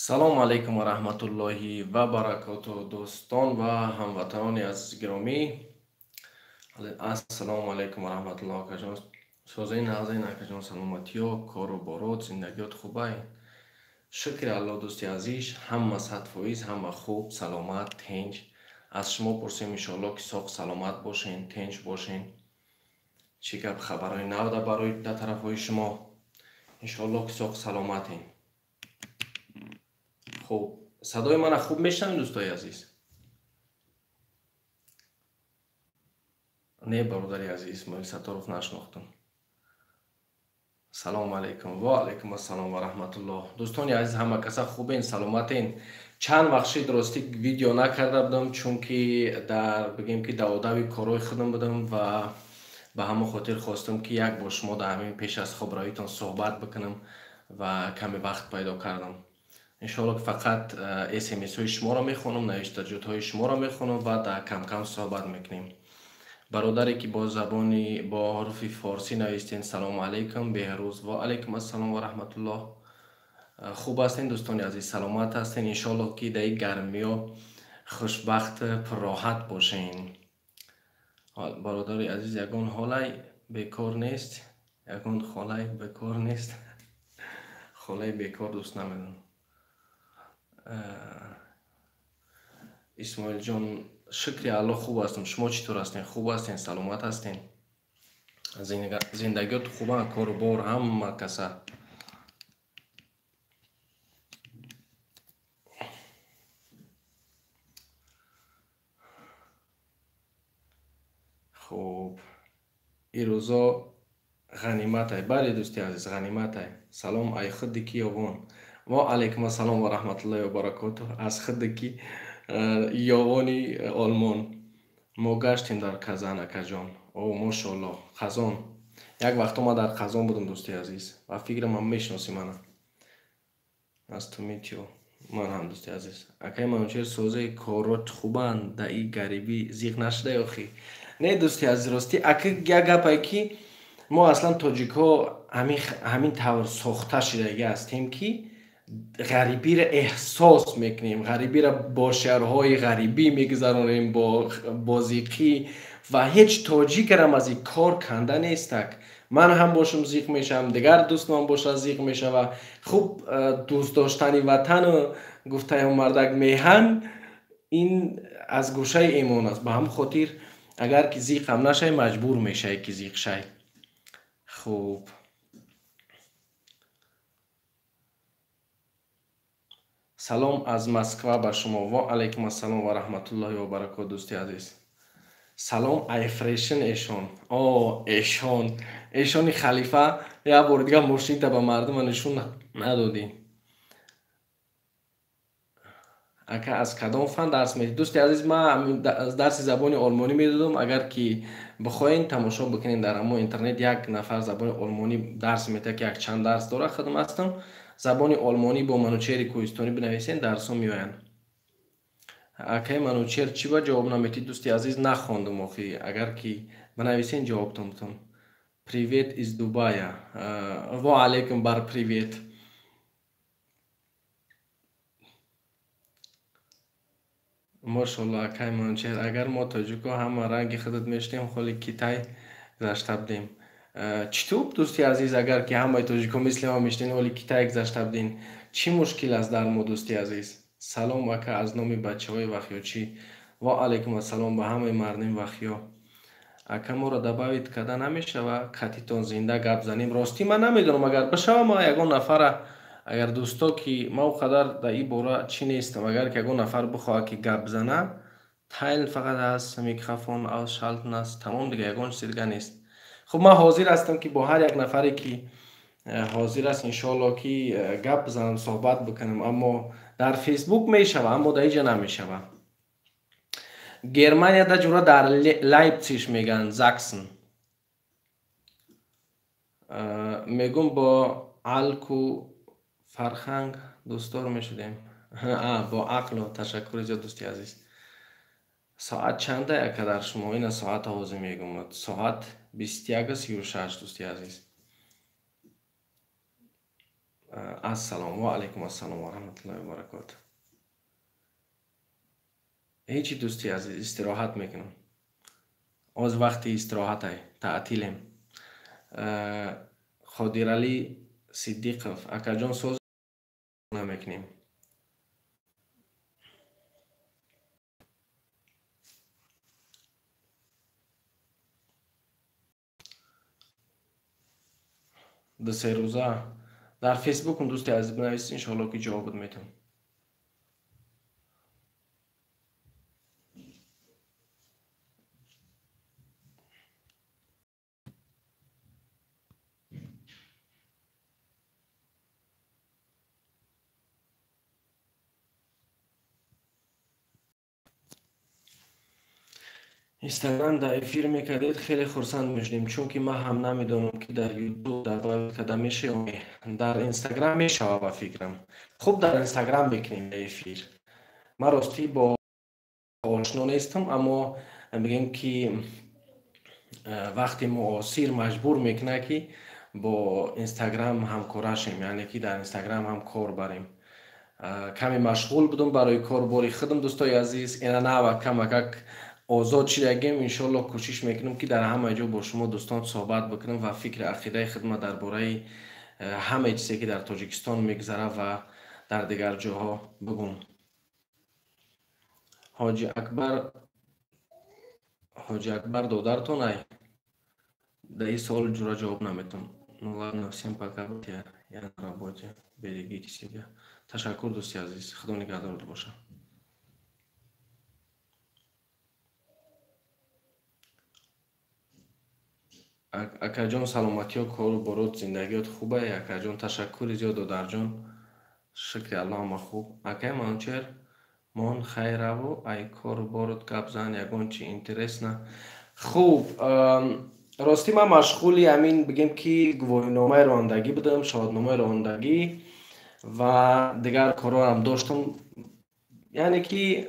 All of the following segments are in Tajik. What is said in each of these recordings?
Салому алайкум ва раҳматуллоҳи ва баракоту, дӯстон ва ҳамватанони азиз гиромӣ. Ассалому алайкум ва раҳматуллоҳ, акаҷон. Созаи нағзаи акаҷон, саломатиё, кору борот, зиндагиёт хубай? Шукри Аллоҳ, дӯсти азиз, ҳама 100%, ҳама хуб, саломат, тинҷ. Аз шумо пурсем, иншоаллоҳ, ки соғ саломат бошен, тинҷ бошен. Чӣ гап, хабарҳои нав да барои да тарафҳои шумо? Иншоаллоҳ, ки соғ саломатен. Хуб, садои мана хуб мешнавед, дӯстои азиз? Не, бародари азиз, Исмоил Сатторов нашнохтам. Салому алайкум. Ва алайкум ассалом ва раҳматуллоҳ. Дӯстони азиз, ҳама каса хубен, саломатен? Чанд вақт шид, ростӣ, видео накарда будам, чунки дар бигем ки даводави корҳои худам будам ва ба ҳамон хотир хостам, ки як бор шумо дар ҳамин пеш аз хобравитон суҳбат бикунам ва каме вақт пайдо кардам. Иншоалло, ки фақат смсҳои шуморо мехонам, навиштаҷотҳои шуморо мехонам ва дар камкам суҳбат мекунем. Бародаре ки бо забони бо ҳуруфи форсӣ навистен, салому алайкум, Беҳрӯз. Ва алайкум ассалом ва раҳматуллоҳ. Хуб ҳастен, дӯстони азиз, саломат ҳастен? Иншоалло, ки дар ин гармиё хушбахт, пурроҳат бошен. Бародари азиз, ягон ҳолай бекор нест, ягон холай бекор нест. Холаи бекор дӯст намедонам. Исмоилҷон, шукри Аллоҳ, хуб ҳастам. Шумо чӣ тур ҳастен? Хуб ҳастен, саломат ҳастен? Зиндагиёт хубанд, кору бор ҳама каса? Хуб, ирӯзо ғаниматай. Бале, дӯсти азиз, ғаниматай. Салом ай худи ки ёвон. Ва алайкум ассалом ва раҳматуллоҳи ва баракотуҳ. Аз худи ки ёвони Олмон. Мо гаштем дар Казан, акаҷон. О, мошоаллоҳ, Қазон. Як вақто ма дар Қазон будам, дӯсти азиз, ва фикрам ҳам мешиносӣ мана. Аз ту метиё. Ман ҳам, дӯсти азиз. Акаи Манучер, созаи корот хубанд? Да и гарибӣ зиқ нашуда охи? Не, дӯсти азиз, ростӣ, ака, як гапае, ки мо аслан тоҷикҳо ҳамин тавр сохта шудагӣ ҳастем, ки ғарибиро эҳсос мекунем, ғарибиро бо шеърҳои ғарибӣ мегузаронем, бо зиқӣ, ва ҳеҷ тоҷикарам аз ин кор канда нестак. Ман ҳам бошам, зиқ мешавам, дигар дӯстман бошад, зиқ мешава. Хуб, дӯст доштани ватану гуфтаи мардак меҳан ин аз гӯшаи имон аст. Ба ҳамин хотир, агар ки зиқ ҳам нашавӣ, маҷбур мешавӣ, ки зиқ шавӣ. Хуб, салом аз Москва ба шумо. Ва алайкум ассалом ва раҳматуллоҳи ва баракот, дӯсти азиз. Салом айфрешин эшон. О, эшон, эшони халифа, як бори дигар мошинита ба мардума нишон надодӣ. Ака, аз кадом фан дарс медиҳӣ? Дӯсти азиз, ман дарси забони олмонӣ медодам. Агар ки бихоҳед, тамошо бикунед, дар ҳамон интернет як нафар забони олмонӣ дарс медиҳад, ки якчанд дарс дорад, худам ҳастам. Забони олмонӣ бо Манучери Кӯҳистонӣ бинависед, дарсҳо меоянд. Акаи Манучер, чӣ ба ҷавоб наметӣ? Дӯсти азиз, нахондум охи. Агар ки бинависен, ҷавобтон бутам. Привет из Дубая. Ва алайкум бар привет. Мошоалло, акаи Манучер, агар мо тоҷико ҳама ранги худат мешудем, ҳоли Китай гузашта будем. Чӣ туб, дӯсти азиз, агар ки ҳамаи тоҷико мисли ман мешудем, ҳоли Китай гузашта будем? Чӣ мушкил аст дар мо, дӯсти азиз? Салом, ака, аз номи бачаҳои вахёчӣ. Ва алайкум ассалом ба ҳамаи мардуми Вахё. Ака, моро добавить карда намешава, катитон зинда гап занем? Ростӣ, ман намедонам, агар бишава, ма ягон нафара, агар дӯсто ки ман он қадар дар ин бора чӣ нестам, агар ки ягон нафар бихоҳад, ки гап зана, teilen фақат ҳаст, микрофон ausschalten аст, тамом, дига ягон чизи дига нест. Хуб, ман ҳозир ҳастам, ки бо ҳар як нафаре ки ҳозир аст, иншоалло, ки гап бизанам, суҳбат бикунам, аммо дар Фейсбук мешава, аммо дар инҷа намешава. Германияда ҷура дар Лайпциг мегӯянд, Заксен. Мегум, бо алку фарҳанг дӯстдор мешудем, бо ақлу. Ташаккури зиёд, дӯсти азиз. Соат чанда, ака, дар шумо? Ина соата ҳозир мегум, соат 21:36, дӯсти азиз. Ассалому ва алайкум ассалом ва раҳматуллоҳи ва баракотуҳ. Ҳечи дӯсти азиз, истироҳат мекунам. Оз вақти истироҳатай, таътилем. Қодиралӣ Сиддиқов, акаҷон соз намекунем. Ду-се рӯза дар фейсбукум дӯсти азиз бинавис, иншоалло ки ҷавобот метавон. Инстаграм дар эфир мекардед, хеле хурсанд мешудем, чунки ман ҳам намедонам, ки дар ютуб дар карда меша ё не. Дар инстаграм мешава ба фикрам. Хуб, дар инстаграм мекунем эфир. Ман ростӣ бо ошно нестам, аммо мегӯем ки вақти муосир маҷбур мекунад, ки бо инстаграм ҳамкора шем, яъне ки дар инстаграм ҳам кор барем. Каме машғул будам барои корбори худам, дӯстои азиз, ина нава камакак озод шидагем. Иншоалло кӯшиш мекунам, ки дар ҳама ҷо бо шумо дӯстон суҳбат бикунам ва фикри ақидаи худма дар бораи ҳамаи чизе, ки дар Тоҷикистон мегузарад ва дар дигар ҷоҳо бигӯм. Ҳоҷи Акбар, Ҳоҷи Акбар додаратон ай? Дар ин суол ҷура ҷавоб наметавонам. Ну ладно, всем пока, я на работе, берегите себя. Ташаккур, дӯсти азиз, худо нигаҳдорат бошад. Акаҷон, саломатиё, кору борот, зиндагиёт хубай? Акаҷон, ташаккури зиёд, додарҷон, шукри Аллоҳ, ҳама хуб. Акай Манучер, мон хайраву, ай кору борот гап зан, ягон чи интересно. Хуб, ростӣ ман машғули ҳамин, бигем ки гувоҳиномаи ронандагӣ будам, шаҳодатномаи ронандагӣ ва дигар корҳоам доштам. Яъне ки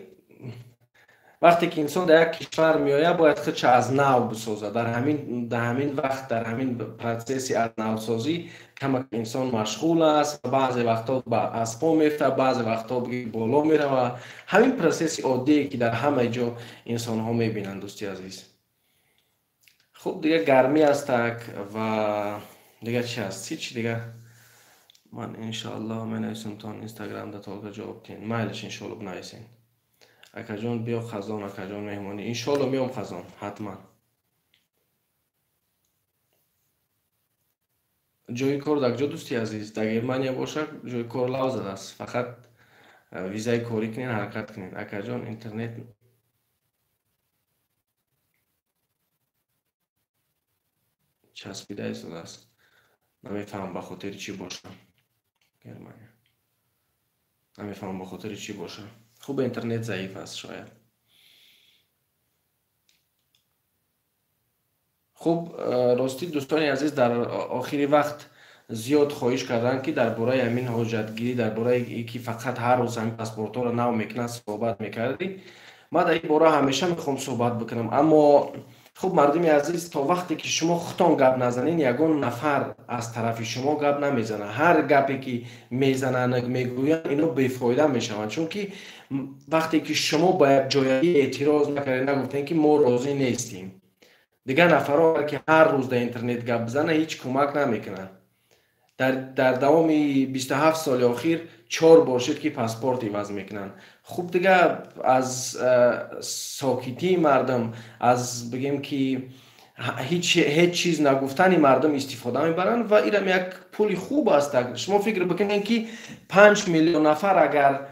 вақте ки инсон дар як кишвар меояд, бояд худша аз нав бисозад. Дар ҳамин вақт, дар ҳамин процесси аз навсозӣ камак инсон машғул аст, баъзе вақтҳо аз по мефтад, баъзе вақтҳо боло меравад. Ҳамин процесси оддие, ки дар ҳамаи ҷо инсонҳо мебинанд, дӯсти азиз. Хуб, дигар гармӣ астак ва дигар чи аст? Ҳичи дигар. Ман иншоаллоҳ менависам инстаграмда, толка ҷавоб диҳем. Майлиш, иншоалло бинависен. Акаҷон, биё Қазон, акаҷон, меҳмонӣ. Иншоалло меом Қазон, ҳатман. Ҷои кор дар куҷо, дӯсти азиз? Дар Германия бошад, ҷои кор лав задааст, фақат визаи корӣ кунед, ҳаракат кунед. Акаҷон, интернет часпида истодааст, намефаҳмам ба хотири чӣ боша. Германия, намефаҳмам ба хотири чӣ боша. Хуб, интернет заиф аст шояд. Хуб, ростӣ, дӯстони азиз, дар охири вақт зиёд хоҳиш карданд, ки дар бораи ҳамин ҳоҷатгирӣ, дар бораи ки фақат ҳар рӯз ҳамин паспортҳоро нав мекунанд, суҳбат мекардӣ. Ман дар ин бора ҳамеша мехоҳам суҳбат бикунам, аммо хуб, мардуми азиз, то вақте ки шумо худтон гап назанед, ягон нафар аз тарафи шумо гап намезанад. Ҳар гапе ки мезананд, мегӯянд, ино бефоида мешаванд, чунки вақте ки шумо ба як ҷоягӣ эътироз накардед, нагуфтем, ки мо розӣ нестем, дигар нафарҳо ки ҳар рӯз дар интернет гап бизананд, ҳеҷ кӯмак намекунанд. Дар давоми 27 соли охир чор бор шуд, ки паспорт иваз мекунанд. Хуб, дигар аз сокитии мардум, аз бигем ки ҳеҷ чиз нагуфтани мардум истифода мебаранд ва инам як пули хуб аст. Шумо фикр бикунед, ки 5 миллион нафар агар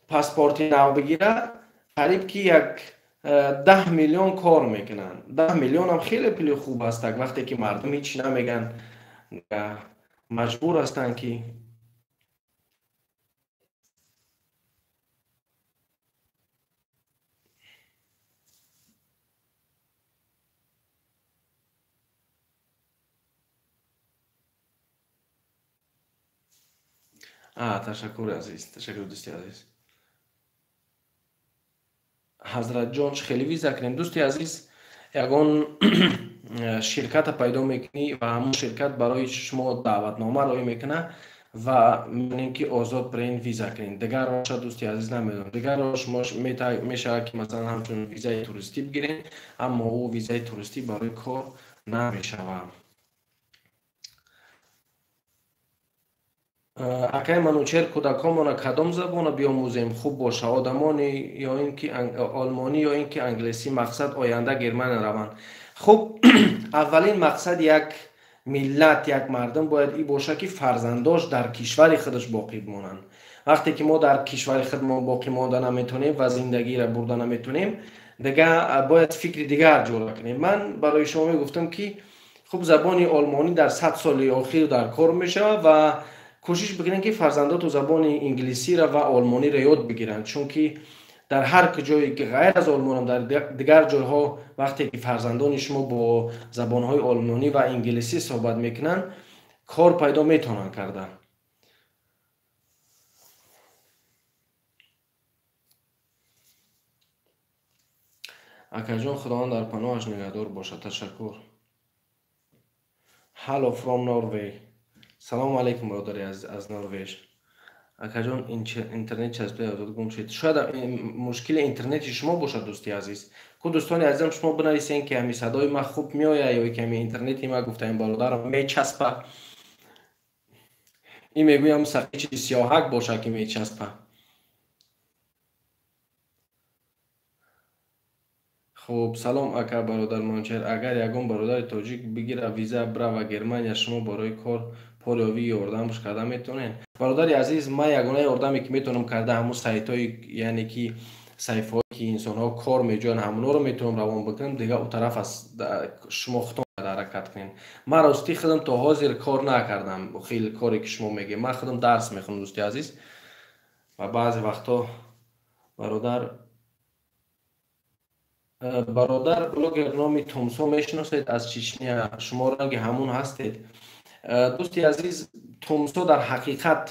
паспорти нав бигирад, қариб ки як 10 миллион кор мекунанд. 10 миллионам хеле пули хуб аст. Вақте ки мардум ҳеҷ намегӯянд, маҷбур ҳастанд ки. Ташаккур, азиз, ташаккур, дӯсти азиз. Ҳазратҷон, чӣ хеле виза кунем? Дӯсти азиз, ягон ширката пайдо мекунӣ ва ҳамон ширкат барои шумо даъватнома роӣ мекунад. Ва мебинем, ки озод бирен виза кунед. Дигар роҳша, дӯсти азиз, намедонам. Дигар роҳ шумо мешавад, ки масалан ҳамчун визаи туристӣ бигиред, аммо ӯ визаи туристӣ барои кор намешавад. Акай Манучер, кӯдаконмона кадом забонро биомӯзем хуб боша, одамони ё ин ки олмонӣ ё ин ки англисӣ, мақсад оянда Германия раванд? Хуб, аввалин мақсад як миллат, як мардум бояд ин боша, ки фарзандош дар кишвари худаш боқӣ бимонанд. Вақте ки мо дар кишвари худмон боқӣ монда наметонем ва зиндагиро бурда наметонем, дига бояд фикри дигар ҷора кунем. Ман барои шумо мегуфтам, ки хуб, забони олмонӣ дар 100 соли охир дар кор мешавад ва кӯшиш бикунед, ки фарзандоту забони инглисиро ва олмониро ёд бигиранд, чунки дар ҳар ҷое ки ғайр аз олмонам, дар дигар ҷойҳо вақте ки фарзандони шумо бо забонҳои олмонӣ ва инглисӣ суҳбат мекунанд, кор пайдо метавонанд карда. Акаҷон, Худованд дар паноҳаш нигаҳдор бошад. Ташаккур. Hello from Norway. Салому алайкум, бародари аз Норвеж. Акаҷон, интернет часпида озод гум шуд. Шояд мушкили интернети шумо бошад, дӯсти азиз. Ку, дӯстони азизам, шумо бинависен, ки ҳами садои ман хуб меояд ё ки ҳами интернети ман, гуфтаем бародарам, мечаспа. Ин мегӯям, сақичи сиёҳак бошад, ки мечаспа. Хуб, салом, ака, бародар Манучер. Агар ягон бародари тоҷик бигира виза, бирава Германия, шумо барои кор порёвӣ ёрдамш карда метавонед? Бародари азиз, ман ягона ёрдаме, ки метавонам карда, ҳамун сайтҳои, яъне ки саҳифаҳое, ки инсонҳо кор меҷӯянд, ҳамонҳоро метавонам равон бикунам. Дигар ӯ тараф аз шумо худтон ҳаракат кунед. Ман ростӣ худам то ҳозир кор накардам, хеле коре, ки шумо мегӯед. Ман худам дарс мехонам, дӯсти азиз, ва баъзе вақтҳо бародар, блогер номи Тумсо мешиносед аз Чечня? Шумо ранги ҳамун ҳастед. Дӯсти азиз, Тумсо дар ҳақиқат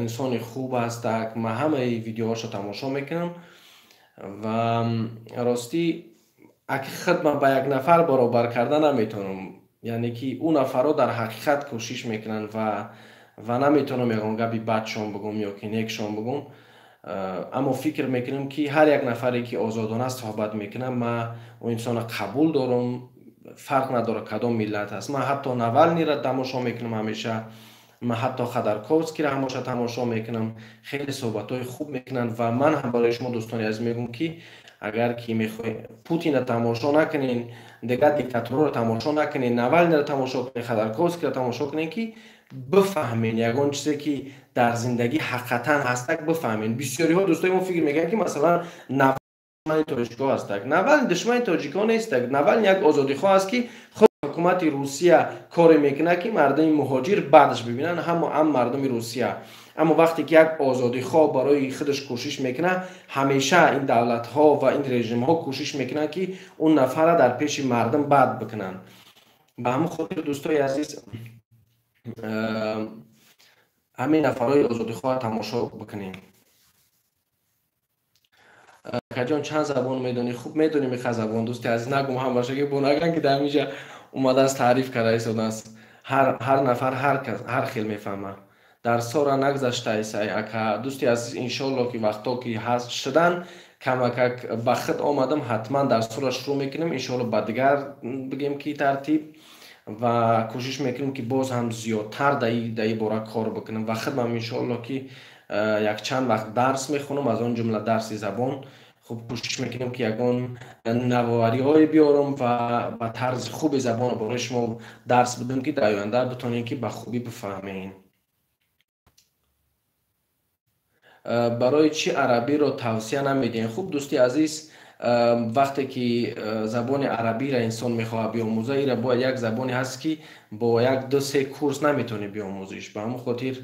инсони хуб аст. Ман ҳамаи видеоҳошо тамошо мекунам ва ростӣ аки худ ман ба як нафар баробар карда наметавонам, яъне ки ӯ нафарҳо дар ҳақиқат кӯшиш мекунанд ва наметавонам ягон гапи бадшон бигӯм ё ки некшон бигӯм, аммо фикр мекунам, ки ҳар як нафаре, ки озодона суҳбат мекунам, ман ӯ инсонро қабул дорам, фарқ надорад кадом миллат аст. Ман ҳатто Навалниро тамошо мекунам ҳамеша, ман ҳатто Ходорковскиро ҳамеша тамошо мекунам, хеле суҳбатҳои хуб мекунанд. Ва ман ҳам барои шумо, дӯстони азиз, мегӯм, ки агар ки мехоҳед, Путинро тамошо накунед, дигар диктаторро тамошо накунед, Навалниро тамошо кунед, Ходорковскиро тамошо кунед, ки бифаҳмед ягон чизе, ки дар зиндагӣ ҳақиқатан ҳастак, бифаҳмед. Бисёриҳо, дӯстои мо, фикр мекунанд, ки масалан Навални тоҷикҳо ҳастак. Навални душмани тоҷикҳо нестак. Навални як озодихоҳ аст, ки худ ҳукумати Русия коре мекунад, ки мардуми муҳоҷир бадаш бибинанд, ҳам мардуми Русия. Аммо вақте ки як озодихоҳ барои худаш кӯшиш мекунад, ҳамеша ин давлатҳо ва ин режимҳо кӯшиш мекунанд, ки он нафарра дар пеши мардум бад бикунанд. Ба ҳамин хотир, дӯстои азиз, ҳамин нафарҳои озодихоҳро тамошо бикунем. Акаҷон, чанд забон медонӣ? Хуб, медонем иха забон, дӯсти азиз, нагум ҳамаша, ки бонаган, ки дар ҳаминҷа омадааст, таъриф карда истодааст. Ҳар нафар ҳар кас ҳар хел мефаҳмад. Дарсҳоро нагузаштаисай, ака? Дӯсти азиз, иншоалло, ки вақтҳо ки ҳаст шудан, камакак ба худ омадам, ҳатман дарсҳоро шурӯъ мекунем, иншоалло, ба дигар бигем ки тартиб ва кӯшиш мекунем, ки боз ҳам зиёдтар дар ин бора кор бикунем. Ва худам иншоалло, ки якчанд вақт дарс мехонам, аз он ҷумла дарси забон. Хуб, кӯшиш мекунем, ки ягон навовариҳое биёрам ва ба тарзи хуби забонро барои шумо дарс бидам, ки дар оянда битонем, ки ба хубӣ бифаҳмем. Барои чӣ арабиро тавсия намедиҳем? Хуб, дӯсти азиз, вақте ки забони арабиро инсон мехоҳад биомӯзад, ира бояд як забоне ҳаст, ки бо як ду се курс наметавонӣ биомӯзиш. Ба ҳамон хотир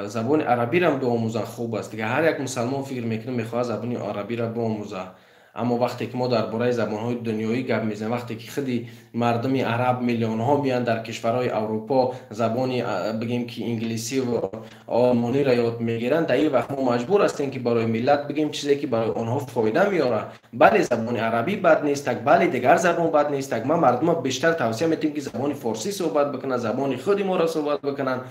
забони арабиро биомӯзан хуб аст. Дигар ҳар як мусалмон, фикр мекунам, мехоҳад забони арабиро биомӯзад, аммо вақте ки мо дар бораи забонҳои дунёӣ гап мезанем, вақте ки худи мардуми араб миллионҳо меянд дар кишварҳои Аврупо, забони, бигем ки, инглисӣ ва олмониро ёд мегиранд, дар ин вақт мо маҷбур ҳастем, ки барои миллат бигем чизе, ки барои онҳо фоида меорад. Бале, забони арабӣ бад нестак, бале, дигар забон бад нестак. Ман мардума бештар тавсия медиҳем, ки забони форсӣ суҳбат бикунанд, забони худи моро суҳбат бикунанд.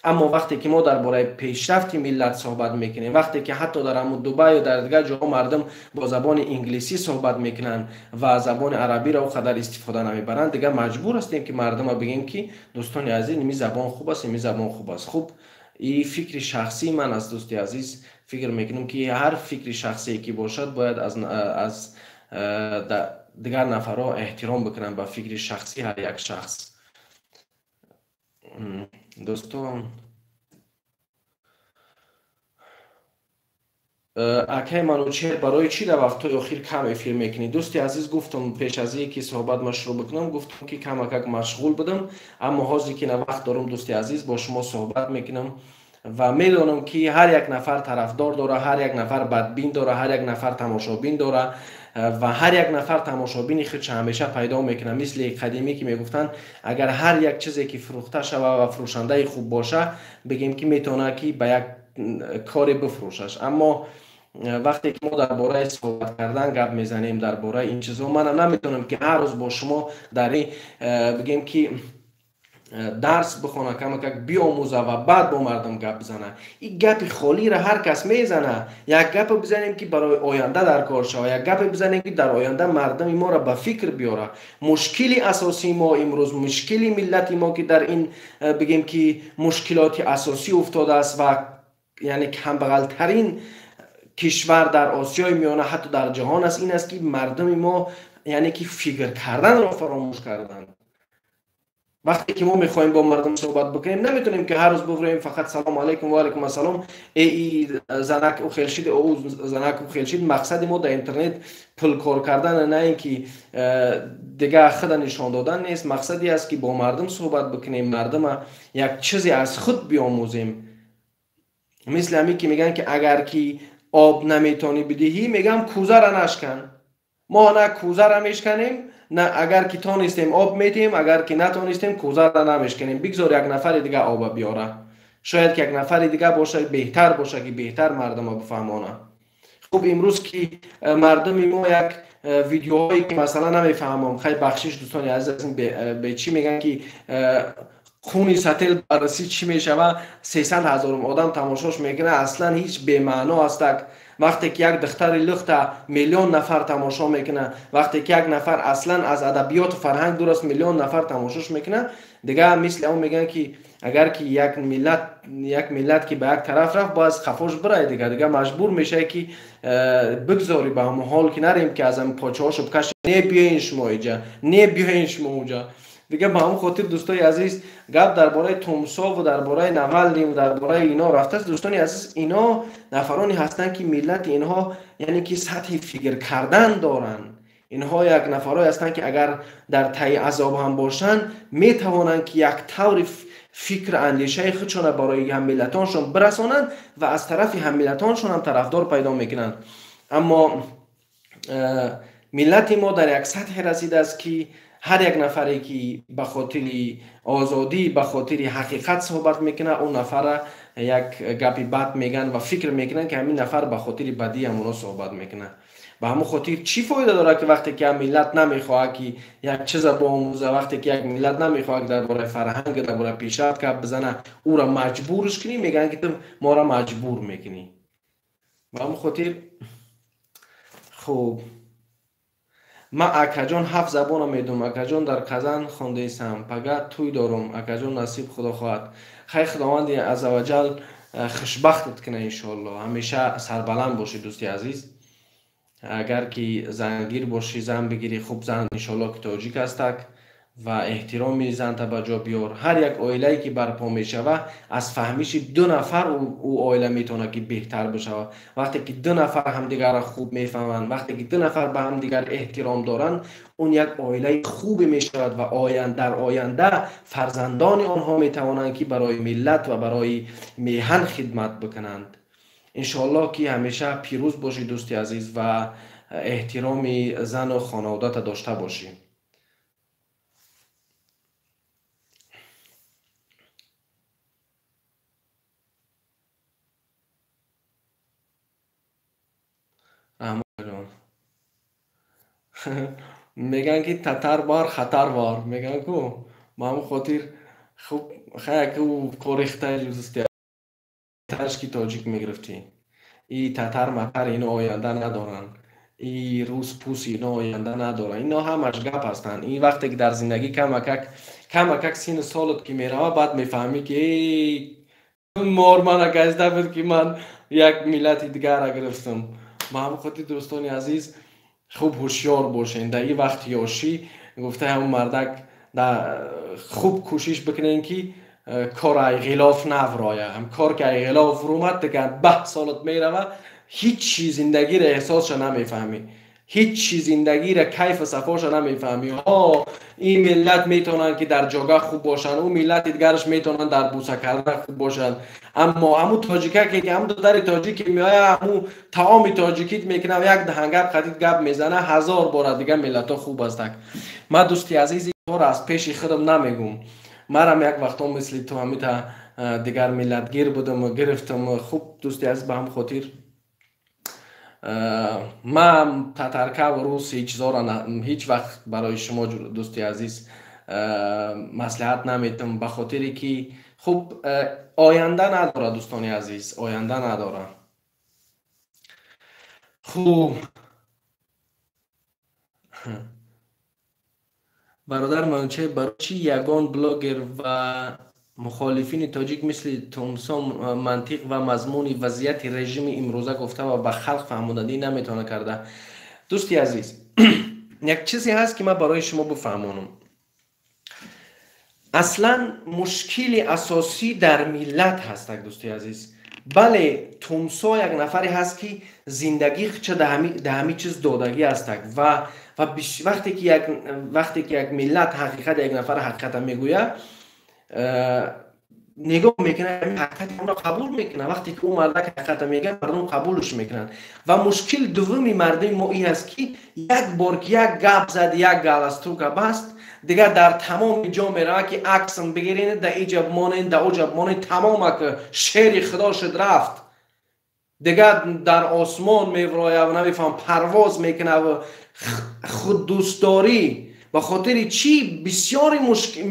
Аммо вақте ки мо дар бораи пешрафти миллат суҳбат мекунем, вақте ки ҳатто дар ҳамун Дубаю дар дигар ҷоҳо мардум бо забони инглисӣ суҳбат мекунанд ва забони арабиро он қадар истифода намебаранд, дигар маҷбур ҳастем ки мардума бигем ки дӯстони азиз, ин забон хуб аст, ин забон хуб аст. Хуб, ин фикри шахсии ман аст, дӯсти азиз. Фикр мекунам ки ҳар фикри шахсие ки бошад бояд аз дигар нафарҳо эҳтиром бикунанд ба фикри шахсии ҳар як шахс. Дӯстон, акай Манучеҳр, барои чӣ дар вақтҳои охир кам эфир мекунӣ? Дӯсти азиз, гуфтам пеш аз ин ки суҳбат ма шурӯъ бикунам, гуфтам ки камакак машғул будам, аммо ҳозир ки на вақт дорам, дӯсти азиз, бо шумо суҳбат мекунам ва медонам ки ҳар як нафар тарафдор дора, ҳар як нафар бадбин дора, ҳар як нафар тамошобин дора ва ҳар як нафар тамошобини худша ҳамеша пайдо мекунад. Мисли қадимӣ ки мегуфтанд, агар ҳар як чизе ки фурӯхта шава ва фурӯшандаи хуб боша, бигем ки метавонад ки ба як коре бифурӯшаш. Аммо вақте ки мо дар бораи суҳбат кардан гап мезанем, дар бораи ин чизҳо, манам наметавонам ки ҳар рӯз бо шумо дар ин бигем ки дарс бихона, камакак биомӯза ва баъд бо мардум гап бизана. Ин гапи холиро ҳар кас мезана. Як гапе бизанем ки барои оянда дар кор шава, як гапе бизанем ки дар оянда мардуми моро ба фикр биёра. Мушкили асосии мо имрӯз, мушкили миллати мо ки дар ин бигем ки мушкилоти асосӣ уфтодааст ва яъне камбағалтарин кишвар дар Осиёи Миёна, ҳатто дар ҷаҳон аст, ин аст ки мардуми мо яъне ки фикр карданро фаромӯш карданд. Вақте ки мо мехоҳем бо мардум суҳбат бикунем, наметавонем ки ҳар рӯз бигӯем фақат салом алайкум ва алайкум ассалом, эй занак ӯ хел шид, ӯ занак ӯ хел шид. Мақсади мо дар интернет пул кор кардан, на ин ки дигар худа нишон додан нест. Мақсаде аст ки бо мардум суҳбат бикунем, мардума як чизе аз худ биомӯзем. Мисли ҳамин ки мегӯянд ки агар ки об наметавонӣ бидиҳӣ, мегӯям кӯзаро нашкан. Мо на кӯзаро мешканем, на агар ки тонистем об метиҳем, агар ки натонистем кӯзаро намешканем. Бигзор як нафари дига оба биёра. Шояд ки як нафари дига боша, беҳтар боша ки беҳтар мардума бифаҳмона. Хуб, имрӯз ки мардуми мо як видеоҳое ки масалан намефаҳмам, хай бахшиш дӯстони азиз, аз ин бе чӣ мегӯянд ки хуни сател баррасӣ чӣ мешава, 300 ҳазор одам тамошош мекунад, аслан ҳеҷ бемаъно астак. Вақте ки як духтари лухта миллион нафар тамошо мекунад, вақте ки як нафар аслан аз адабиёту фарҳанг дур аст, миллион нафар тамошош мекунад, дигар мисли он мегӯянд ки агар ки як миллат ки ба як тараф рафт, бояд хафош бирай, дигар маҷбур мешавад ки бигзорӣ ба ҳамон ҳол ки нарем ки аз ҳамин почаҳошо бикашем, не биёен шумо иҷа, не биёен шумо уҷа. Дигар ба ҳамон хотир дӯстои азиз, гап дар бораи Тумсову дар бораи Навалниву дар бораи ино рафтааст. Дӯстони азиз, ино нафароне ҳастанд ки миллати инҳо яъне ки сатҳи фикр кардан доранд. Инҳо як нафарое ҳастанд ки агар дар таи азоб ҳам бошанд, метавонанд ки як таври фикр андешаи худшонро барои ҳаммиллатоншон бирасонанд ва аз тарафи ҳаммиллатоншон ҳам тарафдор пайдо мекунанд. Аммо миллати мо дар як сатҳе расидааст ки ҳар як нафаре ки ба хотири озодӣ, ба хотири ҳақиқат суҳбат мекунад, он нафарра як гапи бад мегӯянд ва фикр мекунанд ки ҳамин нафар ба хотири бадии ҳамонҳо суҳбат мекунад. Ба ҳамон хотир чӣ фоида дорад ки вақте ки як миллат намехоҳад ки як чиза биомӯза, вақте ки як миллат намехоҳад дар бораи фарҳанг, дар бораи пешрафт гап бизана, ӯро маҷбурш кунӣ, мегӯянд ки ту моро маҷбур мекунӣ. Ба ҳамон хотир хуб, ман акаҷон 7 забонро медонам. Акаҷон дар Қазан хондаистам, пага тӯй дорум. Акаҷон насиб худо хоҳад. Хай Худованди аззаваҷал хушбахтат кунад иншоалло. Ҳамеша сарбаланд бошӣ дӯсти азиз. Агар ки зангир бошӣ, зан бигирӣ, хуб зан иншоалло ки тоҷик ҳастак ва эҳтироми занта ба ҷо биёр. Ҳар як оилае ки барпо мешава, аз фаҳмиши 2 нафар ӯ оила метавонад ки беҳтар бишава. Вақте ки 2 нафар ҳамдигарро хуб мефаҳманд, вақте ки 2 нафар ба ҳамдигар эҳтиром доранд, он як оилаи хубе мешавад ва дар оянда фарзандони онҳо метавонанд ки барои миллат ва барои меҳан хидмат бикунанд. Иншоалло ки ҳамеша пирӯз бошӣ дӯсти азиз ва эҳтироми зану хонаводата дошта бошӣ. Мегӯянд ки татар бар хатар бар, мегӯянд ку. Ба ҳамон хотир Хуб, хай ку корихта дӯсти ки тоҷик мегирифтӣ. И татар матар ино оянда надоранд. И рус пус ино оянда надоранд. Ино ҳамаш гап ҳастанд. Ин вақте ки дар зиндагӣ камакак сину солот ки мерава, баъд мефаҳмӣ ки эй мор мана газда буд ки ман як миллати дигарра гирифтам. Ба ҳамин хотир, дӯстони азиз, хуб ҳушёр бошед. Дар ин вақти ёшӣ, гуфтаи ҳамон мардак, хуб кӯшиш бикунем ки кор ай ғилоф навроя. Ҳам кор ки ай ғилоф румад, дигар 10 солот мерава, ҳичи зиндагиро эҳсосша намефаҳмӣ, ҳичи зиндагиро кайфу сафоша намефаҳмӣ. Ҳо, ин миллат метавонанд ки дар ҷога хуб бошанд, ӯ миллати дигараш метавонанд дар буса кардан хуб бошанд, аммо ҳамун тоҷика ки ҳамун додари тоҷике меоя, ҳамун таоми тоҷикит мекунад, як даҳангап хатид гап мезана, ҳазор бора дигар миллатҳо хуб ҳастанд. Ман, дӯсти азиз, ин аз пеши худам намегум. Марам як вақтҳо мисли ту ҳамита дигар миллатгир будам, гирифтам. Хуб, дӯсти азиз, ба ҳам хотир ман татаркаву рус ҳеҷ чизоро ҳеҷ вақт барои шумо, дӯсти азиз, маслиҳат наметам, ба хотире ки хуб оянда надорад, дӯстони азиз, оянда надорад. Хуб, бародар Манучеҳр, барои чӣ ягон блогер ва мухолифини тоҷик мисли Тумсо мантиқ ва мазмуни вазъияти режими имрӯза гуфта ва ба халқ фаҳмондадӣ наметавона карда? Дӯсти азиз, як чизе ҳаст ки ман барои шумо бифаҳмонам. Аслан мушкили асосӣ дар миллат ҳастак, дӯсти азиз. Бале, Тумсо як нафаре ҳаст ки зиндагӣ ча да ҳамин чиз додагӣ ҳастак ва вақте ки як миллат ҳақиқат, як нафар ҳақиқата мегӯяд, нигоҳ мекунад, ҳақиқати онро қабул мекунад. Вақте ки ӯ мардак ҳақиқата мегӯяд, мардум қабулш мекунанд. Ва мушкил дуввуми мардуми мо ин аст ки як бор ки як гап зад, як галастука баст, дигар дар тамоми ҷо меравад ки аксм бигиред, да иҷа монед, да оҷа монед, тамомак шери худо шуд, рафт. Дигар дар осмон меврояд, намефаҳам, парвоз мекунад. Худдӯстдорӣ ба хотири чӣ? Бисёри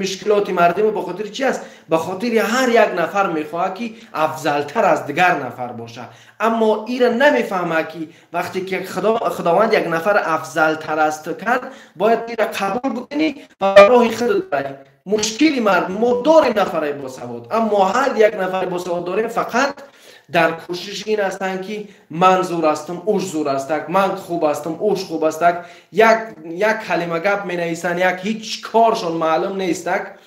мушкилоти мардуми ба хотири чӣ аст? Ба хотири ҳар як нафар мехоҳад ки афзалтар аз дигар нафар бошад, аммо ира намефаҳмад ки вақте ки худованд як нафар афзалтар аст кард, бояд ира қабул бикунӣ ва роҳи худат барӣ. Мушкили мардум, мо дорем нафаре босавод, аммо ҳар як нафаре босавод дорем, фақат дар кӯшиш ин ҳастанд ки ман зур ҳастам, уш зур ҳастак, ман хуб ҳастам, уш хуб ҳастак. Як калима гап менависанд, як ҳеҷ коршон маълум нестак,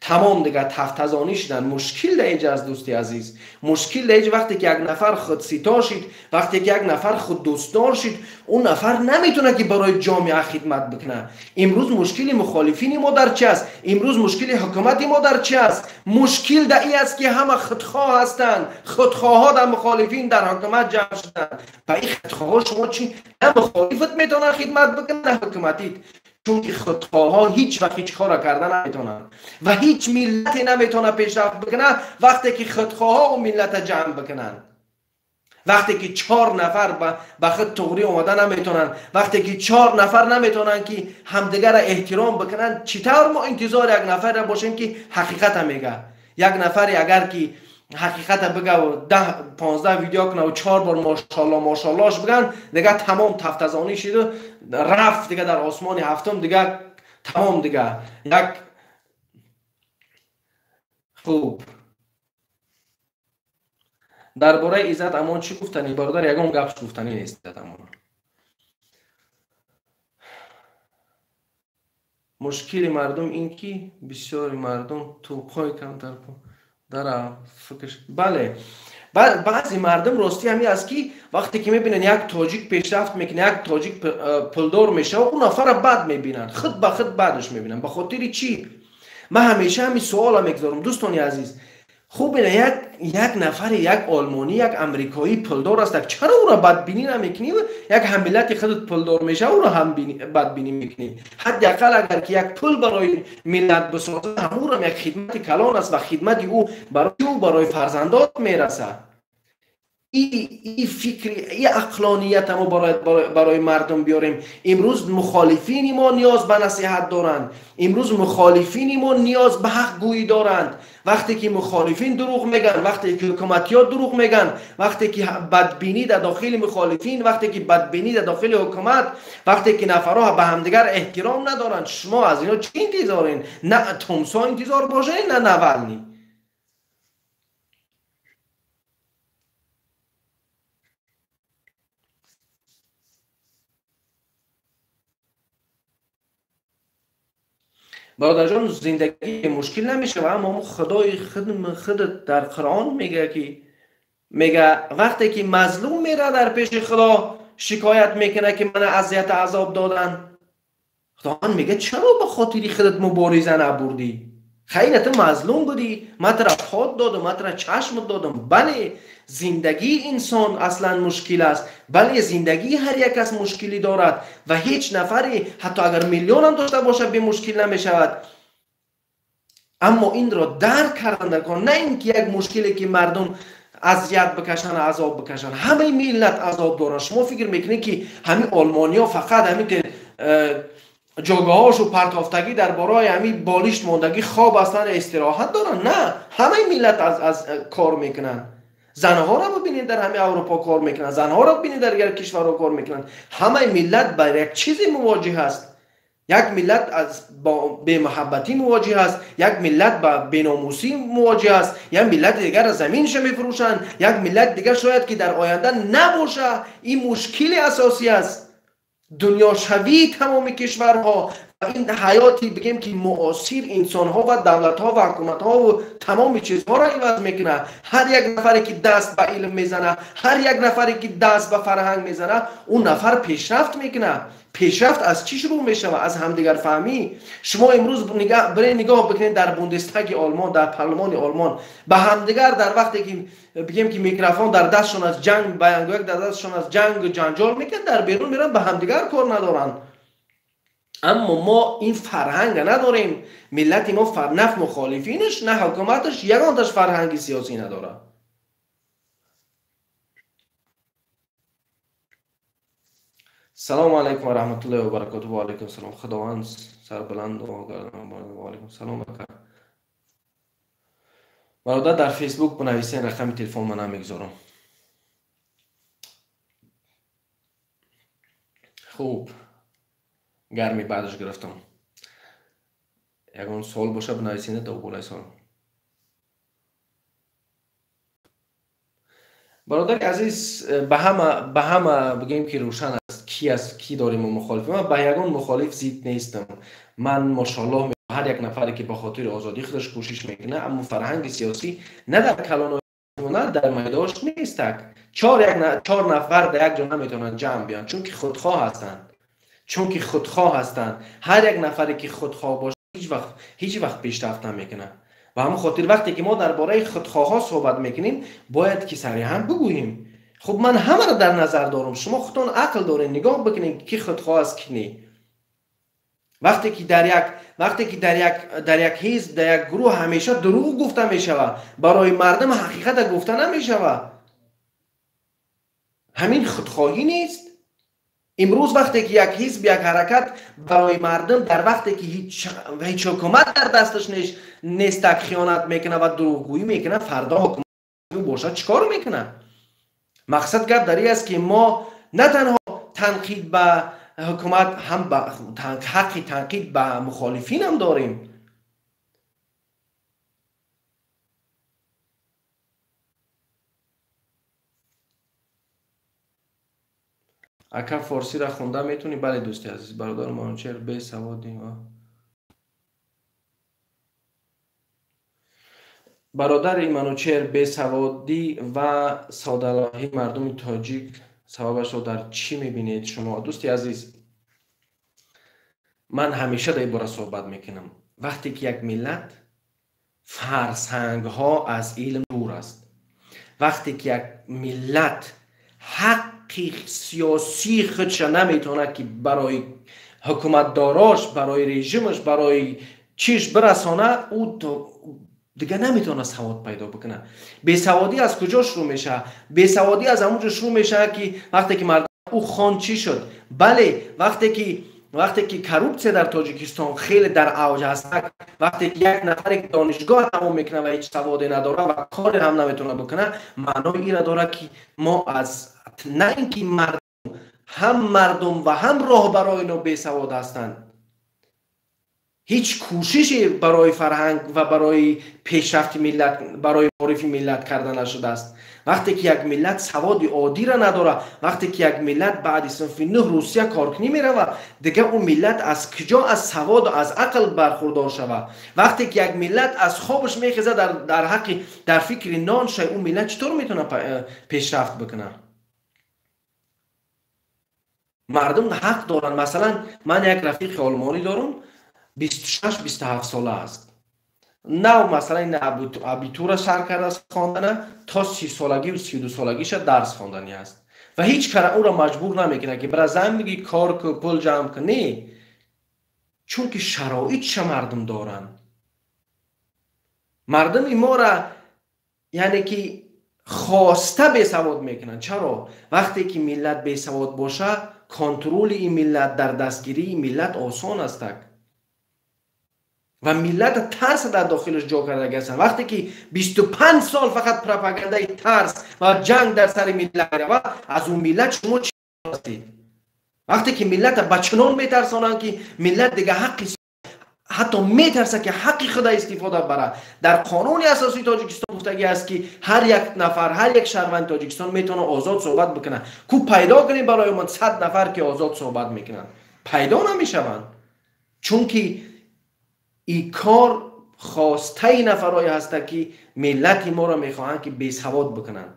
тамом дигар тафтазонӣ шуданд. Мушкил дар инҷа аст, дӯсти азиз, мушкил дар инҷа вақте ки як нафар худсито шид, вақте ки як нафар худдӯстдор шид, он нафар наметавонад ки барои ҷомеа хидмат бикунад. Имрӯз мушкили мухолифини мо дар чи аст? Имрӯз мушкили ҳукумати мо дар чи аст? Мушкил дар ин аст ки ҳама худхоҳ ҳастанд. Худхоҳҳо дар мухолифин, дар ҳукумат ҷамъ шуданд. Ва ин худхоҳҳо шумо чи? На мухолифат метавонанд хидмат бикунанд, на ҳукуматит. Чунки худхоҳҳо ҳеҷ вақт ҳеҷ корро карда наметавонанд ва ҳеҷ миллате наметавонад пешрафт бикунад вақте ки худхоҳҳо он миллата ҷамъ бикунанд. Вақте ки 4 нафар ба худ туғрӣ омада наметавонанд, вақте ки 4 нафар наметавонанд ки ҳамдигарро эҳтиром бикунанд, чӣ тавр мо интизори як нафарро бошем ки ҳақиқата мегӯяд? Як нафаре агар ки ҳақиқата бигӯяд, 10-15 видео кунад ва 4 бор мошалло мошаллош бигӯянд, дигар тамом тафтазонӣ шиду рафт, дигар дар осмони ҳафтум, дигар тамом, дигар як хуб. Дар бораи Иззат Амон чӣ гуфтанӣ, бародар? Ягон гап гуфтанӣ нест Иззат Амон. Мушкили мардум ин ки бисёри мардум тӯқҳои камтар дара фикр. Бале, баъзе мардум ростӣ ҳамин аст ки вақте ки мебинанд як тоҷик пешрафт мекунад, як тоҷик пулдор мешавад, он нафарро бад мебинанд, худ ба худ бадаш мебинанд. Ба хотири чӣ? Ман ҳамеша ҳамин суолро мегузорам, дӯстони азиз. Хуб, як нафаре, як олмонӣ, як амрикоӣ пулдор аст, чаро ӯро бадбинӣ намекунӣ? Як ҳаммиллати худат пулдор мешавад, ӯро ҳам бадбинӣ мекунӣ. Ҳадди ақал агар ки як пул барои миллат бисозад, ҳамӯрам як хидмати калон аст ва хидмати ӯ барои ӯ, барои фарзандот мерасад. ин фикри, ин ақлоният мо барои мардум биёрем. Имрӯз мухолифини мо ниёз ба насиҳат доранд, имрӯз мухолифини мо ниёз ба ҳақгӯӣ доранд. Вақте ки мухолифин дурӯғ мегӯянд, вақте ки ҳукуматиёт дурӯғ мегӯянд, вақте ки бадбинӣ дар дохили мухолифин, вақте ки бадбинӣ дар дохили ҳукумат, вақте ки нафарҳо ба ҳамдигар эҳтиром надоранд, шумо аз ино чӣ интизорен? На Томсо интизор бошед, на Навални. Бародарҷон, зиндагӣ мушкил намешавад, аммо Худои худ дар Қуръон мегӯяд, ки мега вақте ки мазлум меравад дар пеши Худо шикоят мекунад, ки мана азият азоб додан, Худованд мегӯяд чаро ба хотири худат мубориза набурдӣ? Хайр, ту мазлум будӣ, ман тура под додам, ман тура чашм додам. Бале, зиндагии инсон аслан мушкил аст. Бале, зиндагии ҳар як кас мушкилӣ дорад ва ҳеҷ нафаре ҳатто агар миллионам дошта бошад бемушкил намешавад. Аммо инро дарк кардан дар кор, на ин ки як мушкиле ки мардум азият бикашанд, азоб бикашанд. Ҳамаи миллат азоб доранд. Шумо фикр мекунед ки ҳамин олмониҳо фақат ҳамин ҷойгоҳҳошу партофтагӣ дар бораи ҳамин болишт мондагӣ хоб ҳастанд, истироҳат доранд? На, ҳамаи миллат аз кор мекунанд. Занҳоро бибинед дар ҳамаи Аврупо кор мекунанд, занҳоро бибинед дар дигар кишварҳо кор мекунанд. Ҳамаи миллат ба як чизе мувоҷиҳ аст. Як миллат аз бо бемуҳаббатӣ мувоҷиҳ аст, як миллат ба беномусӣ мувоҷиҳ аст, як миллати дигар заминша мефурӯшанд, як миллат дигар шояд ки дар оянда набоша. Ин мушкили асосӣ аст. Дунёшавии тамоми кишварҳо ва ин ҳаёти бигем ки муосир инсонҳо ва давлатҳо ва ҳукуматҳо ва тамоми чизҳоро иваз мекунад. Ҳар як нафаре ки даст ба илм мезанад, ҳар як нафаре ки даст ба фарҳанг мезанад, он нафар пешрафт мекунад. Пешрафт аз чӣ шурӯъ мешавад? Аз ҳамдигарфаҳмӣ. Шумо имрӯз биред нигоҳ бикунед дар Бундестаги Олмон, дар парлумони Олмон, ба ҳамдигар дар вақте ки бигем ки микрофон дар дастшон аст, ҷанг баёнгӯяк дар дастшон аст, ҷангу ҷанҷол мекунад, дар берун мераванд, ба ҳамдигар кор надоранд. Аммо мо ин фарҳанга надорем. Миллати мо на мухолифинаш, на ҳукуматаш ягонташ фарҳанги сиёсӣ надорад. Салому алайкум ва раҳматуллоҳи ва баракотуҳ. Ва алайкум салом. Худованд сарбаланд ва алайкум салом. Бародар, дар Фейсбук бинависен, рақами телефон ман намегузорам. Хуб, гарми баъдаш гирифтам. Ягон суол боша бинависен, то болаи суол. Бародари азиз, ба ҳама бигем ки рӯшан аст ки аст, ки дорем мо мухолиф. Ман ба ягон мухолиф зид нестам. Ман мошаллоҳ ҳар як нафаре ки ба хотири озодии худаш кӯшиш мекунад, аммо фарҳанги сиёсӣ на дар калон, на дар майдош нестак. Чор нафар дар як ҷо наметавонанд ҷамъ биёнд, чунки худхоҳ ҳастанд. Чунки худхоҳ ҳастанд. Ҳар як нафаре ки худхоҳ бошад ҳеҷ вақт пешрафт намекунад. Ба ҳамон хотир вақте ки мо дар бораи худхоҳҳо суҳбат мекунем, бояд ки сариҳан бигӯем. Хуб, ман ҳамаро дар назар дорам. Шумо худтон ақл доред, нигоҳ бикунед ки худхоҳ аст, ки не. Вақте ки дар як ҳизб, дар як гурӯҳ ҳамеша дурӯғ гуфта мешавад, барои мардум ҳақиқата гуфта намешавад. Ҳамин худхоҳӣ нест. Имрӯз вақте ки як ҳизб, як ҳаракат барои мардум дар вақте ки ҳеҷ ҳукумат дар дасташ нестак хиёнат мекунад ва дурӯғгӯӣ мекунад, фардо ҳукумат бошад чӣ кор мекунад? Мақсад гап дар ин аст ки мо на танҳо танқид ба ҳукумат, ҳам ҳаққи танқид ба мухолифин ҳам дорем. Ака, форсиро хонда метавонӣ? Бале, дӯсти азиз, бародар Манучер бесаводӣ. Бародари Манучер, бесаводӣ ва содалоҳии мардуми тоҷик сабабашро дар чӣ мебинед шумо? Дӯсти азиз, ман ҳамеша дар ин бора суҳбат мекунам. Вақте ки як миллат фарсангҳо аз илм дур аст, вақте ки як миллат ҳаққи сиёсии худша наметавонад ки барои ҳукуматдорош, барои режимаш, барои чиш бирасона, ӯ Дига наметавонад савод пайдо бикунад. Бесаводӣ аз куҷо шурӯъ мешавад? Бесаводӣ аз ҳамон ҷо шурӯъ мешавад, ки вақте ки мардум ӯ хон чӣ шуд? Бале, вақте ки коррупсия дар Тоҷикистон хеле дар авҷ аст, вақте ки як нафаре ки донишгоҳ тамом мекунад ва ҳеҷ саводе надорад ва коре ҳам наметавонад бикунад, маънои инро дорад, ки мо аз на ин ки мардум, ҳам мардум ва ҳам роҳбарои ино бесавод ҳастанд. Ҳеҷ кӯшише барои фарҳанг ва барои пешрафти миллат, барои маорифи миллат карда нашудааст. Вақте ки як миллат саводи оддиро надорад, вақте ки як миллат баъди синфи нӯҳ Русия коркунӣ меравад, дигар ӯ миллат аз куҷо аз саводу аз ақл бархурдор шавад? Вақте ки як миллат аз хобаш мехезад дар ҳаққи дар фикри нон шай, ӯ миллат чӣ тавр метавонад пешрафт бикунад? Мардум ҳақ доранд. Масалан, ман як рафиқи олмонӣ дорам, 26-27 сола аст. Нав масалан ин абитура сар кардааст хондана, то 30 солагӣ 32 солагиша дарс хонданӣ аст ва ҳеҷ кара ӯро маҷбур намекунад, ки бира зан бигӣ, кор ку, пул ҷамъ кун. Не, чунки шароитша мардум доранд. Мардуми мора яъне ки хоста бесавод мекунанд. Чаро? Вақте ки миллат бесавод боша, контроли ин миллат дар дастгирии миллат осон астак ва миллата тарс дар дохилаш ҷо кардаги ҳастанд. Вақте ки 25 сол фақат пропагандаи тарс ва ҷанг дар сари миллат меравад, аз он миллат шумо чӣ ҳастед? Вақте ки миллата ба чунон метарсонанд, ки миллат дига ҳаққи ҳатто метарсад, ки ҳаққи худа истифода барад. Дар қонуни асосии Тоҷикистон гуфтагӣ аст, ки ҳар як нафар, ҳар як шаҳрванди Тоҷикистон метавонад озод суҳбат бикунад. Ку пайдо кунем барои мо 100 нафар, ки озод суҳбат мекунанд? Пайдо намешаванд, чунки ин кор хостаи нафарое ҳастанд, ки миллати моро мехоҳанд, ки бесавод бикунанд.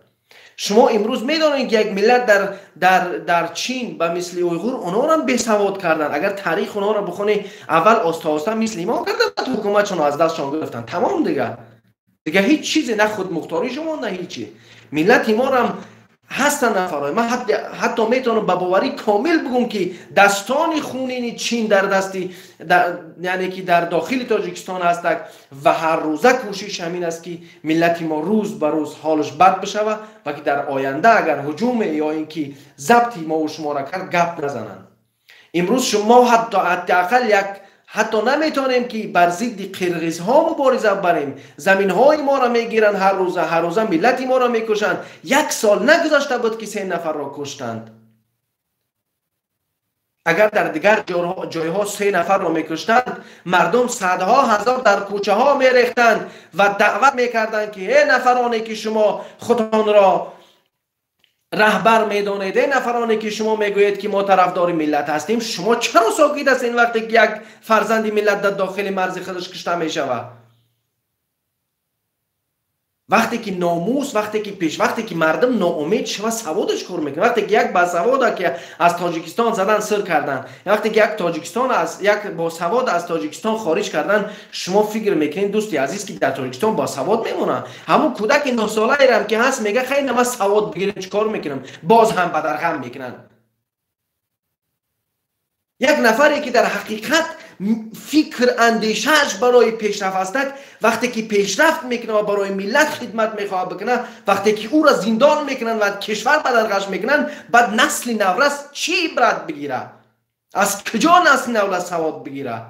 Шумо имрӯз медонед, ки як миллат дар Чин ба мисли уйғур онҳоро бесавод карданд. Агар таърих онҳоро бихонӣ, аввал оста-оста мисли мо карданд, баъд ҳукуматшонро аз дастшон гирифтанд. Тамом, дига ҳеҷ чизе, на худмухторӣ шумо, на ҳеҷ чи. Миллати морам ҳастанд нафарое, ман ҳатто метавонам ба боварӣ комил бигӯм, ки дастони хунини Чин дар дасти, яъне ки дар дохили Тоҷикистон ҳастак ва ҳар рӯза кӯшиш ҳамин аст, ки миллати мо рӯз ба рӯз ҳолаш бад бишавад ва ки дар оянда агар ҳуҷуме ё ин ки забти мову шуморо кард, гап назананд. Имрӯз шумо ҳатто ҳадди ақал як ҳатто наметавонем, ки бар зидди қирғизҳо мубориза барем. Заминҳои моро мегиранд, ҳар рӯза, ҳар рӯза миллати моро мекушанд. Як сол нагузашта буд, ки се нафарро куштанд. Агар дар дигар ҷойҳо се нафарро мекуштанд, мардум садҳо ҳазор дар кӯчаҳо мерехтанд ва даъват мекарданд, ки э нафароне, ки шумо худтонро раҳбар медонед, э нафароне, ки шумо мегӯед, ки мо тарафдори миллат ҳастем, шумо чаро сокит ҳастед, вақте ки як фарзанди миллат дар дохили марзи худаш кушта мешавад? Вақте ки номус, вақте ки пеш, вақте ки мардум ноумед шава, саводаш кор мекунад. Вақте ки як басавода ки аз Тоҷикистон задан сир кардан, вақте ки як Тоҷикистон аз як босавод аз Тоҷикистон хориҷ кардан, шумо фикр мекунед, дӯсти азиз, ки дар Тоҷикистон босавод мемонад? Ҳамун кӯдаки нӯҳсолаерам ки ҳаст, мега: «Хай, ман савод бигирем, чӣ кор мекунам?» Боз ҳам бадарғам мекунанд. Як нафаре, ки дар ҳақиқат фикр андешааш барои пешрафт ҳастад, вақте ки пешрафт мекунад ва барои миллат хидмат мехоҳад бикунад, вақте ки ӯро зиндон мекунанд ва кишвар бадарғаш мекунанд, баъд насли наврас чӣ ибрат бигирад? Аз куҷо насли наврас савод бигирад?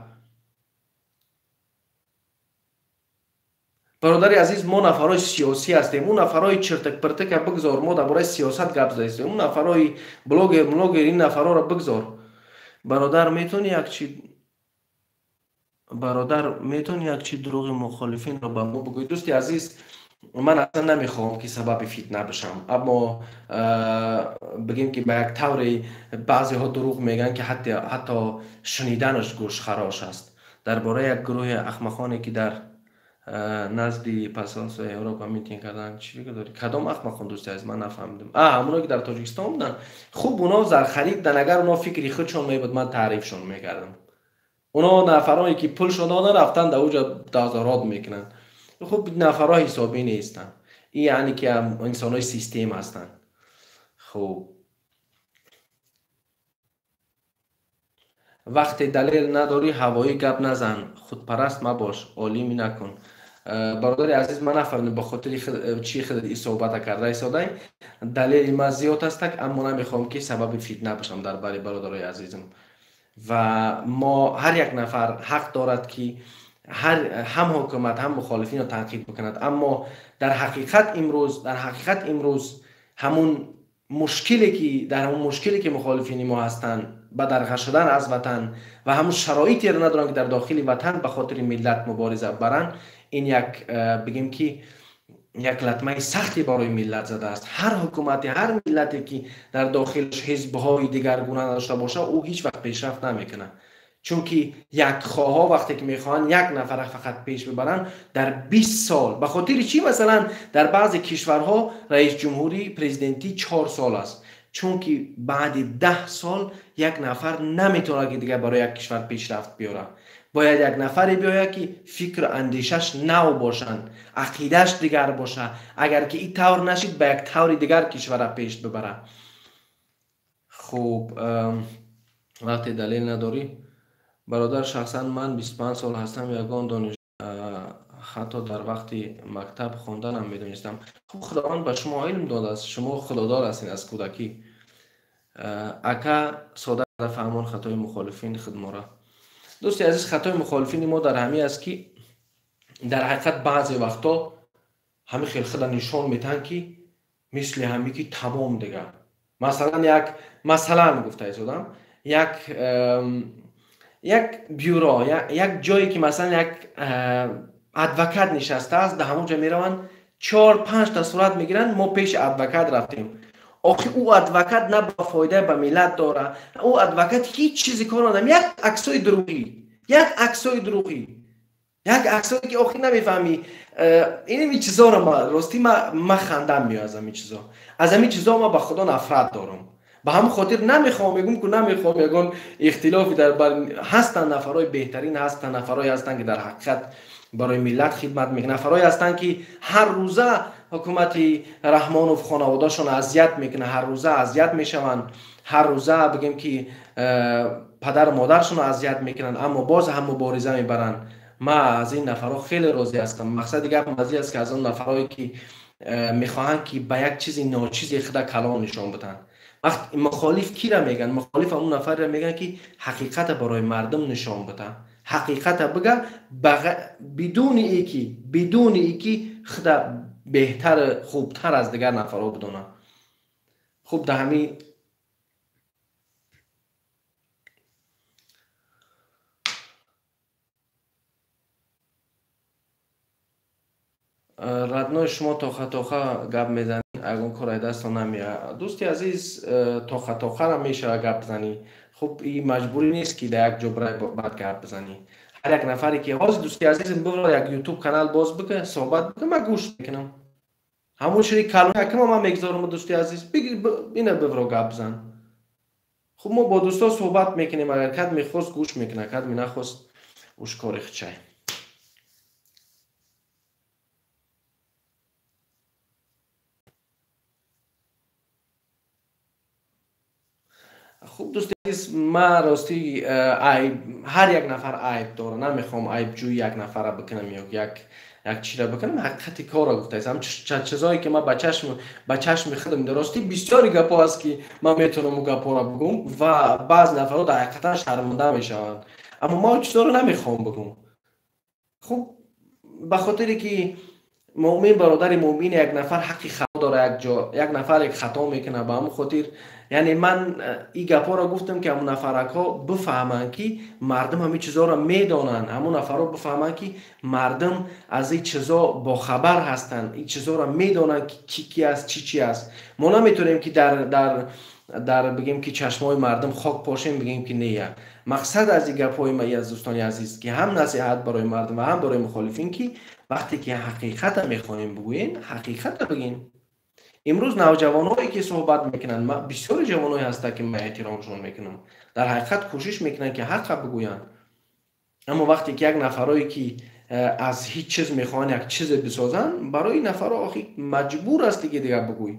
Бародари азиз, мо нафарҳои сиёсӣ ҳастем. Ӯ нафарҳои чиртак-пиртака бигзор, мо дар бораи сиёсат гап заистем. Ӯ нафарҳои блогер млогер, ин нафарҳоро бигзор. Бародар, метавонӣ як чи, бародар, метавонӣ як чи дурӯғи мухолифинро ба мо бигӯӣ? Дӯсти азиз, ман аслан намехоҳам, ки сабаби фитна бишам, аммо бигем, ки ба як тавре баъзеҳо дурӯғ мегӯянд, ки ҳатто шуниданаш гӯшхарош аст. Дар бораи як гурӯҳи ахмақоне, ки дар назди посольствои Европа митинг карданд, чӣ фикр дорӣ? Кадом ахмақон, дӯсти азиз, ман нафаҳмидам. А, ҳамоное, ки дар Тоҷикистон буданд. Хуб, оно зархарид буданд. Агар оно фикри худшон мебуд, ман таърифшон мекардам. Оно нафароне, ки пулшон додан, рафтан дар уҷа тазоҳурот мекунанд. Хуб, нафарҳо ҳисобӣ нестанд, ин яъне ки инсонҳои систем ҳастанд. Хуб, вақте далел надорӣ, ҳавоӣ гап назан, худпараст мабош, олимӣ накун. Бародари азиз, ман нафаҳмидам ба хотири чӣ худат ин суҳбата карда истодай. Далели ман зиёд ҳастак, аммо намехоҳам ки сабаби фитна бошам дар бари бародарои азизам. Ва мо ҳар як нафар ҳақ дорад ки ҳам ҳукумат ҳам мухолифинро танқид бикунад, аммо дар ҳақиқат имрӯз ҳамун мушкиле ки дар ҳамун мушкиле ки мухолифини мо ҳастанд, ба дарға шудан аз ватан ва ҳамун шароитеро надоранд ки дар дохили ватан ба хотири миллат мубориза баранд, ин як бигем ки як латмаи сахте барои миллат задааст. Ҳар ҳукумате, ҳар миллате ки дар дохилаш ҳизбҳои дигаргуна надошта бошад, ӯ ҳеҷ вақт пешрафт намекунад. Чунки якхоҳҳо вақте ки мехоҳанд як нафара фақат пеш бибаранд дар 20 сол, ба хотири чӣ масалан дар баъзе кишварҳо раис ҷумҳурӣ президентӣ 4 сол аст, чунки баъди 10 сол як нафар наметавонад ки дигар барои як кишвар пешрафт биёрад. Бояд як нафаре биёяд ки фикру андешаш нав бошанд, ақидааш дигар бошад. Агар ки ин тавр нашид, ба як таври дигар кишвара пеш бибарад. Хуб, вақте далел надорӣ бародар, шахсан ман 25 сол ҳастам, ягон дониш ҳатто дар вақти мактаб хонданам медонистам. Хуб, Худованд ба шумо илм додааст, шумо худодор ҳастед аз кӯдакӣ. Ака, сода фаҳмон хатои мухолифин худмора. Дӯсти азиз, хатои мухолифини мо дар ҳамин аст ки дар ҳақиқат баъзе вақтҳо ҳамин хел худа нишон метаҳанд ки мисли ҳамин ки тамом дигар. Масалан, масалан гуфта истодам, як бюро, як ҷое ки масалан як адвокат нишастааст, дар ҳамон ҷо мераванд, 4-5 та сурат мегиранд, мо пеши адвокат рафтем. Охи ӯ адвокат на ба фоида ба миллат дора, ӯ адвокат ҳеҷ чизе кор надорад. Як аксои дурӯғӣ, як аксои дурӯғӣ, як аксое ки охи намефаҳмӣ. Инами чизоро ростӣ ма хандам меояд аз ҳамин чизо. Аз ҳамин чизо ма ба Худо нафрат дорам. Ба ҳамон хотир намехоҳам, мегӯм ку намехоҳам ягон ихтилофи дар бар ҳастанд. Нафарҳои беҳтарин ҳастанд, нафарҳое ҳастанд ки дар ҳақиқат барои миллат хидмат мекунанд, нафарҳое ҳастанд ки ҳар рӯза ҳукумати Раҳмонов хонаводаашон азият мекунад, ҳар рӯза азият мешаванд, ҳар рӯза бигем ки падару модарашонро азият мекунанд, аммо боз ҳам мубориза мебаранд. Ман аз ин нафарҳо хеле розӣ ҳастам. Мақсади гапам аз ин аст ки аз он нафарҳое ки мехоҳанд ки ба як чизи ночизи худа калон нишон бидиҳанд. Вақт мухолиф кира мегӯянд? Мухолиф ҳамон нафарро мегӯянд ки ҳақиқата барои мардум нишон бидиҳад, ҳақиқата бигӯ, бидуни ки худа беҳтар, хубтар аз дигар нафарҳо бидонад. Хуб, дар ҳамин родной шумо тоха-тоха гап мезанед, ягон кор ай дастон намеояд. Дӯсти азиз, тоха-тохара мешавад гап бизанӣ. Хуб, ин маҷбурӣ нест ки дар як ҷо бирай баъд гап бизанӣ. Ҳар як нафаре ки ҳозир дӯсти азизм бирав як ютуб канал боз бикун, суҳбат бикун, ман гӯш мекунам. Ҳамон шири калон якма ман мегзорам, дӯсти азиз, ина бивро гап бизан. Хуб, мо бо дӯсто суҳбат мекунем, агар кад мехост гӯш мекунад, кад менахост уш кори хичай. Хуб, дӯсти азиз, ман ростӣ айб, ҳар як нафар айб дора, намехоҳам айбҷӯи як нафарро бикунам ё як чиро бикунам, ҳақиқати корро гуфтаистам. Чизое ки ман ба чашми худам ростӣ бисёри гапҳо аст ки ман метавонам он гапҳоро бигӯм ва баъзе нафарҳо дар ҳақиқатан шарманда мешаванд, аммо ман он чизҳоро намехоҳам бигӯм. Хуб, ба хотире ки муъмин бародари муъмин як нафар ҳаққи хато дора, як ҷо як нафар як хато мекунад, ба ҳамон хотир яъне ман ин гапҳоро гуфтам ки ҳамон нафаракҳо бифаҳманд ки мардум ҳамин чизҳоро медонанд, ҳамон нафарҳо бифаҳманд ки мардум аз ин чизҳо бохабар ҳастанд, ин чизҳоро медонанд ки ки ки аст, чӣ чӣ аст. Мо наметавонем ки дар бигем ки чашмҳои мардум хок пошем, бигем ки не. Мақсад аз ин гапҳои ман аз дӯстони азиз ки ҳам насиҳат барои мардум ва ҳам барои мухолифин ки вақте ки ҳақиқата мехоҳем бигӯем, ҳақиқата бигем. Имрӯз навҷавонҳое ки суҳбат мекунанд, ман бисёри ҷавонҳое ҳастанд ки ман эҳтиромшон мекунам, дар ҳақиқат кӯшиш мекунанд ки ҳаққа бигӯянд, аммо вақте ки як нафарое ки аз ҳеҷ чиз мехоҳанд як чизе бисозанд, барои нафарҳо охи маҷбур ҳасти ки дигар бигӯй.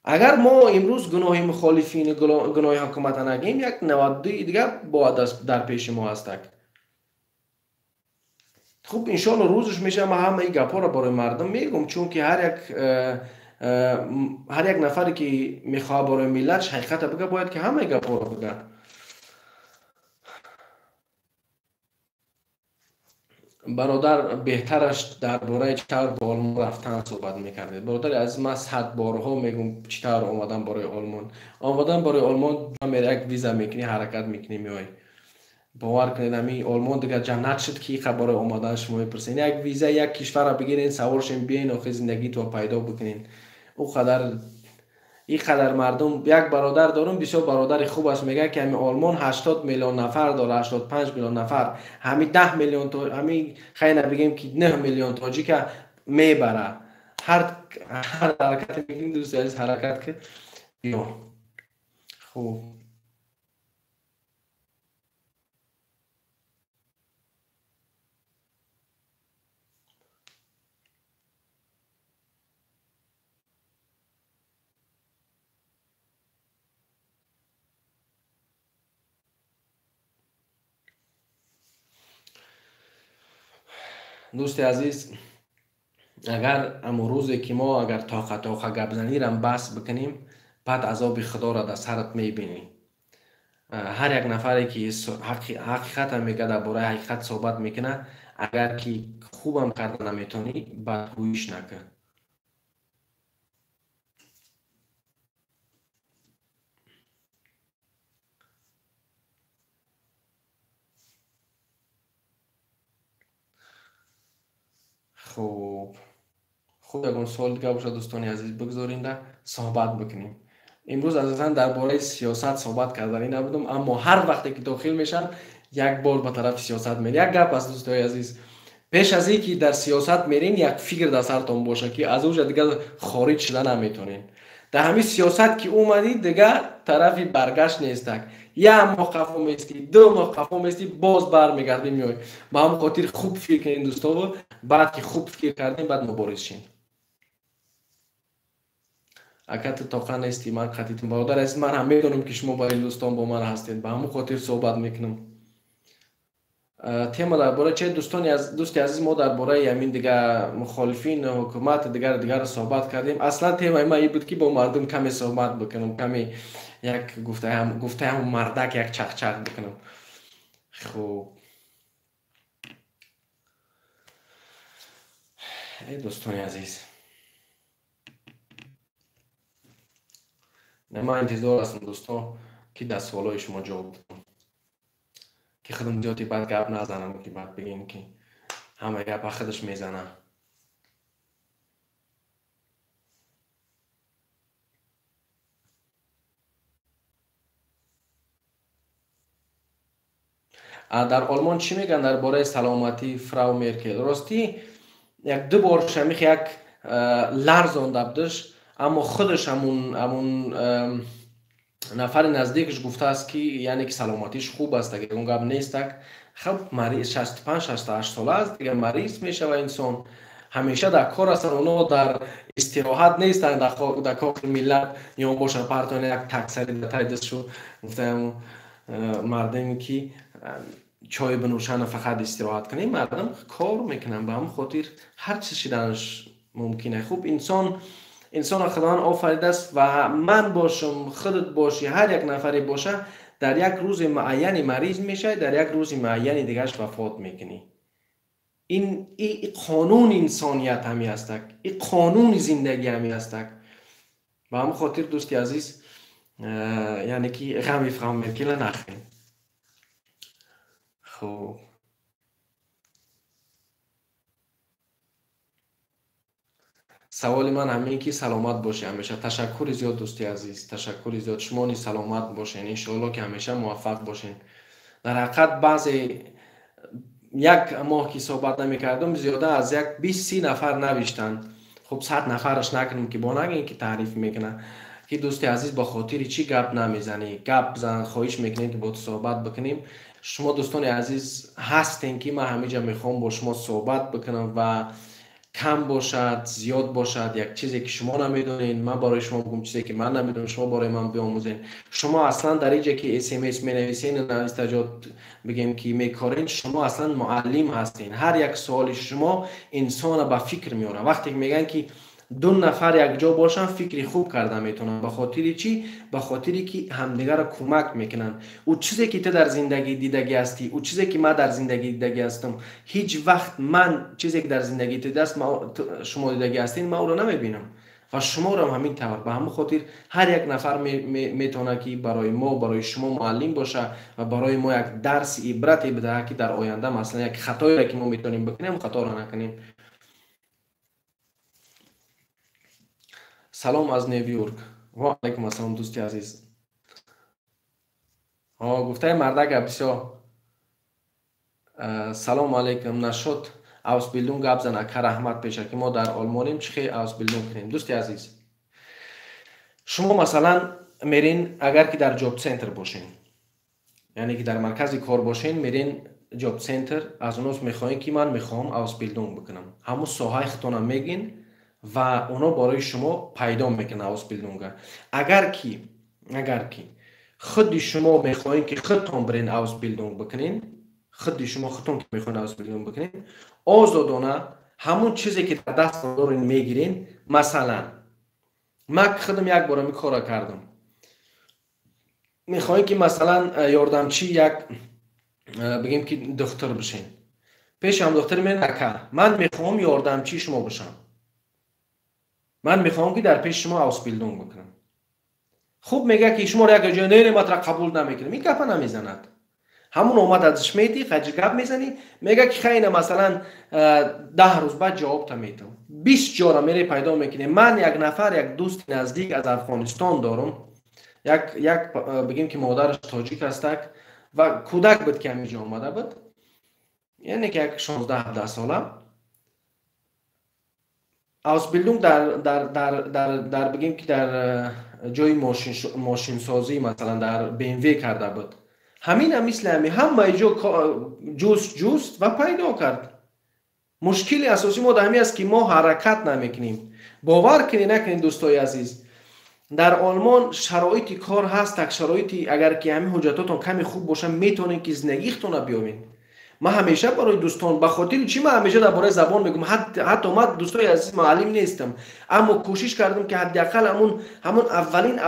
Агар мо имрӯз гуноҳи мухолифин, гуноҳи ҳукумата нагем, як 92 дигар бояд дар пеши мо ҳастак. Хуб, иншоалло рӯзш мешавад, ман ҳамаи гапҳоро барои мардум мегӯм, чунки ҳар як нафаре ки мехоҳад барои миллатш ҳақиқатро бигӯяд, бояд ки ҳамаи гапҳоро бигӯяд. Бародар, беҳтараш дар бораи чӣ тавр ба Олмон рафтан суҳбат мекардед. Бародари азиз, ман 100 борҳо мегӯм чӣ тавр омадан барои Олмон. Омадан барои Олмон як виза мекунӣ, ҳаракат мекунӣ, меоӣ. Бовар кунед, ҳамин Олмон дигар ҷаннат шуд, ки иқа барои омадан шумо мепурсед. Як виза як кишварро бигирен, савор шен, биёен, охир зиндагитро пайдо бикунен. Ӯ қадар ин қадар мардум, як бародар дорум, бисёр бародари хуб аст, мегӯяд ки ҳамин Олмон 80 миллион нафар дорад, 85 миллион нафар, ҳамин 10 миллион, ҳамин хайна бигем ки 9 миллион тоҷика мебарад. Ҳар ҳаракате мекунӣ, дӯсти азиз, ҳаракат ки биё. Хуб, дӯсти азиз, агар аммо рӯзе ки мо агар тоқа-тоқа гапзанирам бас бикунем, баъд азоби худоро дар сарат мебинӣ. Ҳар як нафаре ки ҳақиқатам мегӯяд, дар бораи ҳақиқат суҳбат мекунад, агар ки хубам карда наметавонӣ, бадгӯиш накун. Хуб, хуб, ягон суол дига бошад, дӯстони азиз, бигзоринда суҳбат бикунем. Имрӯз асосан дар бораи сиёсат суҳбат карданӣ набудам, аммо ҳар вақте ки дохил мешам, як бор ба тарафи сиёсат мерем. Як гап аст, дӯстои азиз, пеш аз ин ки дар сиёсат мерем, як фикр дар сартон бошад, ки аз уҷа дигар хориҷ шуда наметонем. Дар ҳамин сиёсат ки омадӣ, дигар тарафи баргашт нестак. Як моҳ қафо местӣ, 2 моҳ қафо местӣ, боз бармегардӣ, меоӣ. Ба ҳамон хотир хуб фикр кунед, дӯстово, баъд ки хуб фикр кардем, баъд мубориз шем. Ака ту тоқа нестӣ, ман қатитум. Бародар азиз, ман ҳам медонам ки шумо барои дӯстон бо ман ҳастед, ба ҳамон хотир суҳбат мекунам. Тема дар бораи че, дӯсти азиз, мо дар бораи ҳамин дигар мухолифин, ҳукумат, дигар суҳбат кардем. Аслан темаи ман ин буд ки бо мардум каме суҳбат бикунам, каме як гуфтаи ҳам мардак як чақчақ бикунам. Хуб, эй дӯстони азиз, ман интизор ҳастам, дӯсто, ки дар суолҳои шумо ҷавоб бидам, ки худам зиёди бад гап назанам, ки баъд бигем ки ҳама гапа худаш мезанам. Дар Олмон чӣ мегӯянд дар бораи саломатии фрау Меркел? Ростӣ як ду бор шамих як ларзонда будаш, аммо худаш ҳамун нафари наздикаш гуфтааст ки яъне ки саломатиш хуб аст, агар он гап нестак. Хуб, мариз 65-68 сола аст, дигар мариз мешава инсон. Ҳамеша дар кор ҳастанд, онҳо дар истироҳат нестанд, дар кохи миллат ё бошанд партони як таксари дар таи дастшу гуфтаам мардаме ки чой бинӯшанд фақат истироҳат кунем, мардам кор мекунанд, ба ҳамин хотир ҳар чиз шиданаш мумкин аст. Хуб, инсонро Худованд офаридааст ва ман бошам, худат бошӣ, ҳар як нафаре боша, дар як рӯзи муайяни мариз мешавӣ, дар як рӯзи муайяни дигараш вафот мекунӣ. Ин қонуни инсоният ҳами ҳастак, ин қонуни зиндагӣ ҳами ҳастак. Ба ҳамин хотир, дӯсти азиз, яъне ки ғами фрау Меркелро нахӯрем. Хуб, саволи ман ҳамин ки саломат бошед ҳамеша. Ташаккури зиёд, дӯсти азиз, ташаккури зиёд. Шумо низ саломат бошед, иншоалло ки ҳамеша муваффақ бошед. Дар ҳақиқат баъзе як моҳ ки суҳбат намекардам, зиёда аз як 20-30 нафар навиштанд. Хуб, 100 нафараш накунем ки бо нагӯем ки таъриф мекунад, ки дӯсти азиз ба хотири чӣ гап намезанӣ, гап зан, хоҳиш мекунем ки бо ту суҳбат бикунем. Шумо дӯстони азиз ҳастем ки ман ҳамиҷа мехоҳам бо шумо суҳбат бикунам ва Кам бошад, зиёд бошад, як чизе ки шумо намедонед, ман барои шумо бигӯм, чизе ки ман намедонам, шумо барои ман биомӯзед. Шумо аслан дар инҷа ки смс менависен, навистаҷот бигем ки мекорен, шумо аслан муаллим ҳастен. Ҳар як суоли шумо инсона ба фикр меорад. Вақте ки мегӯянд ки ду нафар якҷо бошанд, фикри хуб карда метавонанд. Ба хотири чӣ? Ба хотире ки ҳамдигарро кӯмак мекунанд. Ӯ чизе ки ту дар зиндагӣ дидагӣ ҳастӣ, ӯ чизе ки ман дар зиндагӣ дидагӣ ҳастам, ҳеҷ вақт ман чизе ки дар зиндагӣ ту дидааст, шумо дидагӣ ҳастед, ман ӯро намебинам. Ва шуморо ҳам ҳамин тавр. Ба ҳамин хотир ҳар як нафар метавонад ки барои мо, барои шумо муаллим боша ва барои мо як дарси ибрате бидаҳад, ки дар оянда масалан як хатоеро ки мо метавонем бикунем, хаторо накунем. Салом аз Нью-Йорк. Ва алайкум ассалом, дӯсти азиз. Гуфтаи мардага бисёр. Салом алайкум, нашуд Ausbildung гап зан, ака раҳмат пеша ки мо дар Олмонем, чӣ хел Ausbildung кунем? Дӯсти азиз, шумо масалан мерин, агар ки дар Jobcenter бошен, яъне ки дар маркази кор бошен, мерин Jobcenter, аз онос мехоҳем ки ман мехоҳам Ausbildung бикунам. Ҳамун соҳаи худтона мегин ва оно барои шумо пайдо мекунад Ausbildung-а. Агар ки худи шумо мехоҳед ки худтон бирен Ausbildung бикунен, худи шумо худтон ки мехоҳед Ausbildung бикунен, озодона ҳамун чизе ки дар даст дорен мегирен. Масалан, ман худам як бор ҳамин корро кардам. Мехоҳем ки масалан ёрдамчи як бигем ки духтур бишен. Пешам духтур мерен, ака, ман мехоҳам ёрдамчи шумо бошам. Ман мехоҳам ки дар пеши шумо Ausbildung бикунам. Хуб мегӯяд ки шуморо як ҷой не, матра қабул намекунам. Ин гапа намезанад. Ҳамун омад азш медӣ, хаҷи гап мезанӣ, мегӯяд ки хайна масалан 10 рӯз баъд ҷавобта метавам. 20 ҷора мере пайдо мекунем. Ман як нафар, як дӯсти наздик аз Афғонистон дорам. Як бигем ки модараш тоҷик ҳастак ва кӯдак буд ки ҳамин ҷо омада буд. Яъне ки як 16-17 сола. Ausbildung дар бигем ки дар ҷои мошинсозӣ, масалан дар BMW карда буд. Ҳамина мисли ҳамин ҳамаи ҷо ҷуст ва пайдо кард. Мушкили асосӣ мо дар ҳамин аст ки мо ҳаракат намекунем. Бовар кунед накунед дӯстои азиз, дар Олмон шароити кор ҳаст, так шароити агар ки ҳамин ҳуҷҷатотон каме хуб бошад, метавонед ки зиндагихтонро биёбед. Ман ҳамеша барои дӯстон, ба хотири чӣ ман ҳамеша дар бораи забон мегӯям, ҳатто ман дӯстои азиз муаллим нестам, аммо кӯшиш кардам ки ҳадди ақал ҳамун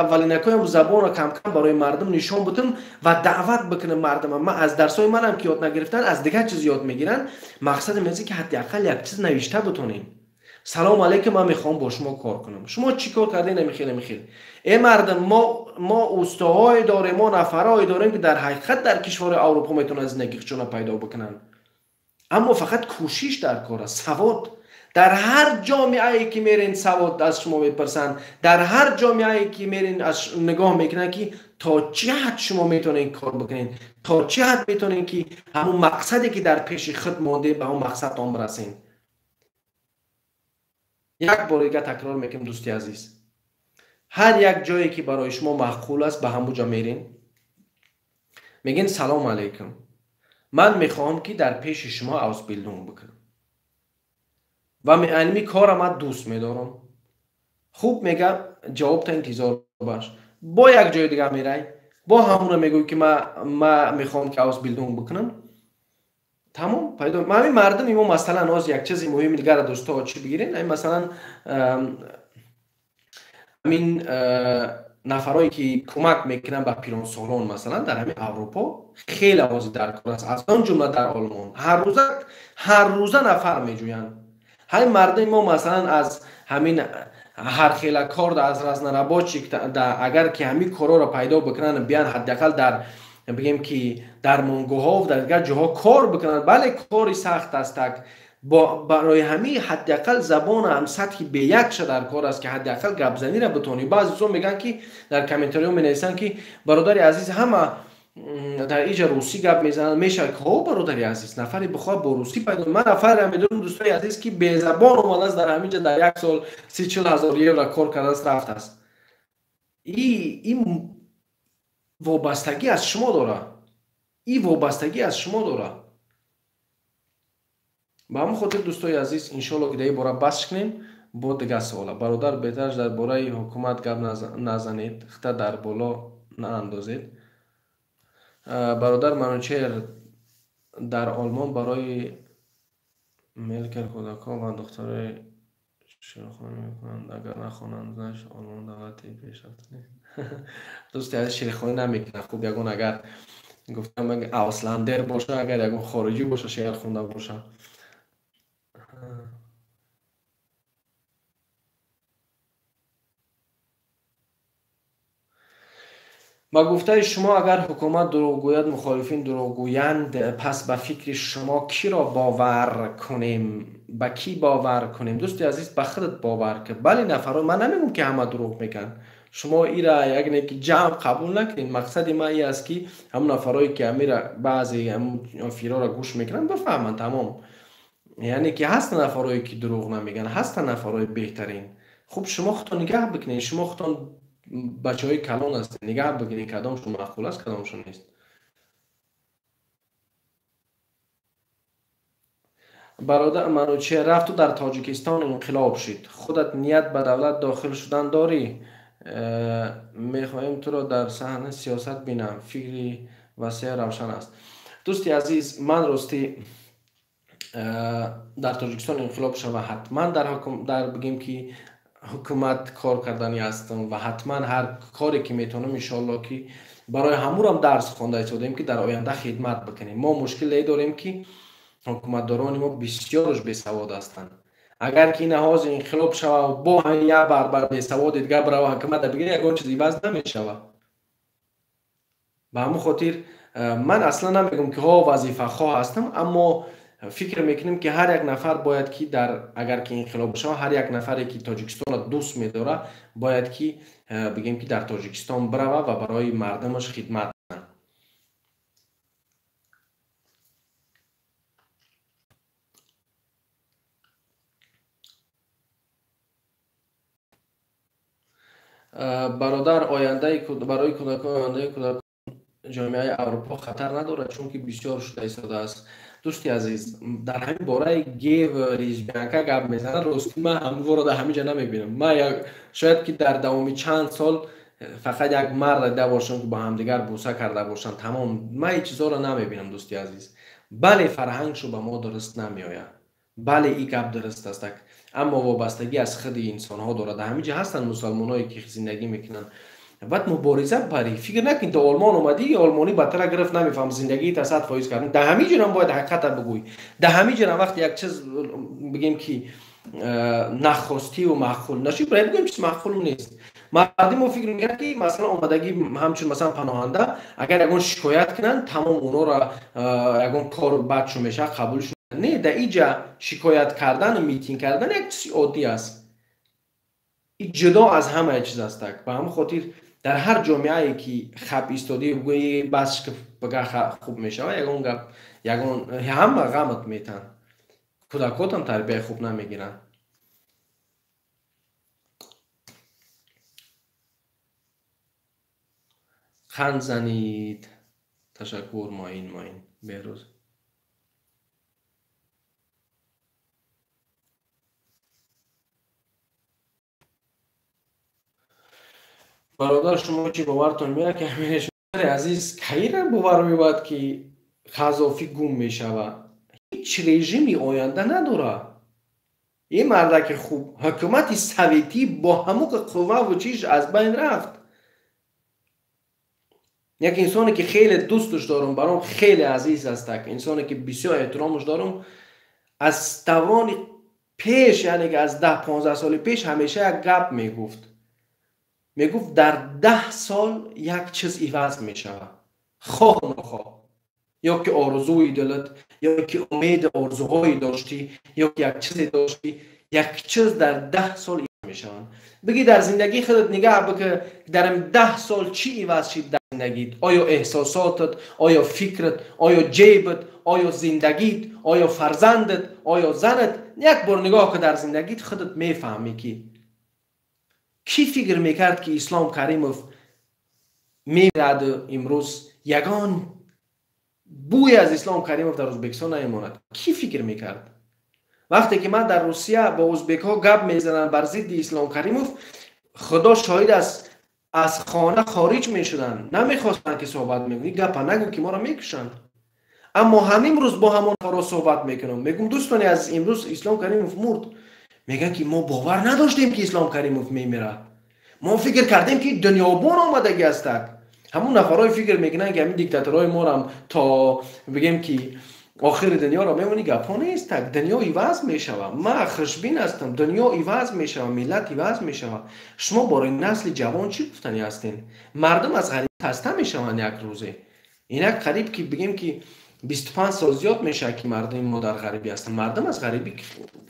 аввалинакҳои ҳамун забонро камкам барои мардум нишон бидам ва даъват бикунам мардума. Ман аз дарсҳои манам ки ёд нагирифтан, аз дигар чиз ёд мегиранд. Мақсадам ин аст ки ҳадди ақал як чиз навишта битонем. Салом алейкум, ман мехоҳам бо шумо кор кунам. Шумо чӣ кор кардед? Намехел, намехел. Э мардум, мо устоҳое дорем, мо нафарое дорем ки дар ҳақиқат дар кишварҳои Аврупо метавонанд зиндагихчона пайдо бикунанд. Аммо фақат кӯшиш дар кор аст, савод. Дар ҳар ҷомеае ки мерен савод аз шумо мепурсанд, дар ҳар ҷомеае ки мерен аз нигоҳ мекунанд ки то чӣ ҳад шумо метавонед кор бикунед, то чӣ ҳад метавонед ки ҳамун мақсаде ки дар пеши худ монде ба ҳамун мақсадтон бирасед. Як бор дига такрор мекунем дӯсти азиз, ҳар як ҷое ки барои шумо маъқул аст ба ҳамун ҷо мерин, мегӯен салом алейкум, ман мехоҳам ки дар пеши шумо Ausbildung бикунам ва ами кора ман дӯст медорам. Хуб мега, ҷавобта интизор баш. Бо як ҷои дига мерай, бо ҳамуна мегӯй ки ман мехоҳам ки Ausbildung бикунам. Тамом пайдо. Ҳамин мардуми мо масалан оз як чизи муҳими дигарро дӯстҳо чӣ бигирен, ҳамин масалан ҳамин нафарое ки кӯмак мекунанд ба пиронсолон, масалан дар ҳамин Аврупо хеле ози дар кор аст, аз он ҷумла дар Олмон ҳар рӯза нафар меҷӯянд. Ҳамин мардуми мо масалан аз ҳамин ҳархела кор, аз разнорабочик, агар ки ҳамин корҳоро пайдо бикунанд, биянд ҳадди ақал дар бигем ки дар монгоҳҳо ва дар дигар ҷоҳо кор бикунанд. Бале, кори сахт аст, так барои ҳамин ҳадди ақал забон ҳам сатҳи беякша дар кор аст ки ҳадди ақал гапзаниро битонӣ. Баъзе дӯстон мегӯянд ки дар комментариҳо менависанд ки бародари азиз, ҳама дар иҷа русӣ гап мезананд. Мешавад ки ҳо бародари азиз, нафаре бихоҳад бо русӣ пайдо. Ман нафаре медонам дӯстои азиз ки безабон омадааст дар ҳамин ҷа дар як сол 30-40 ҳазор евро кор кардааст, рафтааст. Ин вобастагӣ аз шумо дорад. Ин вобастагӣ аз шумо дорад. Ба ҳамон хотир, дӯстои азиз, иншоалло ки дар ин бора баҳс кунем. Бо дигар савола. Бародар, беҳтараш дар бораи ҳукумат гап назанед, хита дар боло наандозед. Бародар Манучер, дар Олмон барои Меркел кӯдакон ва духтарои шеърхонӣ мекунанд, агар нахонанд, значит Олмон давлати пешрафта нест. Дӯсти азиз, шеърхонӣ намекунад. Хуб, ягон агар гуфтам Ausländer боша, агар ягон хориҷӣ боша, шеър хонда боша. Ба гуфтаи шумо, агар ҳукумат дурӯғ гӯяд, мухолифин дурӯғгӯянд, пас ба фикри шумо киро бовар кунем? Ба кӣ бовар кунем? Дӯсти азиз, ба худат бовар кун. Бале, нафаро, ман намегӯм ки ҳама дурӯғ мегӯянд. Шумо ира ягне ки ҷамъ қабул накунед. Мақсади ман ин аст ки ҳамон нафарое ки амира баъзе фирора гӯш мекунанд, бифаҳманд тамом. Яъне ки ҳастанд нафарое ки дурӯғ намегӯянд, ҳастанд нафарои беҳтарин. Хуб, шумо худтон нигаҳ бикунед, шумо худтон бачаҳои калон ҳастед, нигаҳ бикунед кадомшон маъқул аст, кадомшон нест. Бародар Манучер, рафту дар Тоҷикистон инқилоб шид. Худат ният ба давлат дохил шудан дорӣ? Мехоҳем туро дар саҳнаи сиёсат бинам. Фикри васеъ равшан аст. Дӯсти азиз, ман ростӣ дар Тоҷикистон инқилоб шава, ҳатман дар бигем ки ҳукумат кор кардани ҳастам ва ҳатман ҳар коре ки метавонам, иншоалло ки барои ҳамурам дарс хонда истодаем ки дар оянда хидмат бикунем. Мо мушкиле дорем ки ҳукуматдорони мо бисёрш бесавод ҳастанд. Агар ки ина ҳозир инқилоб шава бо ҳамин як барбар бесаводи дигар барава ҳукумата бигирад, ягон чиз иваз намешава. Ба ҳамон хотир ман аслан намегӯм ки ҳо вазифахоҳ ҳастам, аммо фикр мекунем ки ҳар як нафар бояд ки дар агар ки инқилоб шава, ҳар як нафаре ки Тоҷикистонро дӯст медорад, бояд ки бигем ки дар Тоҷикистон бирава ва барои мардумаш хидмат кунад. Бародар, ояндаи барои кӯдакон, ояндаи кӯдакон ҷомеаи Аврупо хатар надорад, чунки бисёр шуда истодааст. Дӯсти азиз, дар ҳамин бораи гев лесбиянка гап мезанад, ростӣ ман ҳамворо дар ҳамин ҷа намебинам. Ман шояд ки дар давоми чанд сол фақат як мард дида бошам ки бо ҳамдигар буса карда бошанд, тамом. Ман ин чизҳоро намебинам, дӯсти азиз. Бале, фарҳангшо ба мо дуруст намеояд. Бале, ин гап дуруст аст, аммо вобастагӣ аз худи инсонҳо дорад. Дар ҳамин ҷа ҳастанд мусалмонҳое ки зиндагӣ мекунанд. Баъд мубориза барӣ. Фикр накун то Олмон омадӣ, олмонӣ ба тара гирифт, намефаҳм зиндагита 100% кардем. Дар ҳамин ҷурам бояд ҳақиқата бигӯй. Дар ҳамин ҷурам вақте як чиз бигем ки нахостиву маъқул нашуд, бояд бигӯем чиз маъқул нест. Мардуми мо фикр мекунанд ки масалан омадагӣ ҳамчун масалан паноҳанда, агар ягон шикоят кунанд, тамом онҳоро ягон кор бадшон мешавад, қабулшон. Не, дар инҷа шикоят кардану митинг кардан як чизи оддӣ аст. Ин ҷудо аз ҳамаи чиз аст. Ба ҳамон хотир дар ҳар ҷомеае ки хаб истодӣ, бигӯӣ бас ки бага хуб мешавад, ягон гап, ягон ҳама ғамат метан. Кӯдакотам тарбияи хуб намегиранд. Қанд занид. Ташаккур, Моин, Моин. Беҳрӯз. Бародар, шумо чӣ бовартон меояд ки ҳамин азиз кайра бовар меояд ки Қазофӣ гум мешавад? Ҳеҷ режими оянда надорад. Ин мардаки хуб, ҳукумати советӣ бо ҳамон қувваву чиш аз байн рафт. Як инсоне ки хеле дӯсташ дорам, баром хеле азиз аст, инсоне ки бисёр эҳтиромаш дорам, аз даврони пеш, яъне ки аз 10-15 соли пеш ҳамеша як гап мегуфт. Мегуфт дар 10 сол як чиз иваз мешавад, хоҳ нохоҳ, ё ки орзуи дилат, ё ки умеди орзуҳое доштӣ, ё ки як чизе доштӣ, як чиз дар 10 сол иваз мешаванд. Бигӣ дар зиндагии худат нигаҳ бикун, дар ин 10 сол чӣ иваз шид дар зиндагит? Оё эҳсосотат, оё фикрат, оё ҷебат, оё зиндагит, оё фарзандат, оё занат? Як бор нигоҳ кун дар зиндагит, худат мефаҳмӣ ки кӣ фикр мекард ки Ислом Каримов мемираду имрӯз ягон бӯй аз Ислом Каримов дар Ӯзбекистон намемонад? Кӣ фикр мекард? Вақте ки ман дар Русия бо узбекҳо гап мезанам бар зидди Ислом Каримов, Худо шоҳид аст, аз хона хориҷ мешуданд, намехостанд ки суҳбат мекунем. Ин гапа нагӯ ки моро мекушанд. Аммо ҳамин рӯз бо ҳамон нафарҳо суҳбат мекунам, мегӯм дӯстони азиз, имрӯз Ислом Каримов мурд. Мегӯянд ки мо бовар надоштем ки Ислом Каримов мемирад. Мо фикр кардем ки дунёбон омадагӣ ҳастак. Ҳамон нафарҳое фикр мекунанд ки ҳамин диктаторҳои морам то бигем ки охири дунёро мемонӣ, гапҳо нестак. Дунё иваз мешавад. Ман хушбин ҳастам, дунё иваз мешавад, миллат иваз мешавад. Шумо бораи насли ҷавон чӣ гуфтанӣ ҳастед? Мардум аз ғариб хаста мешаванд як рӯзе. Инак қариб ки бигем ки 25 сол зиёд мешавад ки мардуми мо дар ғарибӣ ҳастанд. Мардум аз ғарибӣ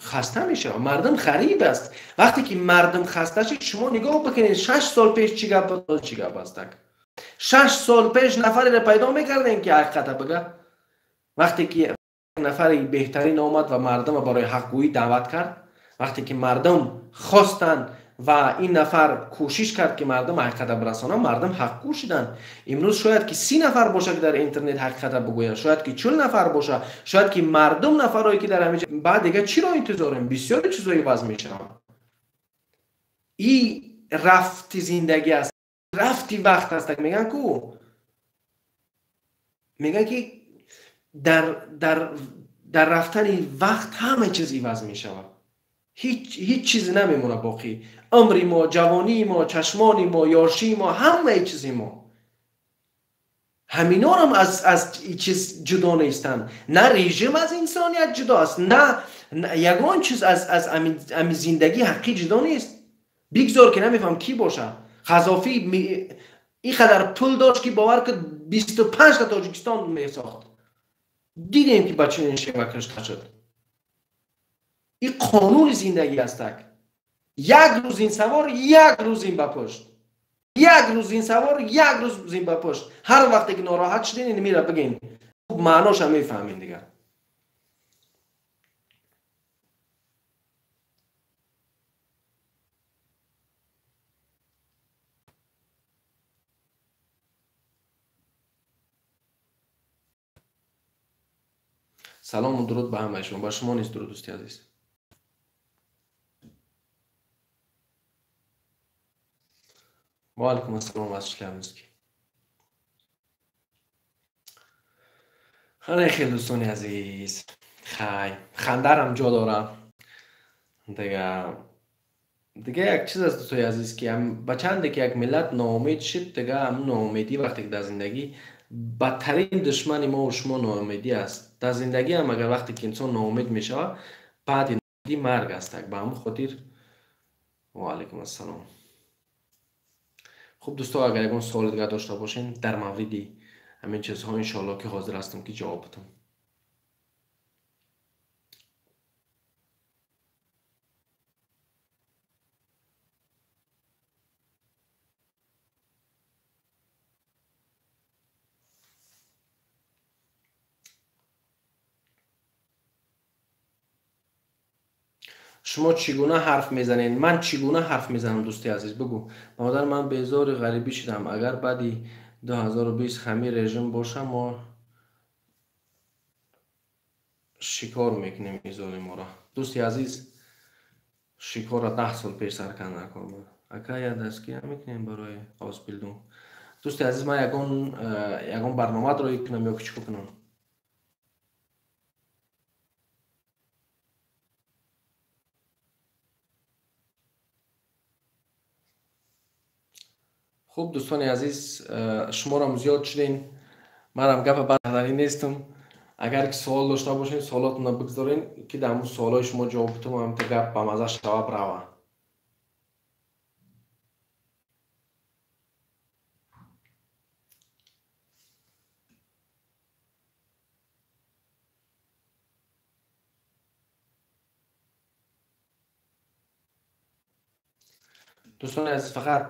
хаста мешавад. Мардум ғариб аст. Вақте ки мардум хаста шуд, шумо нигоҳ бикунед, 6 сол пеш чӣ гап буд, чӣ гап ҳастак. 6 сол пеш нафареро пайдо мекардем ки ҳақиқата бигӯяд. Вақте ки нафари беҳтарин омад ва мардумро барои ҳақгӯӣ даъват кард, вақте ки мардум хостанд ва ин нафар кӯшиш кард ки мардум ҳақиқата бирасонад, мардум ҳақгӯ шуданд. Имрӯз шояд ки 30 нафар бошад ки дар интернет ҳақиқата бигӯянд, шояд ки 40 нафар бошад, шояд ки мардум нафарое ки дар ҳамин ҷо баъд дига чиро интизорем? Бисёри чизо иваз мешаванд. Ин рафти зиндагӣ аст, рафти вақт аст. Мегӯянд ку? Мегӯянд ки дар рафтани вақт ҳама чиз иваз мешавад. Ҳеҷ чиз намемонад боқӣ. Умри мо, ҷавонии мо, чашмони мо, ёшии мо, ҳамаи чизи мо. Ҳаминорам аз чиз ҷудо нестанд. На режим аз инсоният ҷудо аст, на ягон чиз аз ами зиндагии ҳақиқӣ ҷудо нест. Бигзор ки намефаҳмам кӣ бошад. Қазофӣ ин қадар пул дошт ки бовар кунед 25 та Тоҷикистон месохт. Дидем ки ба чунин шева кушта шуд. Ин қонуни зиндагӣ ҳастак. Як рӯз ин савор, як рӯз ин ба пушт. Як рӯз ин савор, як рӯз ин ба пушт. Ҳар вақте ки нороҳат шудин, ин мира бигин. Хуб маъноша мефаҳмин дигар. Салому дуруд ба ҳамаи шумо. Ба шумо низ дуруд, дӯсти азиз. Ва алайкум ассалом аз Челябинск. Хеле хеле дӯстони азиз. Хай, хандарам ҷо дорам. Дига як чиз аст дӯстои азиз, ки ба чанде ки як миллат ноумед шуд, дига ҳамун ноумедӣ вақте ки дар зиндагӣ бадтарин душмани мо ва шумо ноумедӣ аст. Дар зиндагӣ ҳам агар вақте ки инсон ноумед мешавад, баъди ноумедӣ марг аст. Ба ҳамун хотир ва алайкум ассалом. Хуб дӯсто, агар ягон суоли дигар дошта бошед дар мавриди ҳамин чизҳо, иншоалло ки ҳозир ҳастам ки ҷавоб бидам. Шумо чӣ гуна ҳарф мезанед? Ман чӣ гуна ҳарф мезанам, дӯсти азиз? Бигӯ. Модар, ман безори ғарибӣ шудам. Агар баъди 2020 ҳамин режим боша, мо шикор мекунем изоли моро. Дӯсти азиз, шикорро 10 сол пеш сар кардан накор буд. Ака, я дастгирӣ мекунем барои Ausbildung. Дӯсти азиз, ман ягон барнома дроӣ кунам ё ки чӣ кунам? Хуб дӯстони азиз, шуморам зиёд шудин. Манам гапа баъданӣ нестам. Агар ки суол дошта бошед, суолотонро бигзорен, ки дар ҳамун суолҳои шумо ҷавоб бидам, ҳамта гап ба маза шаваб рава. Дӯстони азиз, фақат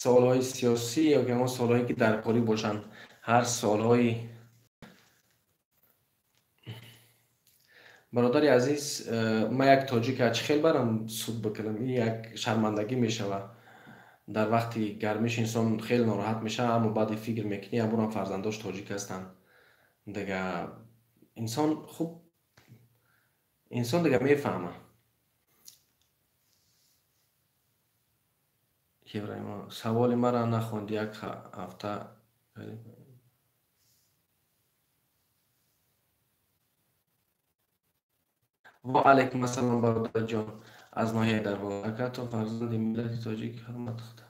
суолҳои сиёсӣ ё ки ҳамон суолҳое ки даркорӣ бошанд, ҳар суолҳои бародари азиз, ман як тоҷик чӣ хел барам суд бикунам? Ин як шармандагӣ мешавад. Дар вақти гармиш инсон хеле нороҳат мешавад, аммо баъди фикр мекунӣ, амурам фарзандош тоҷик ҳастанд. Дига инсон хуб Инсон дига мефаҳма. Саволи мара нахонд, як ҳафта. Ва алайкум ассалом, бародарҷон, аз ноҳияи Дарвоз. Ака, то фарзанди миллати тоҷик ҳурмат худо.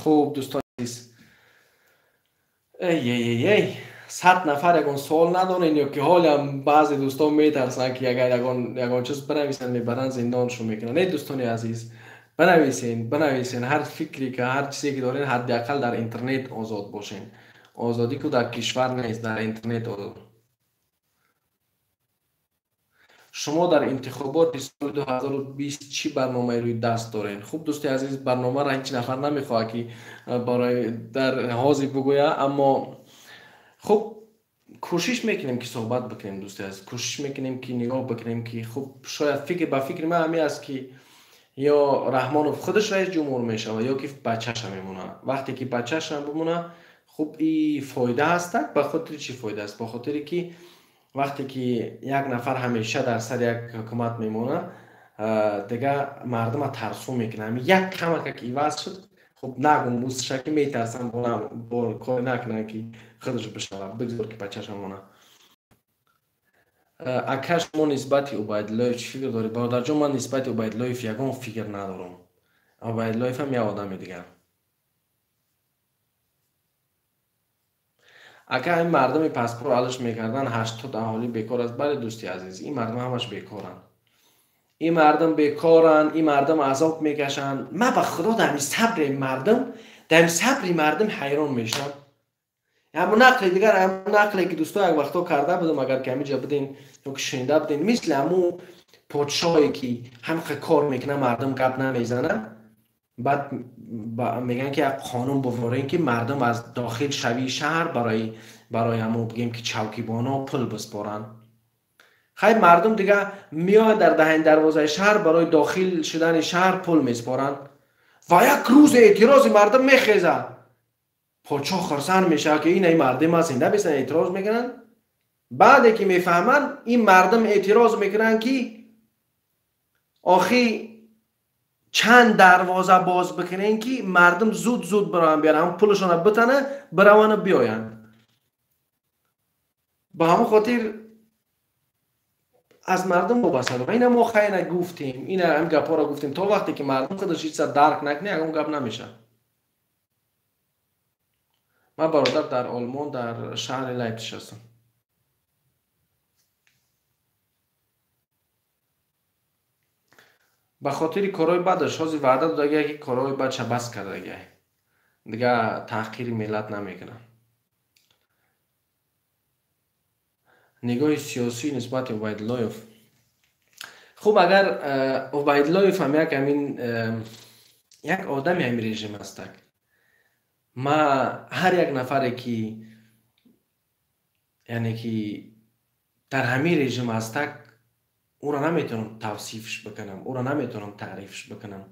Хуб, дӯстони азиз, эй эй эй эй, 100 нафар ягон суол надорен ё ки ҳолиам баъзе дӯстон метарсанд, ки агар ягон чиз бинависанд, мебаранд зиндоншон мекунанд. Эй дӯстони азиз, бинависен, бинависен ҳар фикре ки, ҳар чизе ки дорен, ҳадди ақал дар интернет озод бошен. Озодӣ ку дар кишвар нест, дар интернет озод. Шумо дар интихоботи соли 2020 чӣ барномаи рӯи даст дорен? Хуб, дӯсти азиз, барномаро ҳеҷ нафар намехоҳад, ки барои дар ҳозир бигӯя, аммо хуб кӯшиш мекунем, ки суҳбат бикунем, дӯсти азиз, кӯшиш мекунем, ки нигоҳ бикунем, ки хуб шояд фикр ба фикри ман ҳамин аст, ки ё Раҳмонов худаш раис ҷумҳур мешавад, ё ки бачаша мемонад. Вақте ки бачаша бимонад, хуб и фоида ҳастак. Ба хотири чӣ фоида аст? Ба хотире ки вақте ки як нафар ҳамеша дар сари як ҳукумат мемонад, дига мардума тарсу мекунад. Ҳамин як камака ки иваз шуд, хуб нагум бузша ки метарсанд, бо кор накунанд, ки худаш бишавад, бигзор ки бачаша монад. Ака, шумо нисбати Убайдуллоев чӣ фикр доред? Бародарҷон, ман нисбати Убайдуллоев ягон фикр надорам. Убайдуллоев ҳам як одами дигар. Ака, ин мардуми паспор алиш мекарданд, 80 аҳолӣ бекор аст. Бале, дӯсти азиз, ин мардум ҳамаш бекоранд. Ин мардум бекоранд, ин мардум азоб мекашанд. Ман ба худо дар ин сабри мардум, дар ин сабри мардум ҳайрон мешавам. Ҳамон нақли дигар, ҳамон нақле ки дӯсто як вақто карда будам, агар ки ҳаминҷа будин ё ки шунида будин, мисли ҳамун подшоҳе ки ҳамқа кор мекунад, мардум гап намезанад, баъд мегӯянд, ки як қонун боворем, ки мардум аз дохил шавии шаҳр барои ҳамун бигем, ки чавкибоно пул биспоранд. Хай, мардум дига меоянд дар даҳани дарвозаи шаҳр, барои дохил шудани шаҳр пул меспоранд ва як рӯз эътирози мардум мехезад. Подшоҳ хурсанд мешавад, ки ин мардум аст, зинда бистанд, эътироз мекунанд. Баъде ки мефаҳманд, ин мардум эътироз мекунанд, ки охи чанд дарвоза боз бикунем, ки мардум зуд зуд бираванд биёранд, ҳам пулашонро битана, биравану биёянд. Ба ҳамон хотир аз мардум вобаста. Ва ина мо хайна гуфтем, ина ҳам гапҳоро гуфтем, то вақте ки мардум худаш ҳеҷ чиза дарк накунад, ягон гап намешавад. Ман, бародар, дар Олмон, дар шаҳри Лайпсиг ҳастам. Ба хотири корҳои бадаш ҳозир ваъда додагия, ки корҳои бадша бас кардагия, дига таҳқири миллат намекунад. Нигоҳи сиёсӣ нисбати Убайдуллоев. Хуб, агар Убайдуллоев ҳам як ҳамин як одами ҳамин режим ҳастак, ма ҳар як нафаре ки, яъне ки дар ҳамин режим ҳастак, ӯро наметавонам тавсифш бикунам, ӯро наметавонам таърифш бикунам.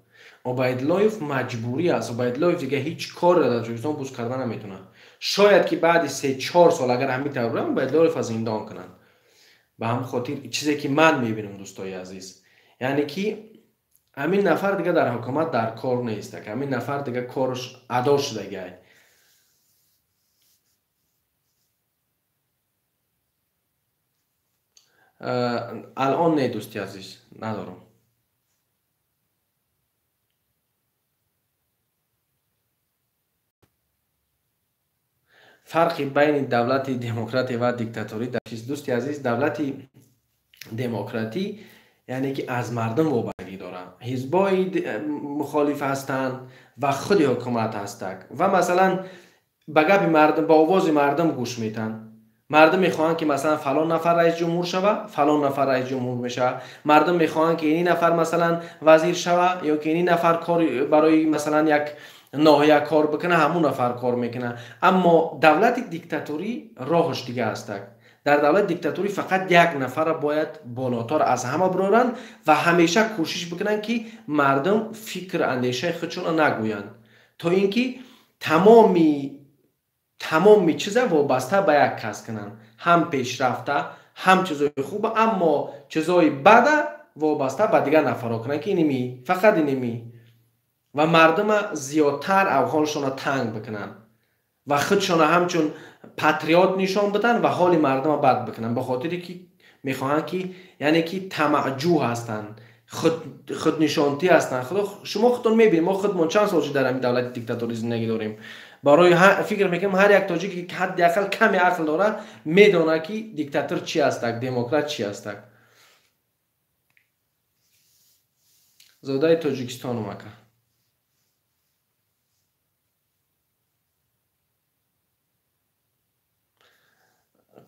Убайдуллоев маҷбурӣ аст. Убайдуллоев дига ҳеҷ корро дар Тоҷикистон буз карда наметавонад. Шояд ки баъди 3-4 сол агар ҳамин тавр раванд, Убайдуллоевро зиндон кунанд. Ба ҳамин хотир чизе ки ман мебинам, дӯстои азиз, яъне ки ҳамин нафар дига дар ҳукумат дар кор нестак, ҳамин нафар дига корш адо шудагиай. Алон не, дӯсти азиз, надорам. Фарқи байни давлати демократӣ ва диктаторӣ дар чист? Дӯсти азиз, давлати демократӣ яъне ки аз мардум вобастагӣ дорад. Ҳизбҳои мухолиф ҳастанд ва худи ҳукумат ҳастак ва масалан ба гапи мардум, ба овози мардум гӯш метаҳанд. Мардум мехоҳанд, ки масалан фалон нафар раис ҷумҳур шава, фалон нафар раис ҷумҳур мешавад. Мардум мехоҳанд, ки ини нафар масалан вазир шава, ё ки ини нафар кор барои масалан як ноҳия кор бикунад, ҳамун нафар кор мекунад. Аммо давлати диктаторӣ роҳаш дига ҳастак. Дар давлати диктатурӣ фақат як нафарро бояд болотар аз ҳама бироранд ва ҳамеша кӯшиш бикунанд, ки мардум фикр андешаи худшонро нагӯянд, то ин ки тамоми чиза вобаста ба як кас кунанд, ҳам пешрафта, ҳам чизои хуба, аммо чизои бада вобаста ба дигар нафарҳо кунанд, ки иними фақат иними, ва мардума зиёдтар авҳолшонро танг бикунанд ва худшонро ҳамчун патриот нишон биданд ва ҳоли мардума бад бикунанд, ба хотире ки мехоҳанд ки яъне ки тамаъҷӯ ҳастанд, худнишонтӣ ҳастанд. Худо шумо худтон мебинед, мо худмон чанд сол шуд дар ҳамин давлати диктаторӣ зиндагӣ дорем. Барои фикр мекунам ҳар як тоҷике ки ҳадди ақал каме ақл дорад медонад, ки диктатор чӣ ҳастак, демократ чӣ ҳастак. Зодаи Тоҷикистонум ака.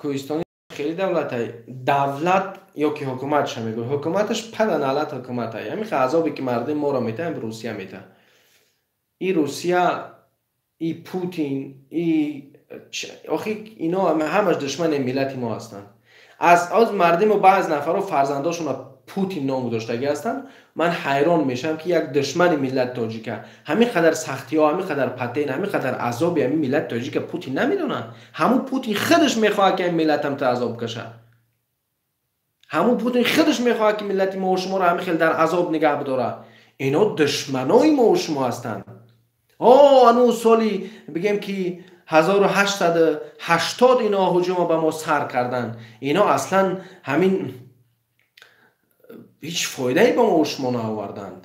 Кӯҳистони хеле давлатай, давлат ё ки ҳукуматша мегӯ, ҳукуматаш паданалат ҳукуматай. Ҳамин азобе ки мардуми моро метаҳанд, Русия метаҳад. И Русия, и Путин, и охи ино ҳамаш душмани миллати мо ҳастанд. Аз мардуми мо баъзе нафарҳо фарзандошонро Путин ном гузоштагӣ ҳастанд. Ман ҳайрон мешавам, ки як душмани миллати тоҷика ҳамин қадар сахтиҳо, ҳамин қадар патен, ҳамин қадар азоби ҳамин миллати тоҷика Путин намедонад. Ҳамун Путин худаш мехоҳад, ки ҳамин миллатам та азоб кашад. Ҳамун Путин худаш мехоҳад, ки миллати мо шуморо ҳамин хел дар азоб нигаҳ бидорад. Ино душманои мо шумо ҳастанд. Ану соли бигем ки 1880 ино ҳуҷума ба мо сар карданд. Ино аслан ҳамин ҳеҷ фоидае ба мо шумо наоварданд.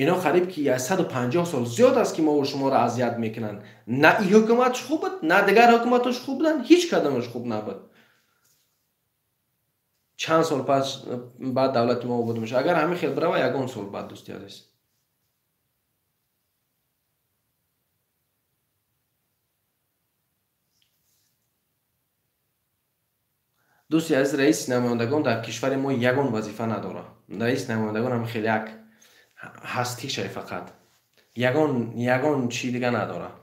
Ино қариб ки 150 сол зиёд аст, ки мо шуморо азият мекунанд. На и ҳукуматш хуб буд, на дигар ҳукуматош хуб буданд, ҳеҷ кадомаш хуб набуд. Чанд сол пас баъд давлати мо обод мешавад. Агар ҳамин хел бирава, ягон сол баъд, дӯсти азиз. Дӯсти азиз, раиси намояндагон дар кишвари мо ягон вазифа надорад. Раиси намояндагон ҳам хеле як ҳастишай фақат. Ягон чи дига надорад.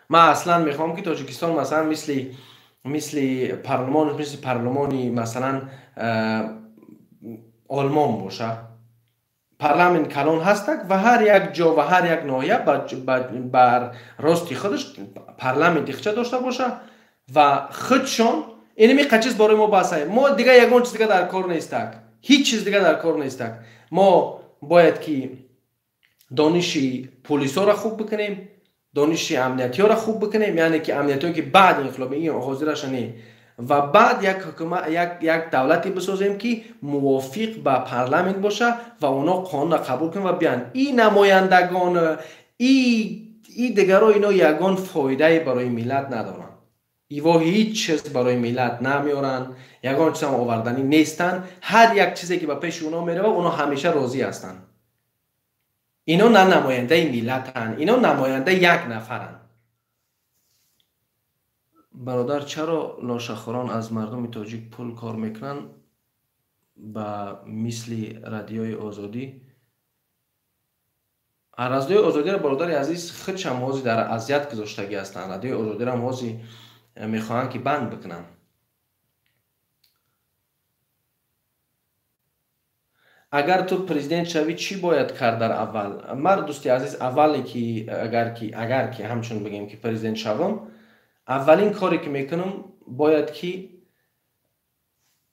Ман аслан мехоҳам, ки Тоҷикистон масалан мисли парлумон, мисли парлумони масалан Олмон бошад. Парламент калон ҳастак ва ҳар як ҷо ва ҳар як ноҳия бар рости худаш парламенти худша дошта бошад ва худшон инами чиз барои мо басай. Мо дига ягон чиз дига дар кор нестак, ҳеҷ чиз дига дар кор нестак. Мо бояд ки дониши полисоро хуб бикунем, дониши амниятиёро хуб бикунем, яъне ки амниятиё ки баъд инқилоб ин ҳозираша не, ва баъд як ҳукумат, як давлате бисозем, ки мувофиқ ба парламент боша ва оно қонунро қабул кунанд ва биёянд. И намояндагон, и дигаро ино ягон фоидае барои миллат надоранд. Иво ҳеҷ чиз барои миллат намеоранд, ягон чиз ҳам оварданӣ нестанд. Ҳар як чизе ки ба пеши оно меравад, оно ҳамеша розӣ ҳастанд. Ино на намояндаи миллатанд, ино намояндаи як нафаранд. Бародар, чаро лошахӯрон аз мардуми тоҷик пул кор мекунанд ба мисли Радиои Озодӣ? Радиои Озодиро, бародари азиз, худшам ҳозир дар азият гузоштагӣ ҳастанд. Радиои Озодиро ҳам ҳозир мехоҳанд, ки банд бикунанд. Агар ту президент шавӣ, чӣ бояд кард дар аввал? Ман, дӯсти азиз, аввале ки агар ки ҳамчун бигем ки президент шавам, аввалин коре ки мекунам, бояд ки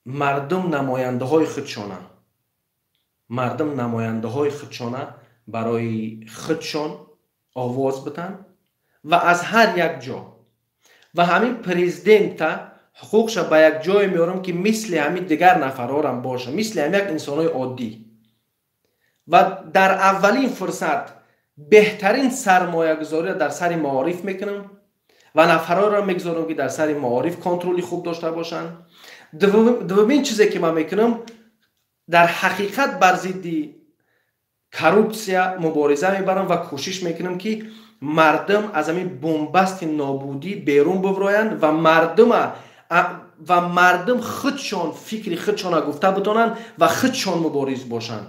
мардум намояндаҳои худшона, мардум намояндаҳои худшона барои худшон овоз битанд ва аз ҳар як ҷо ва ҳамин президента ҳуқуқша ба як ҷое меорам, ки мисли ҳамин дигар нафарҳорам боша, мисли ҳамин як инсонҳои оддӣ. Ва дар аввалин фурсат беҳтарин сармоягузориро дар сари маориф мекунам ва нафарҳоро мегузорам, ки дар сари маориф контроли хуб дошта бошанд. Дуввумин чизе ки ман мекунам, дар ҳақиқат бар зидди коррупсия мубориза мебарам ва кӯшиш мекунам, ки мардум аз ҳамин бомбасти нобудӣ берун бивроянд ва мардум худшон фикри худшонро гуфта битонанд ва худшон мубориз бошанд.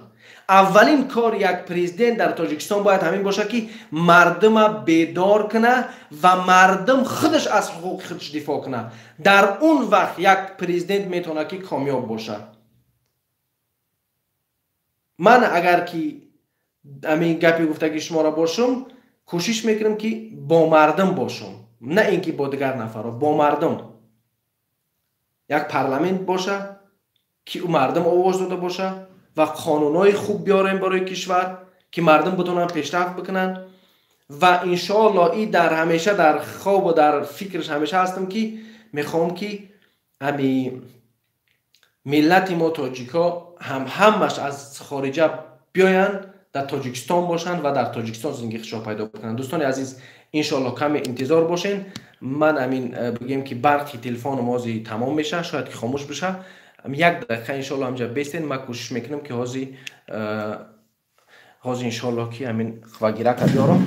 Аввалин кор як президент дар Тоҷикистон бояд ҳамин бошад, ки мардума бедор куна ва мардум худаш аз ҳуқуқи худаш дифоъ куна. Дар он вақт як президент метавонад, ки комёб бошад. Ман агар ки ҳамин гапи гуфтаги шуморо бошум, кӯшиш мекунам, ки бо мардум бошум, на ин ки бо дигар нафарҳо, бо мардум. Як парламент боша, ки ӯ мардум овоз дода боша ва қонунҳои хуб биёрем барои кишвар, ки мардум битонанд пешрафт бикунанд. Ва иншоалло и дар ҳамеша дар хобу дар фикраш ҳамеша ҳастам, ки мехоҳам, ки ҳами миллати мо тоҷикҳо ҳам ҳамаш аз хориҷа биёянд, дар Тоҷикистон бошанд ва дар Тоҷикистон зиндагии худшон пайдо бикунанд. Дӯстони азиз, иншоалло каме интизор бошен. Ман ҳамин бигем, ки барқи телефонум ҳозир тамом мешавад, шояд ки хомӯш бишавад. Як дақиқа иншоалло ҳамҷа бестен, ман кӯшиш мекунам, ки ҳозир иншоалло ки ҳамин қуввагирака биёрам.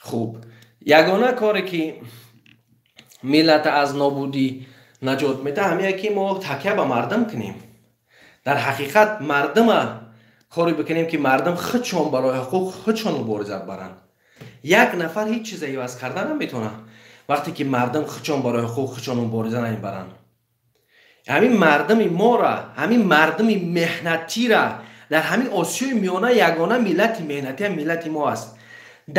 Хуб, ягона коре ки миллат аз нобудӣ наҷот медиҳад, ҳамин ки мо такя ба мардум кунем. Дар ҳақиқат мардума коре бикунем, ки мардум худшон барои ҳуқуқ худшон мубориза баранд. Як нафар ҳеҷ чиза иваз карда наметавонад, вақте ки мардум худшон барои ҳуқуқ худшон мубориза намебаранд. Ҳамин мардуми мора, ҳамин мардуми меҳнатира дар ҳамин Осиёи Миёна ягона миллати меҳнатӣ миллати мо аст.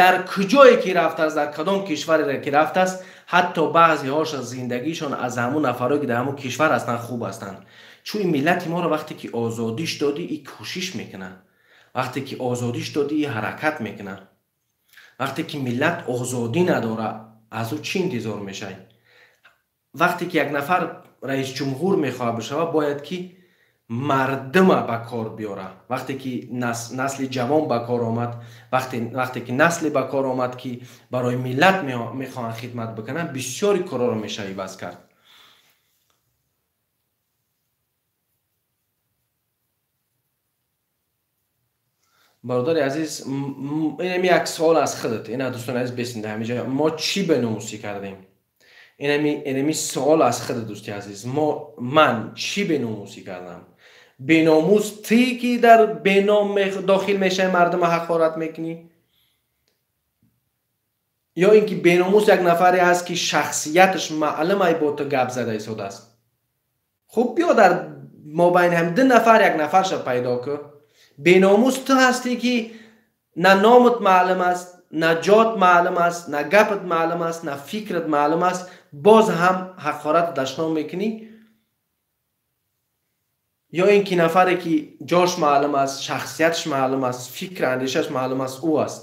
Дар куҷое ки рафтааст, дар кадом кишваре ки рафтааст, ҳатто баъзеҳоша зиндагишон аз ҳамун нафарое ки дар ҳамун кишвар ҳастанд хуб ҳастанд. Чун ин миллати моро вақте ки озодиш додӣ, и кӯшиш мекунад. Вақте ки озодиш додӣ, и ҳаракат мекунад. Вақте ки миллат озодӣ надорад, аз ӯ чӣ интизор мешавӣ? Вақте ки як нафар раисҷумҳур мехоҳад бишавад, бояд ки мардума ба кор биёра. Вақте ки насли ҷавон ба кор омад, вақте ки насле ба кор омад, ки барои миллат мехоҳанд хидмат бикунанд, бисёри корҳоро мешавад иваз кард. Бародари азиз, инам як суол аз худат. Ина дӯстони азиз, бесинда ҳаминҷа мо чӣ беномусӣ кардем? Инами суол аз худат, дӯсти азиз. Ман чӣ беномусӣ кардам? Беномус тӣ, ки дар беном дохил мешавӣ, мардума ҳақорат мекунӣ? Ё ин ки беномус як нафаре ҳаст, ки шахсияташ маълум ай бо ту гап зада истодааст? Хуб, биё дар мобайни ҳам ду нафар як нафарша пайдо кун. Беномус ту ҳастӣ, ки на номат маълум аст, на ҷот маълум аст, на гапат маълум аст, на фикрат маълум аст, боз ҳам ҳақорату дашном мекунӣ. Ё ин ки нафаре ки ҷош маълум аст, шахсияташ маълум аст, фикр андешааш маълум аст, ӯ аст.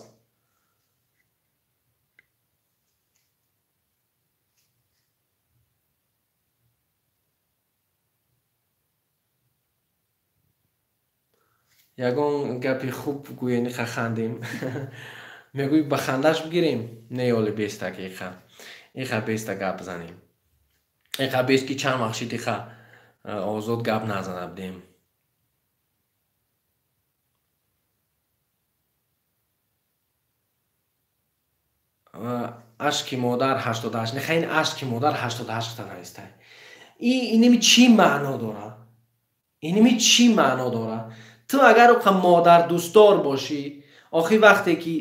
Ягон гапи хуб гӯе, ниха хандем. Мегӯй ба хандаш бигирем? Не, ёли беста ки иха. Иха беста гап занем. Иха бест ки чанд вақт шид иха озод гап назана будем. Ашки модар 88. Ниха ин ашки модар 88 та навистай. Инеми чӣ маъно дорад? Иними чӣ маъно дорад? Ту агар оқа модардӯстдор бошӣ, охир вақте ки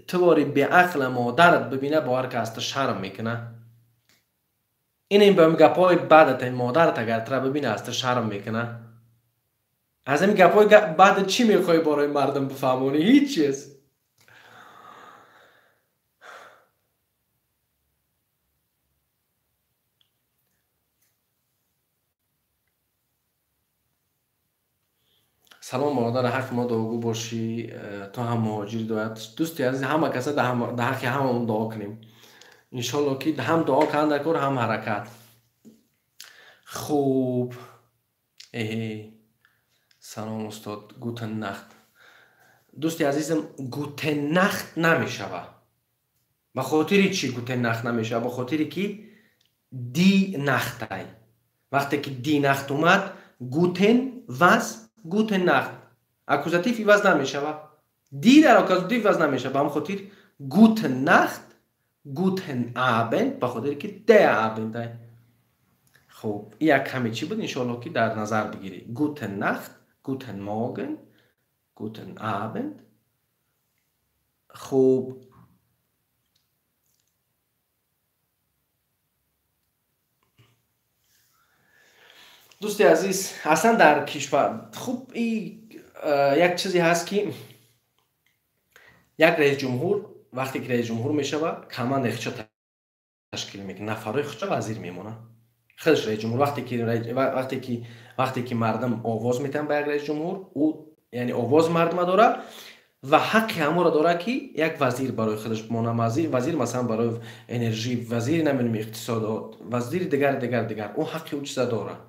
ту вори беақла модарат бибина, бовар ки аз ту шарм мекуна. Ин ба гапҳои бадат модарат агар тура бибина, аз ту шарм мекуна. Аз ин гапҳои бад чӣ мехоҳӣ барои мардум бифаҳмонӣ? Ҳеҷ чиз. Салом бародар, ҳаққи мо дуогӯ бошӣ, ту ҳам муҳоҷир дояд. Дӯсти азиз, ҳама каса дар ҳаққи ҳамамон дуо кунем. Иншолло ки ҳам дуо кунанд дар кор, ҳам ҳаракат. Хуб. Эҳе. Салом устод, gute Nacht. Дӯсти азизам, gute Nacht намешава. Ба хотири чӣ gute Nacht намешава? Ба хотири ки die Nacht ай. Вақте ки die Nacht омад, guten was gute Nacht. Аккузатив иваз намешава. Die дар аккузатив иваз намешава. Ба ҳамин хотир gute Nacht, guten Abend, ба хотири ки der Abend ай. Хуб, як каме чӣ буд, иншоалло ки дар назар бигирӣ. Gute Nacht, guten Morgen, guten Abend. Хуб, дӯсти азиз, аслан дар кишвар хуб як чизе ҳаст ки як раис ҷумҳур вақте ки раис ҷумҳур мешавад, командаи худша ташкил мекунад, нафарҳои худша вазир мемонад. Худаш раис ҷумҳур вақте ки мардум овоз метиҳанд ба як раис ҷумҳур, ӯ яъне овоз мардума дорад ва ҳаққи ҳамонро дорад ки як вазир барои худаш бимонад. Вазир масалан барои энержӣ, вазири намедонам иқтисодот, вазири дигар дигар дигар, ӯ ҳаққи ӯ чиза дорад.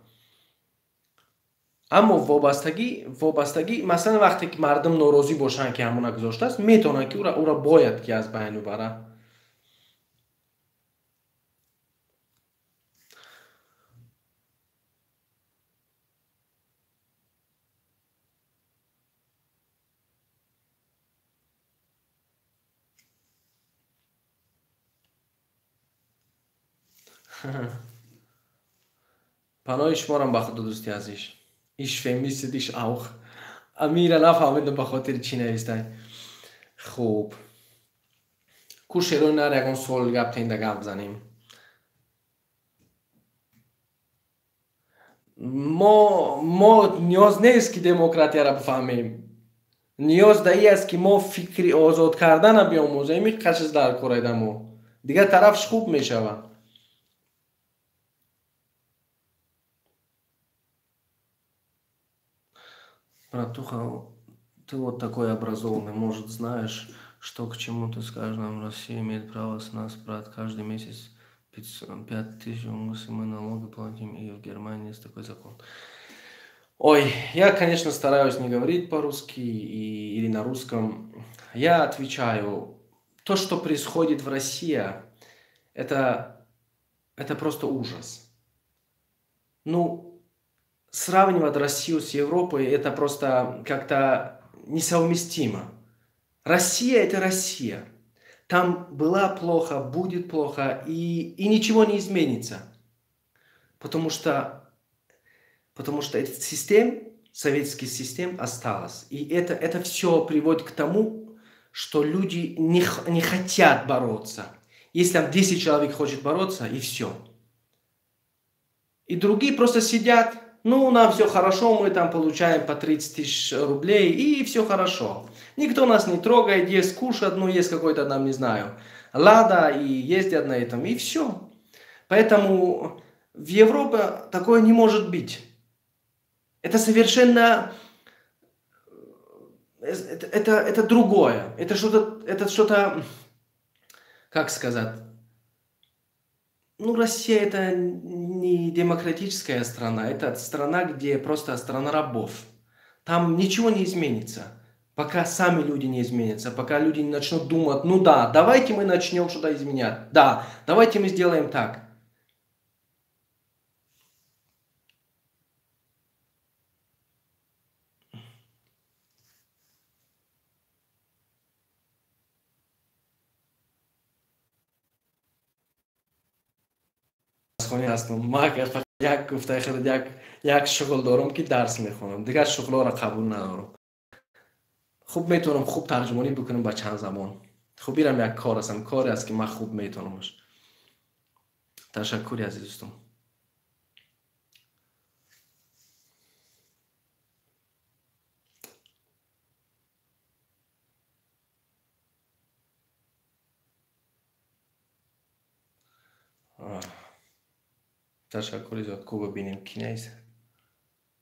Аммо вобастагӣ масалан вақте ки мардум норозӣ бошанд ки ҳамона гузоштааст, метавонанд ки ӯра бояд ки аз байн бибарад. Паноҳи шуморам ба худо дӯсти азиз. Ich vermisse dich auch. Амира нафаҳмидам ба хотири чӣ навистай. Хуб. Ку шерои нар ягон суол гап тенда гап занем. Мо ниёз нест ки демократияро бифаҳмем. Ниёз да ин аст ки мо фикри озод кардана биомӯзем, ин қачиз дар кор айдамо. Дигар тарафш хуб мешавад. Братуха, ты вот такой образованный, может, знаешь, что к чему ты скажешь нам. Россия имеет право с нас брать каждый месяц 5000, мы налоги платим, и в Германии есть такой закон. Ой, я, конечно, стараюсь не говорить по-русски или на русском. Я отвечаю, то, что происходит в России, это просто ужас. Ну, сравнивать Россию с Европой, это просто как-то несовместимо. Россия – это Россия. Там было плохо, будет плохо, и ничего не изменится. Потому что этот систем, советский систем осталась. И это все приводит к тому, что люди не хотят бороться. Если там 10 человек хочет бороться, и все. И другие просто сидят. Ну, нам все хорошо, мы там получаем по 30 тысяч рублей, и все хорошо. Никто нас не трогает, ест, кушает, ну, есть какой-то там, не знаю, Лада, и ездят на этом, и все. Поэтому в Европе такое не может быть. Это совершенно... Это другое. Это что-то, как сказать... Ну, Россия это не демократическая страна, это страна, где просто страна рабов. Там ничего не изменится, пока сами люди не изменятся, пока люди не начнут думать, ну да, давайте мы начнем что-то изменять, да, давайте мы сделаем так. Як гуфтаи худ як шуғл дорам ки дарс мехонам, дигар шуғлҳоро қабул надорам. Хуб метавонам хуб тарҷумонӣ бикунам ба чанд забон. Хуб ирам як кор астам, коре аст ки ман хуб метавонамаш. Ташаккури азиз дӯстон. Ташаккури зиёд. Ку бибинем ки нест.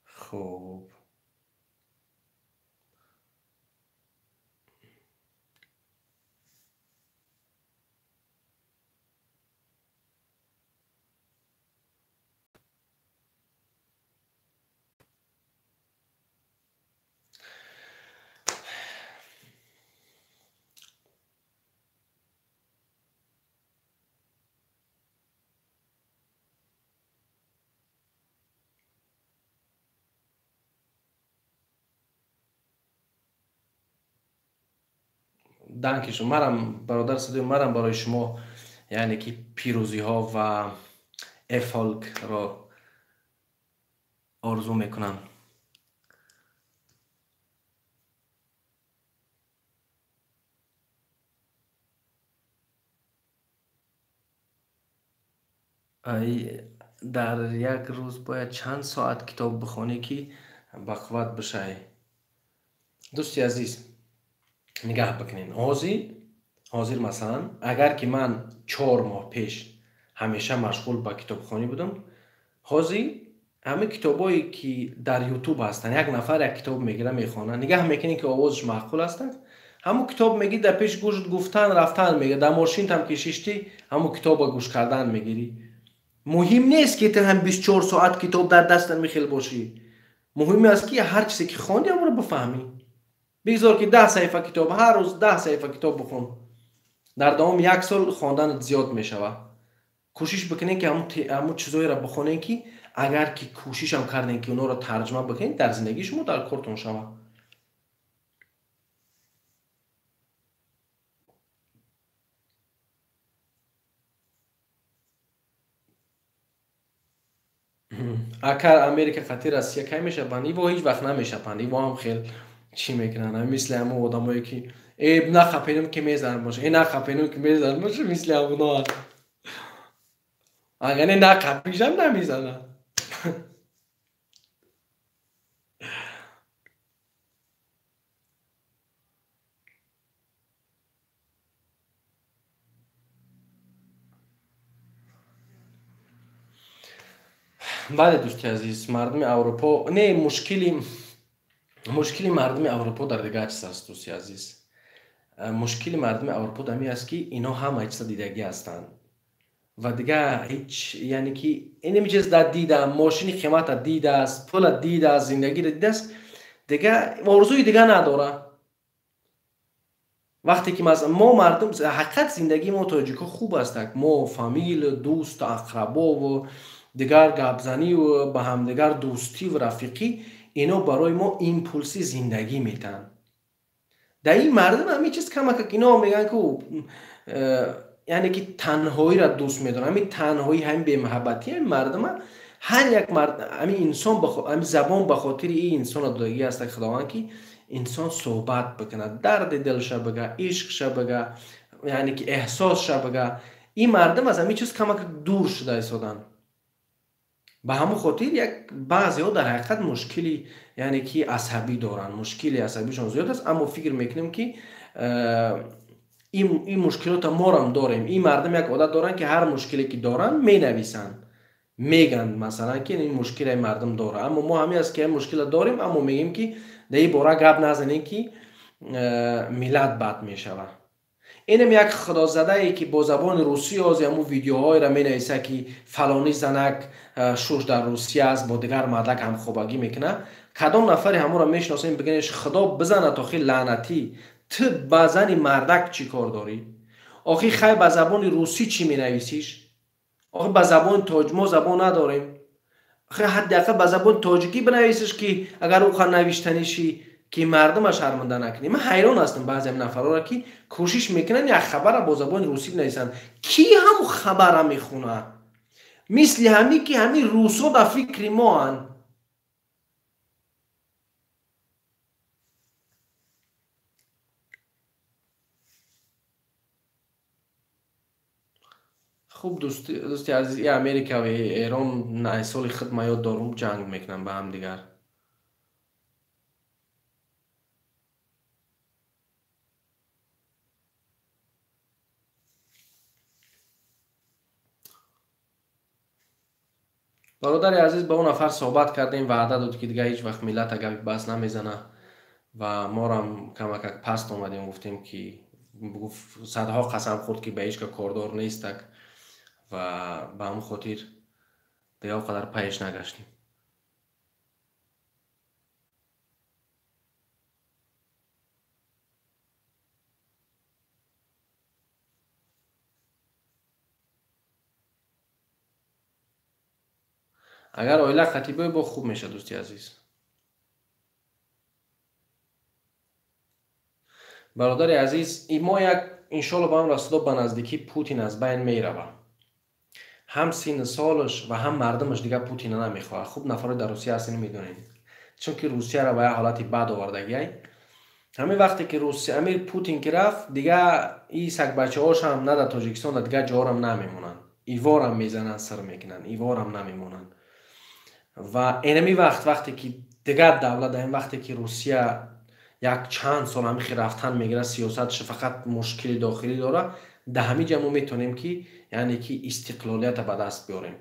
Хуб. Данки шумо. Марам бародар садои марам барои шумо, яъне ки пирӯзиҳо ва Erfolg-ро орзу мекунам. Дар як рӯз бояд чанд соат китоб бихонӣ ки бақувват бишавӣ? Дӯсти азиз, нигаҳ бикунед. Ҳозир масалан, агар ки ман 4 моҳ пеш ҳамеша машғул ба китобхонӣ будам, ҳозир ҳамин китобое ки дар ютуб ҳастанд, як нафар як китоб мегира мехонад, нигаҳ мекунӣ ки овозаш маъқул ҳастанд, ҳамун китоб мегирӣ дар пеш гӯшт гуфтан рафтан мегирӣ, дар мошинтам ки шиштӣ ҳамун китобро гӯш кардан мегирӣ. Муҳим нест ки ту ҳам 24 соат китоб дар дастат мехел бошӣ. Муҳим аст ки ҳар чизе ки хондӣ ҳамонро бифаҳмӣ. Бигзор ки 10 саҳифа китоб, ҳар рӯз 10 саҳифа китоб бихон. Дар давоми як сол хонданат зиёд мешавад. Кӯшиш бикунед ки ҳамун чизоеро бихонед ки агар ки кӯшишам кардем ки онҳоро тарҷума бикунед, дар зиндагии шумо дар кортон шавад. Акар Америка қатъи Россия кай мешаванд? Иво ҳеҷ вақт намешаванд. Иво ҳам хел чӣ мекунанд? Мисли ҳамон одамое ки нахапенум ки мезананд боша, нахапенум ки мезананд боша, мисли ҳамоно. Агар не нақапишам намезананд. Бале дӯсти азиз, мардуми Аврупо не, мушкили мардуми Аврупо дар дигар чиз аст, дӯсти азиз. Мушкили мардуми Аврупо дар ин аст ки ино ҳама чиза дидагӣ ҳастанд ва дигар ҳеҷ, яъне ки инами чиз дар дида, мошини қимата дидааст, пула дидааст, зиндагиро дидааст, дигар орзуи дигар надорад. Вақте ки мо мардум, ҳақиқат зиндагии мо тоҷикҳо хуб аст, мо фамил, дӯст, ақрабову дигар гапзаниву ба ҳамдигар дӯстиву рафиқӣ, ино барои мо импулси зиндагӣ метаҳанд. Дар ин мардум ҳамин чиз камакак ино мегӯянд ку, яъне ки танҳоиро дӯст медоранд. Ҳамин танҳоӣ, ҳамин бемуҳаббатӣ ҳамин мардума, ҳар як мард, ҳамин инсон, ҳамин забон ба хотири ин инсонро додагӣ аст Худованд ки инсон суҳбат бикунад, дарди дилша бига, ишқша бига, яъне ки эҳсосша бига. Ин мардум аз ҳамин чиз камакак дур шуда истоданд. Ба ҳамон хотир як баъзеҳо дар ҳақиқат мушкили, яъне ки асабӣ доранд, мушкили асабишон зиёд аст, аммо фикр мекунем ки ин мушкилотро морам дорем. Ин мардум як одат доранд ки ҳар мушкиле ки доранд менависанд, мегӯянд масалан ки ин мушкиле мардум дорад, аммо мо ҳамин аст ки ин мушкилро дорем, аммо мегӯем ки дар ин бора гап назанем ки миллат бад мешавад. Инам як худозадае ки бо забони русӣ ҳозир ҳамун видеоҳоеро менависад ки фалони занак шуш дар Русия аст, бо дигар мардак ҳамхобагӣ мекунад. Кадом нафаре ҳамонро мешиносем бигӯяш худо бизанад охи лаънатӣ, ту ба зани мардак чӣ кор дорӣ? Охи хай ба забони русӣ чӣ менависиш? Охи ба забони тоҷ мо забон надорем. Охи ҳадди ақал ба забони тоҷикӣ бинависиш ки агар ӯ ха навиштанишӣ ки мардума шарманда накунӣ. Ман ҳайрон ҳастам баъзе нафарҳоро ки кӯшиш мекунанд як хабарро бо забони русӣ бинависанд. Кӣ ҳамун хабарро мехонад? Мисли ҳамин ки ҳамин русо дар фикри моанд. Хуб, дӯсти азиз, и Америка ва Эрон соли худ ма ёд дорум, ҷанг мекунанд ба ҳамдигар. Бародари азиз, ба он нафар суҳбат кардем, ваъда дод, ки дигар ҳеҷ вақт миллата гапи бас намезана ва морам камакак паст омадем, гуфтем ки садҳо қасам хӯрд, ки ба ҳеҷ ка кордор нестак ва ба ҳамон хотир дигар он қадар паеш нагаштем. Агар оила қатъӣ бо хуб мешавад, дӯсти азиз. Бародари азиз, мо як иншоалло ба ҳам расудо ба наздикӣ Путин аз байн меравад. Ҳам синну солаш ва ҳам мардумаш дигар Путина намехоҳад. Хуб, нафарои дар Русия ҳастен, медонед. Чунки Русияро ба як ҳолати бад овардагиай. Ҳамин вақте ки Русия, амир Путин ки рафт, дигар и сагбачаҳошам на дар Тоҷикистон, дар дигар ҷоҳорам намемонанд. Иворам мезананд, сир мекунанд, иворам намемонанд. Ва энами вақт, вақте ки дигар давлат, ин вақте ки Русия як чанд сол ҳамин хел рафтан мегирад, сиёсаташ фақат мушкили дохилӣ дорад, дар ҳамин ҷа мо метавонем ки, яъне ки истиқлолиятро ба даст биёрем.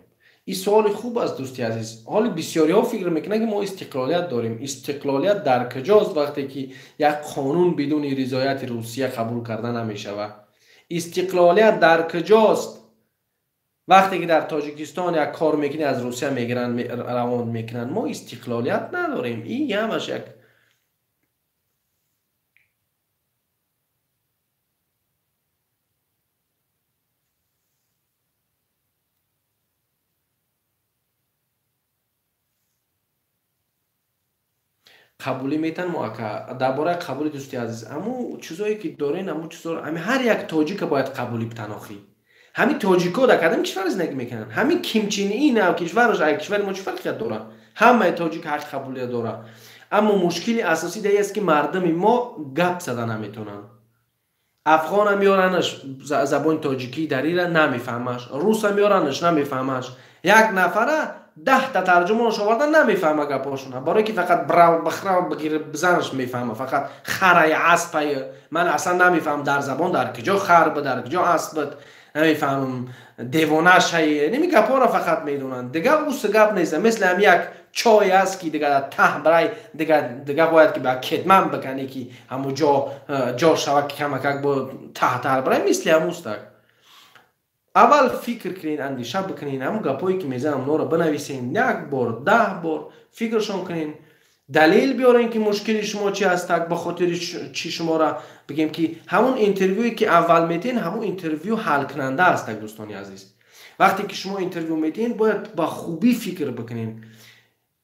Ин суоли хуб аст, дӯсти азиз. Ҳоли бисёриҳо фикр мекунанд, ки мо истиқлолият дорем. Истиқлолият дар куҷост, вақте ки як қонун бидуни ризояти Русия қабул карда намешавад? Истиқлолият дар куҷост, вақте ки дар Тоҷикистон як кор мекунӣ, аз Русия мегиранд, равон мекунанд? Мо истиқлолият надорем. Ин ҳамаш як қабулӣ метан мо ака. Дар бораи қабули, дӯсти азиз, аму чизое ки дорен, аму чизоро ҳами ҳар як тоҷика бояд қабулӣ битанохӣ. Ҳамин тоҷико дар кадом кишвар зиндагӣ мекунанд? Ҳамин кимчинии нав кишвараш ай кишвари мо чӣ фарқият дорад? Ҳамаи тоҷик ҳақ қабулият дорад. Аммо мушкили асосӣ дар аст, ки мардуми мо гап зада наметавонанд. Афғона меоранаш, забони тоҷикии дарира намефаҳмаш, руса меоранаш, намефаҳмаш. Як нафара 10 та тарҷумонаш оварда, намефаҳма гапҳошона, барое ки фақат брав бихрав бигир бизанаш мефаҳма, фақат харай аспай. Ман аслан намефаҳмам, дар забон дар куҷо хар буд, дар куҷо асп буд, намефаҳмам, девонашай, ними гапҳоро фақат медонанд, дигар ус гап нест. Мисли ҳам як чой аст, ки дигар таҳ барай, дигар бояд ки ба кетман биканӣ, ки ҳамун ҷо ҷо шава, ки камакак бо таҳтар барай, мисли ҳамустак. Аввал фикр кунед, андеша бикунед, ҳамун гапҳое ки мезанам, онҳоро бинависен, як бор, 10 бор фикршон кунед, далел биёрен, ки мушкили шумо чи ҳастак, ба хотири чӣ шуморо бигем, ки ҳамун интервюе ки аввал метиҳен, ҳамун интервю ҳалкунанда ҳастак. Дӯстони азиз, вақте ки шумо интервю метиҳен, бояд ба хубӣ фикр бикунед.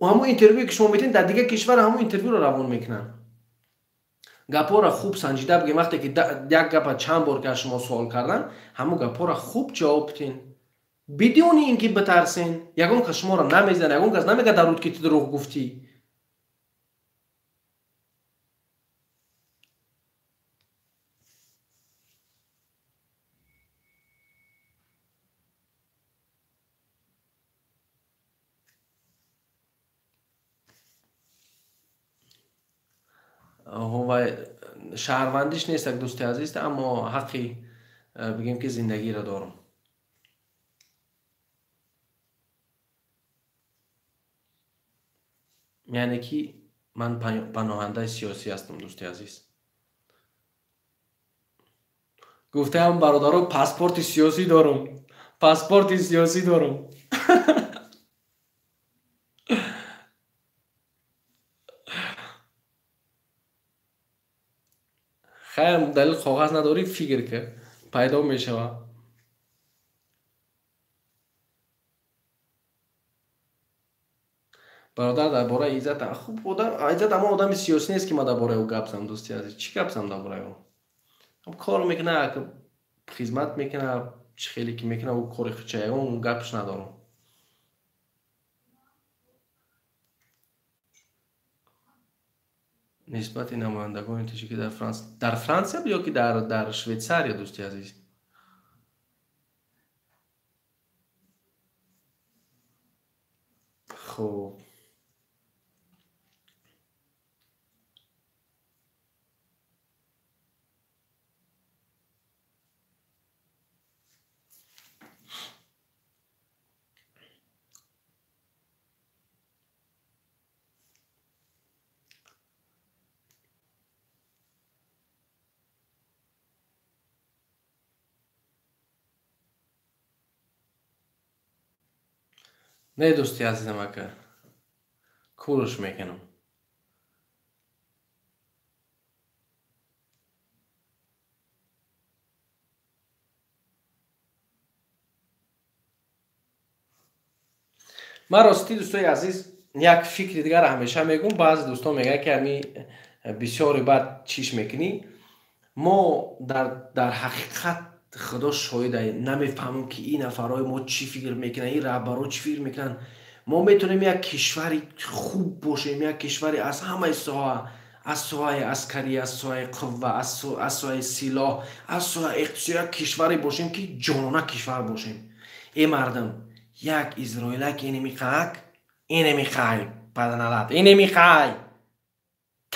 Ҳамун интервюе ки шумо метиҳен, дар дигар кишвар ҳамун интервюро равон мекунанд. Гапҳоро хуб санҷида бигем. Вақте ки як гапа чанд бор ки аз шумо суол кардан, ҳамун гапҳоро хуб ҷавоб бидиҳен, бидуни ин ки битарсен. Ягон кас шуморо намезанад, ягон кас намегӯяд дар руд, ки ту дурӯғ гуфтӣ. Ва шаҳрвандиш нестак, дӯсти азиз, аммо ҳаққи бигем ки зиндагиро дорам. Яъне ки ман паноҳандаи сиёсӣ ҳастам, дӯсти азиз. Гуфтаам, бародаро, паспорти сиёсӣ дорам, паспорти сиёсӣ дорам. Хайр, далил коғаз надорӣ, фикр ки пайдо мешавад. Бародар, дар бораи Иззат. Хуб, Иззат ҳамон одами сиёсӣ нест, ки ман дар бораи ӯ гап занам, дӯсти азиз. Чӣ гап занам дар бораи ӯ? Кор мекунад, хизмат мекунад, чӣ хеле ки мекунад, ӯ кори худша, ягон гапш надорам. Нисбати намояндагони тоҷикӣ дар Франс, дар Франсия ё ки дар Швейтсария, дӯсти азиз? Хуб, не, дӯсти азизам, ака, курш мекунам. Ман ростӣ, дӯстои азиз, як фикри дигар ҳамеша мегӯм. Баъзе дӯстон мегӯянд, ки ҳами бисёре баъд чиш мекунӣ. Мо дар ҳақиқат, худо шоҳид, намефаҳмам, ки ин нафарҳои мо чӣ фикр мекунанд, ин раҳбарҳо чӣ фикр мекунанд. Мо метавонем як кишвари хуб бошем, як кишвари аз ҳамаи соҳа, аз соҳаи аскарӣ, аз соҳаи қувва, аз соҳаи силоҳ, аз соҳаи иқтисод, як кишваре бошем, ки ҷонона кишвар бошем. Э мардум, як изроилак инемиқак, инемиқай паданалат, инемиқай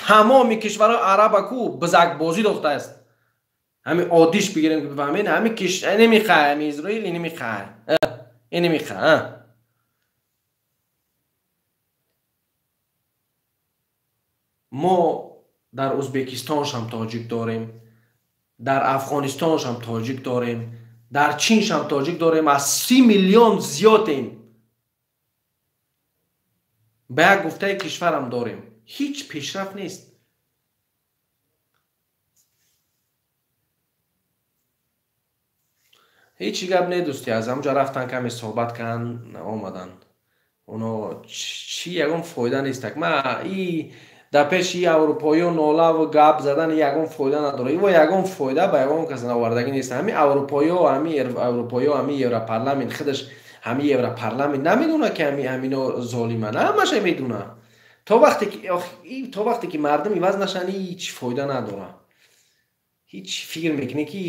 тамоми кишварҳои араба ку бизакбозӣ дохтааст. Ҳами оддиш бигирем, ки бифаҳмед, ҳами инемиқай, ҳами Изроил инемиқай, инемиқай. Мо дар Ӯзбекистоншам тоҷик дорем, дар Афғонистоншам тоҷик дорем, дар Чиншам тоҷик дорем. Аз 30 миллион зиёдем. Ба як гуфтаи кишварам дорем. Ҳеҷ пешрафт нест. Ҳеҷ гап не, дӯсти аз ҳамҷо рафтан, каме суҳбат карданд, омаданд. Оно чӣ, ягон фоида нестак. Ма и дар пеши аврупоиё нолаву гап задан ягон фоида надорад. Иво ягон фоида ба ягон кас наовардагӣ нест. Ҳами аврупоиё, ҳами аврупоиё, ҳами Европарламент, худаш ҳами Европарламент намедонад, ки ҳами ҳамино золиманд. Ҳамаша медонад. То вақте ки мардум иваз нашанд, ҳеҷ фоида надорад. Ҳеҷ фикр мекунӣ, ки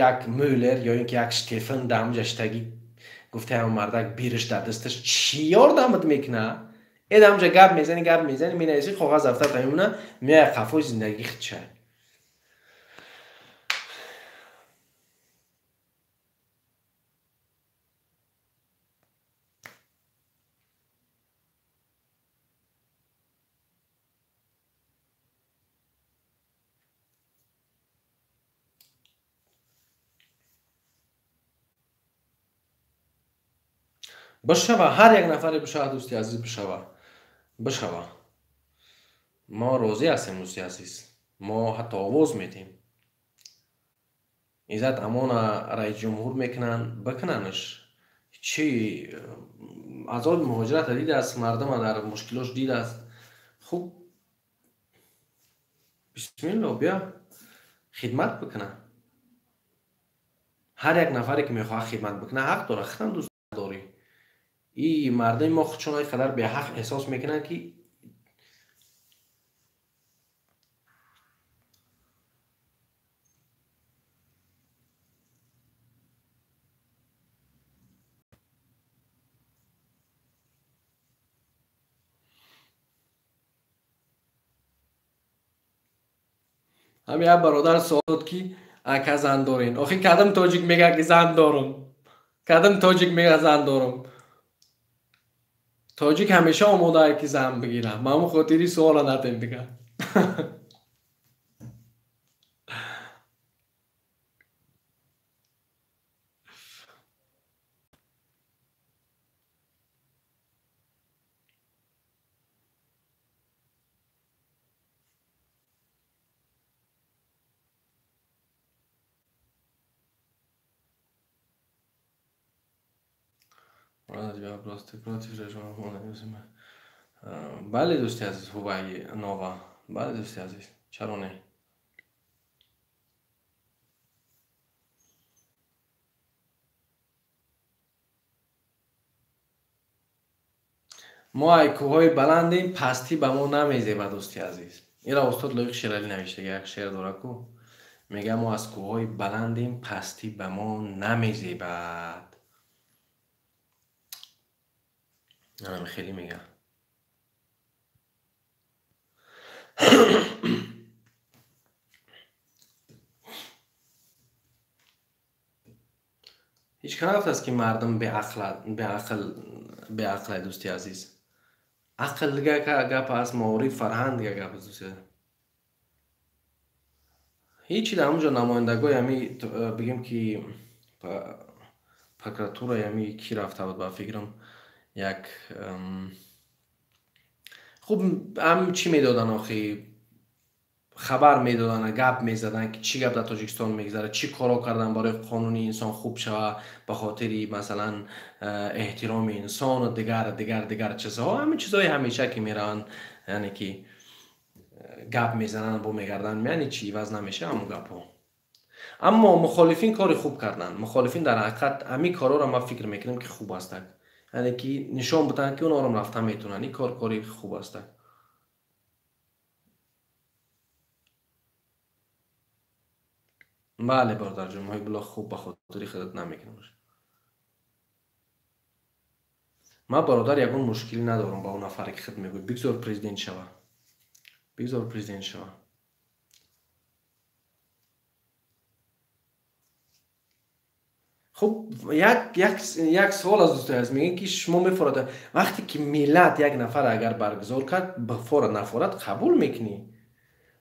як Мюллер ё ин ки як Штефан дар ҳамҷа штагӣ, гуфта ҳамон мардак бириш дар дасташ, чӣ ёрдамат мекунад? Э, дар ҳамҷа гап мезанӣ, гап мезанӣ, менависӣ, коғаз дафтар мемона, меояд қафои зиндагӣ худша. Бишава, ҳар як нафаре бишава, дӯсти азиз, бишава, бишава. Мо розӣ ҳастем, дӯсти азиз, мо ҳатто овоз медиҳем. Иззат Амона раисҷумҳур мекунанд, бикунанаш. Чӣ азоби муҳоҷирата дидааст, мардума дар мушкилош дидааст. Хуб, бисмилло, биё хидмат бикуна. Ҳар як нафаре, ки мехоҳад хидмат бикуна, ҳақ дорад. Худам дӯст дорӣ. И мардуми мо худшон ин қадар беҳақ эҳсос мекунанд, ки ҳами як бародар суол дод, ки ака, зан дорен? Охи, кадом тоҷик мега, ки зан дорум? Кадом тоҷик мега, зан дорум? Тоҷик ҳамеша омодае, ки зан бигирад. Ба ҳамон хотири суола натем дигар. Против. Бале, дӯсти азиз, Ҳубайи Нова, бале, дӯсти азиз, чаро не? Мо ай кӯҳҳои баландем, пастӣ ба мо намезеба, дӯсти азиз. Ира устод Лоиқ Шералӣ навиштага, як шеър дора ку, мега мо аз кӯҳҳои баландем, пастӣ ба мо намезебад. Анам хеле мега. Ҳеҷ кас нагуфтааст, ки мардум беақлай, дӯсти азиз. Ақл дига гап аст, маориф, фарҳанг дига гап аст, дӯсти азиз. Ҳечи дар ҳамонҷо намояндагои ҳами бигем ки прокуратураи ҳами ки рафта буд, ба фикрам як хуб ҳам чӣ медодан охи, хабар медоданд, гап мезаданд, ки чӣ гап дар Тоҷикистон мегузарад, чӣ коро кардан барои қонуни инсон хуб шава, ба хотири масалан эҳтироми инсону дигар дигар дигар чизҳо, ҳамин чизҳои ҳамеша ки мераванд, яъне ки гап мезананд, бо мегарданд, яъне чи иваз намешава ҳамон гапҳо. Аммо мухолифин кори хуб карданд. Мухолифин дар ҳақиқат ҳамин корҳоро ман фикр мекунам, ки хуб ҳастанд, яъне ки нишон буданд, ки онҳорам рафта метавонанд. Ин кор кори хуб ҳастанд. Бале, бародарҷон, Муҳибулло, хуб ба хотири худат намекунам. Ман, бародар, ягон мушкилӣ надорам ба он нафаре, ки худ мегӯяд, бигзор президент шава, бигзор президент шава. Хуб, як суол аз дӯстои азиз мегӯянд, ки шумо мефорад вақте ки миллат як нафар агар баргузор кард, бифорад нафорад, қабул мекунӣ.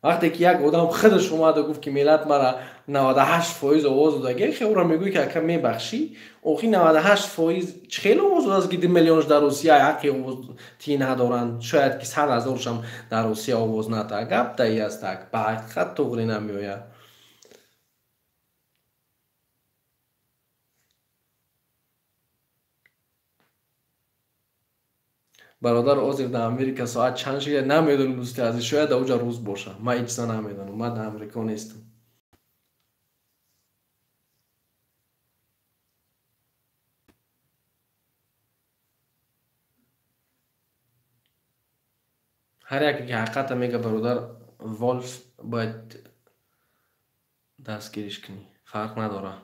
Вақте ки як одам худаш омаду гуфт, ки миллат мара 98% овоз додаги, хе ӯро мегӯӣ, ки ака мебахшӣ, охи 98% чӣ хеле овоз додааст, ки 2 миллионш дар Русия ҳаққи овоз надоранд, шояд ки 100 ҳазоршам дар Русия овоз надиҳад. Гап даи аст, так ба ҳақиқат туғри намеояд. Бародар, ҳозир дар Америка соат чанд шуда намедонам, дӯсти азиз, шояд дар оҷа рӯз боша, ман ҳеҷ чиза намедонам, ман дар Амрико нестам. Ҳар яке ки ҳақиқата мега, бародар Волф, бояд дастгириш кунӣ, фарқ надорад.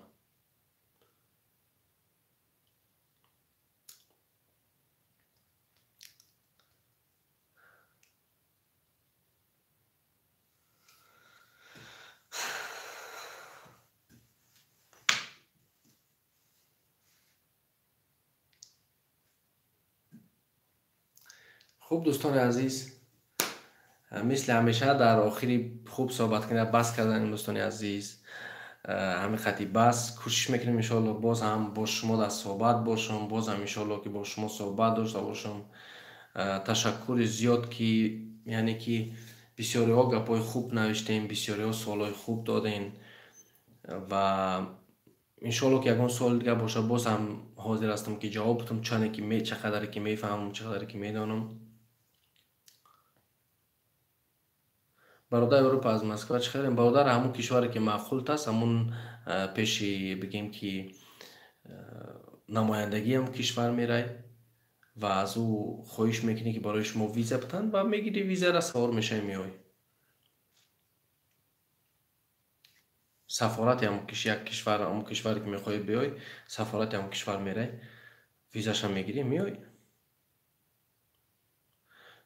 Хуб, дӯстони азиз, мисли ҳамеша дар охири хуб суҳбат кунем, бас карданем, дӯстони азиз, ҳамин хати бас кӯшиш мекунем, иншоалло боз ҳам бо шумо дар суҳбат бошам, боз ҳам иншоалло ки бо шумо суҳбат дошта бошам. Ташаккури зиёд, ки яъне ки бисёриҳо гапҳои хуб навиштем, бисёриҳо суолҳои хуб додем ва иншоалло ки ягон суоли дигар боша, боз ҳам ҳозир ҳастам, ки ҷавоб бидам, чане ки чӣ қадаре ки мефаҳмам, чӣ қадаре ки медонам. Бародар, Европа аз Москва чӣ хелем? Бародар, ҳамун кишваре ки маъқулт аст, ҳамун пеши бигем ки намояндагии ҳам кишвар мерай ва аз ӯ хоҳиш мекунӣ, ки барои шумо виза биданд ва мегирӣ визара, савор мешавӣ, меоӣ. Сафорати ҳамун як кишвар, ҳамун кишваре ки мехоҳӣ биёй, сафорати ҳамун кишвар мерай, визаша мегирӣ, меоӣ.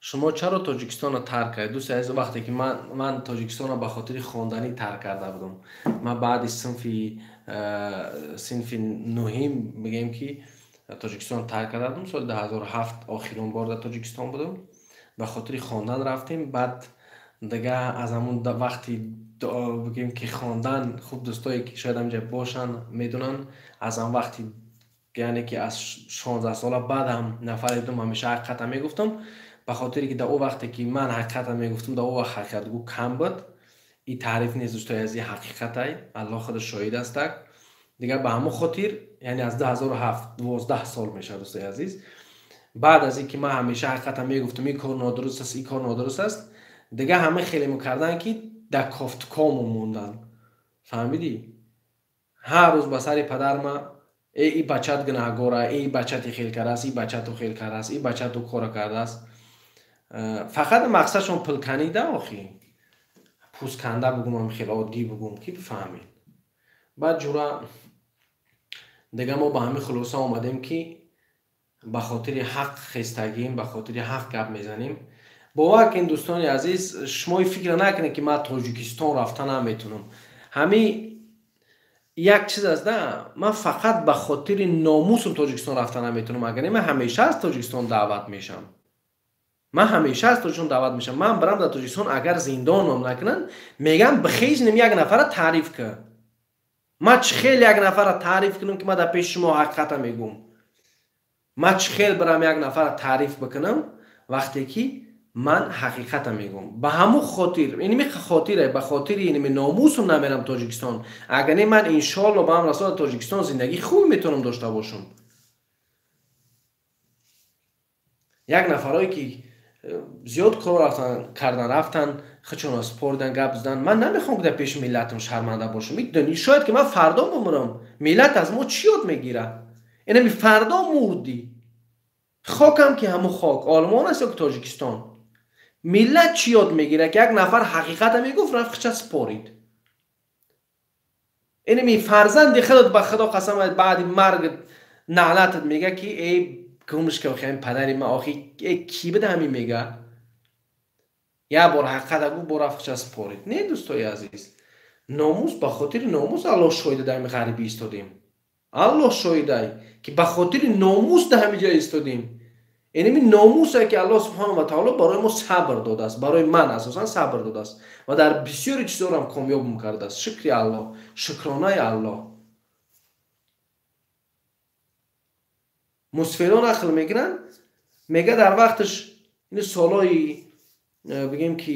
Шумо чаро Тоҷикистонро тарк кардед? Дӯсти азиз, вақте ки ман Тоҷикистонро ба хотири хонданӣ тарк карда будам. Ман баъди синфи нуҳим мегӯем ки Тоҷикистонро тарк карда будам. Соли 2007 охирон бор дар Тоҷикистон будам. Ба хотири хондан рафтем. Баъд дига аз ҳамун вақти бигӯем ки хондан, хуб дӯстое ки шояд ҳамҷа бошанд медонанд, аз ҳам вақти яъне ки аз 16 сола баъд ҳам нафаре будам, ҳамеша ҳақиқата мегуфтам. Ба хотире ки дар он вақте ки ман ҳақиқата мегуфтам, дар он вақт ҳақиқатгӯ кам буд. Ин таъриф нест, дӯстои азиз, ҳақиқатай, Аллоҳ худаш шоҳид астак. Дигар ба ҳамон хотир, яъне аз 2007 12 сол мешавад, дӯстои азиз. Баъд аз ин ки ман ҳамеша ҳақиқата мегуфтам, ин кор нодуруст аст, ин кор нодуруст аст, дигар ҳама хеле мекарданд, ки дар кофткому монданд. Фаҳмидӣ? Ҳар рӯз ба сари падарма: э, ин бачат гунаҳгора, э, ин бачати хел кардааст, ин бачату хел кардааст, ин бачату кора кардааст. Фақат мақсадшон пулканида охи. Пӯстканда бугум, хеле оддӣ бугум ки бифаҳмед. Баъд ҷура дига мо ба ҳамин хулоса омадем ки ба хотири ҳақ хестагим, ба хотири ҳақ гап мезанем. Бовар кунед дӯстони азиз, шумо фикр накунед ки ман Тоҷикистон рафта наметунам. Ҳамин як чиз аст да, ман фақат ба хотири номусам Тоҷикистон рафта наметунам. Агар не, ман ҳамеша аз Тоҷикистон даъват мешавам. Ман ҳамеша аз Тоҷикистон даъват мешавам. Ман барам дар Тоҷикистон агар зиндонам накунанд, мегӯям бихезнем як нафара таъриф кун. Ман чӣ хел як нафара таъриф кунам ки ман дар пеши шумо ҳақиқата мегӯм? Ман чӣ хел барам як нафара таъриф бикунам вақте ки ман ҳақиқата мегӯм? Ба ҳамун хотир, инми хотире, ба хотири инми номусам намерам Тоҷикистон. Агар не, ман иншоалло ба ҳам расо дар Тоҷикистон зиндагии хуб метавонам дошта бошам. Як нафарое ки зиёд кор рафтан, кардан рафтан, худшонро споридан, гап задан. Ман намехоҳам ки дар пеши миллатам шарманда бошам. Медонӣ, шояд ки ман фардо бимирам. Миллат аз мо чӣ ёд мегирад? Инами фардо мурдӣ, хокам ки ҳамун хок, Олмон аст ё ки Тоҷикистон. Миллат чӣ ёд мегирад ки як нафар ҳақиқата мегуфт, рафт худша спорид? Инами фарзанди худат ба Худо қасам баъди марг наълатат мега ки эй гумш ки охи ҳамин падари ман охи эй кӣ буда ҳамин мега? Як бор ҳақиқата гуфт, бо рафт худша спорид. Не дӯстои азиз, номус ба хотири номус Аллоҳ шоҳида дар ҳамин ғарибӣ истодем. Аллоҳ шоҳидай ки ба хотири номус дар ҳамин ҷо истодем. Инами номусе ки Аллоҳ субҳонаҳу ва таоло барои мо сабр додааст, барои ман асосан сабр додааст ва дар бисёри чизҳоам комёбм кардааст. Шукри Аллоҳ, шукронаи Аллоҳ. Мусфидон ақл мекунанд, мега дар вақташ ин солҳои бигем ки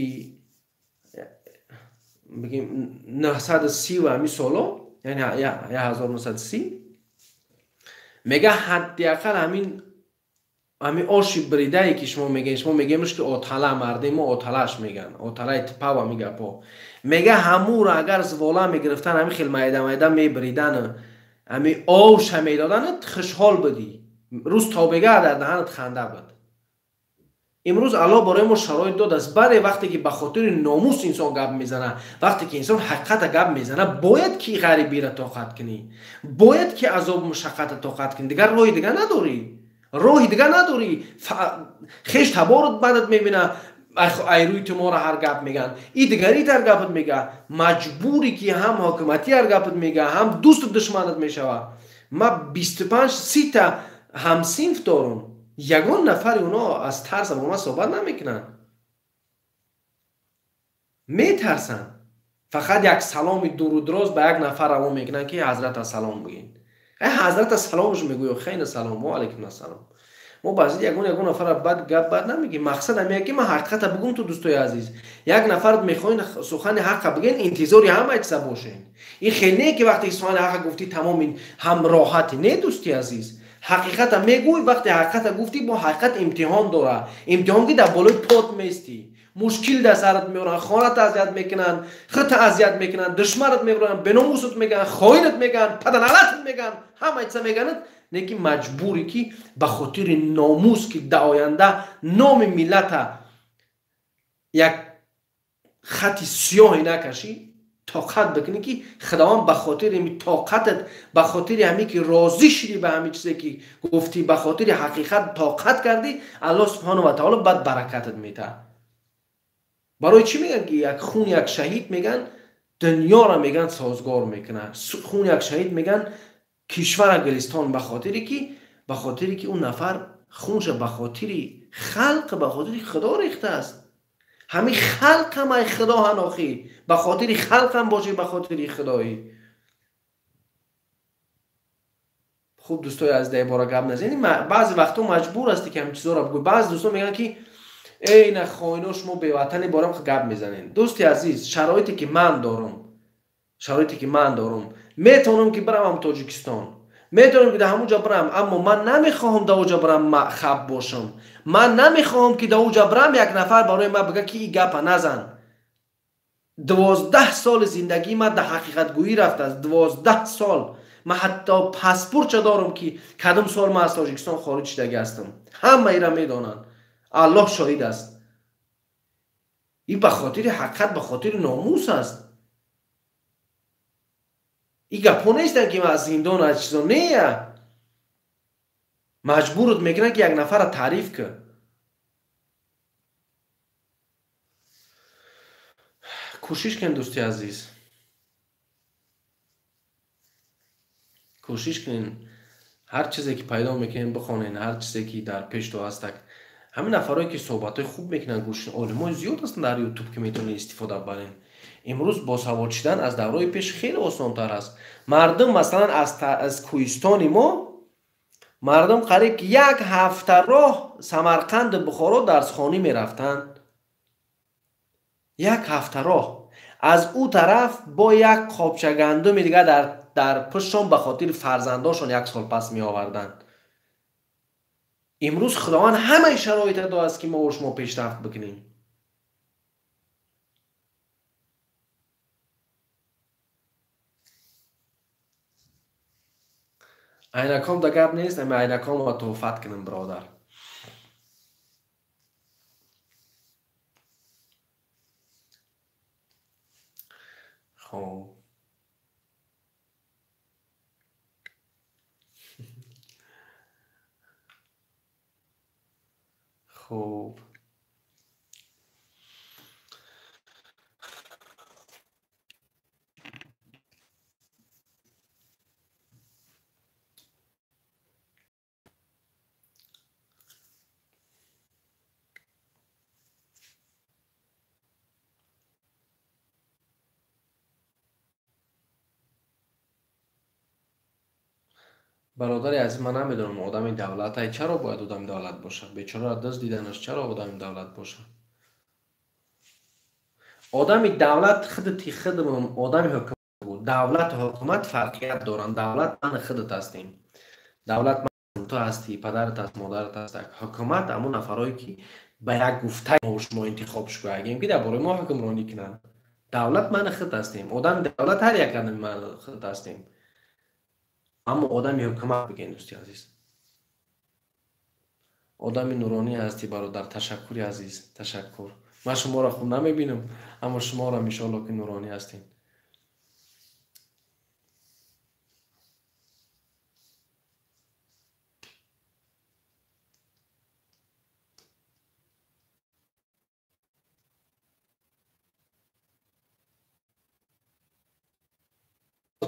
бигем 930 ва ҳамин солҳо, яъне 1930, мега ҳадди ақал ҳамин оши бридае ки шумо мегӯед, шумо мегӯемш ки отала, мардаи мо оталаш мегӯянд, оталаи типав ҳамин гапҳо. Мега ҳамуро агар звола мегирифтан, ҳамин хел майда майда мебридан, ҳамин овша медодан, хушҳол будӣ. Рӯз то бега дар даҳанат ханда буд. Имрӯз Аллоҳ барои мо шароит додааст. Бале, вақте ки ба хотири номус инсон гап мезана, вақте ки инсон ҳақиқата гап мезана, бояд ки ғарибиро тоқат кунӣ, бояд ки азобу мушаққата тоқат кунӣ. Дигар роҳи дигар надорӣ, роҳи дигар надорӣ. Хеш таборат бадат мебина, айрӯи ту моро ҳар гап мегӯянд, и дигари ҳар гапат мега. Маҷбурӣ ки ҳам ҳокиматӣ ҳар гапат мега, ҳам дӯсту душманат мешава. Ман 25-30 та ҳамсинф дорам, ягон нафари оно аз тарса бо ман суҳбат намекунанд, метарсанд. Фақат як саломи дуру дроз ба як нафар равон мекунанд ки ҳазрата салом бигӯед. Ҳазрата саломш мегӯё, хейна салом, ва алайкум ассалом. Мо баъзе ягон нафара бад гап бад намегӯем. Мақсад ҳамин ки ман ҳақиқата бигӯм ту дӯстои азиз. Як нафар мехоҳед сухани ҳаққа бигӯед, интизори ҳама чиза бошед. Ин хел не ки вақте сухани ҳаққа гуфтӣ тамом ин ҳам роҳатӣ. Не дӯсти азиз, ҳақиқата мегӯй, вақте ҳақиқата гуфтӣ бо ҳақиқат имтиҳон дора. Имтиҳон ки дар болои пот местӣ, мушкил дар сарат меоранд, хонат азият мекунанд, худта азият мекунанд, душманат мебаранд, беномусат мегӯянд, хоинат мегӯянд, паданалатат мегӯянд, ҳама чиза мегӯянд. Не ки маҷбурӣ ки ба хотири номус ки дар оянда номи миллата як хати сиёҳе накашӣ, тоқат бикунӣ ки Худованд ба хотири ҳамин тоқатат, ба хотири ҳамин ки розӣ шудӣ ба ҳамин чизе ки гуфтӣ, ба хотири ҳақиқат тоқат кардӣ, Аллоҳ субҳонаҳу ва таоло баъд баракатат медиҳад. Барои чӣ мегӯянд ки як хун як шаҳид мегӯянд дунёро мегӯянд созгор мекунад, хун як шаҳид мегӯянд кишвара Гулистон, ба хотире ки он нафар хунша ба хотири халқ, ба хотири Худо рехтааст. ҳамин халқ ҳам ай Худо ҳан охи, ба хотири халқ ҳам бошӣ, ба хотири Худоӣ. Хуб дӯстои азиз, дар бора гап назанем. Баъзе вақтҳо маҷбур ҳастӣ ки ҳамин чизҳоро бигӯӣ. Баъзе дӯстон мегӯянд ки эй на хоино, шумо беватани борам гап мезанед. Дӯсти азиз, шароите ки ман дорам, шароите ки ман дорам, метавонам ки биравам Тоҷикистон, метавонам ки дар ҳамон ҷо бирам, аммо ман намехоҳам дар он ҷо бирам хаб бошам. Ман намехоҳам ки дар он ҷо бирам як нафар барои ман бигӯяд ки ин гапа назан. 12 соли зиндагии ман дар ҳақиқатгӯӣ рафтааст. 12 сол. Ман ҳатто паспортча дорам ки кадом сол ман аз Тоҷикистон хориҷ шудагӣ ҳастам. Ҳама инро медонанд. Аллоҳ шоҳид аст. Ин ба хотири ҳақиқат, ба хотири номус аст. Ин гапҳо нестанд, ки аз зиндон, аз чизо не, маҷбурат мекунанд, ки як нафарро таъриф кун. Кӯшиш кунед, дӯсти азиз, кӯшиш кунед, ҳар чизе ки пайдо мекунед бихонед, ҳар чизе ки дар пешту ҳастак. Ҳамин нафарое ки суҳбатҳои хуб мекунанд, гӯш, олимои зиёд ҳастанд дар ютуб, ки метавонед истифода баред. Имрӯз босавод шудан аз давраи пеш хеле осонтар аст. Мардум масалан аз кӯҳистони мо мардум қариб ки як ҳафта роҳ Самарқанду Бухоро дарсхонӣ мерафтанд. Як ҳафта роҳ. Аз ӯ тараф бо як қобча гандуми дигар дар пуштшон ба хотири фарзандошон як сол пас меоварданд. Имрӯз Худованд ҳамаи шароитро додааст, ки мо бо шумо пешрафт бикунем. Айнаком да гап нест, ами айнакомро туҳфат кунем, биродар. Хоб. Хуб. Бародари азиз, ман намедонам одами давлат ай чаро бояд одами давлат бошад? Бечораро даст диданаш чаро одами давлат бошад? Одами давлат худати худам одами ҳукумат буд. Давлату ҳукумат фарқият доранд. Давлат ман худат ҳастем. Давлат ман ту ҳастӣ, падарат аст, модарат аст. Ҳукумат ҳамон нафарое ки ба як гуфтаи мо шумо интихоб шудаем, ки дар бораи мо ҳукмронӣ кунанд. Давлат ман худ ҳастем. Одами давлат ҳар як одами ман худ ҳастем. Аммо одами ҳукумат бигӯем, дӯсти азиз. Одами нуронӣ ҳастӣ, бародар. Ташаккури азиз, ташаккур. Ман шуморо хуб намебинам, аммо шуморо иншоалло ки нуронӣ ҳастед.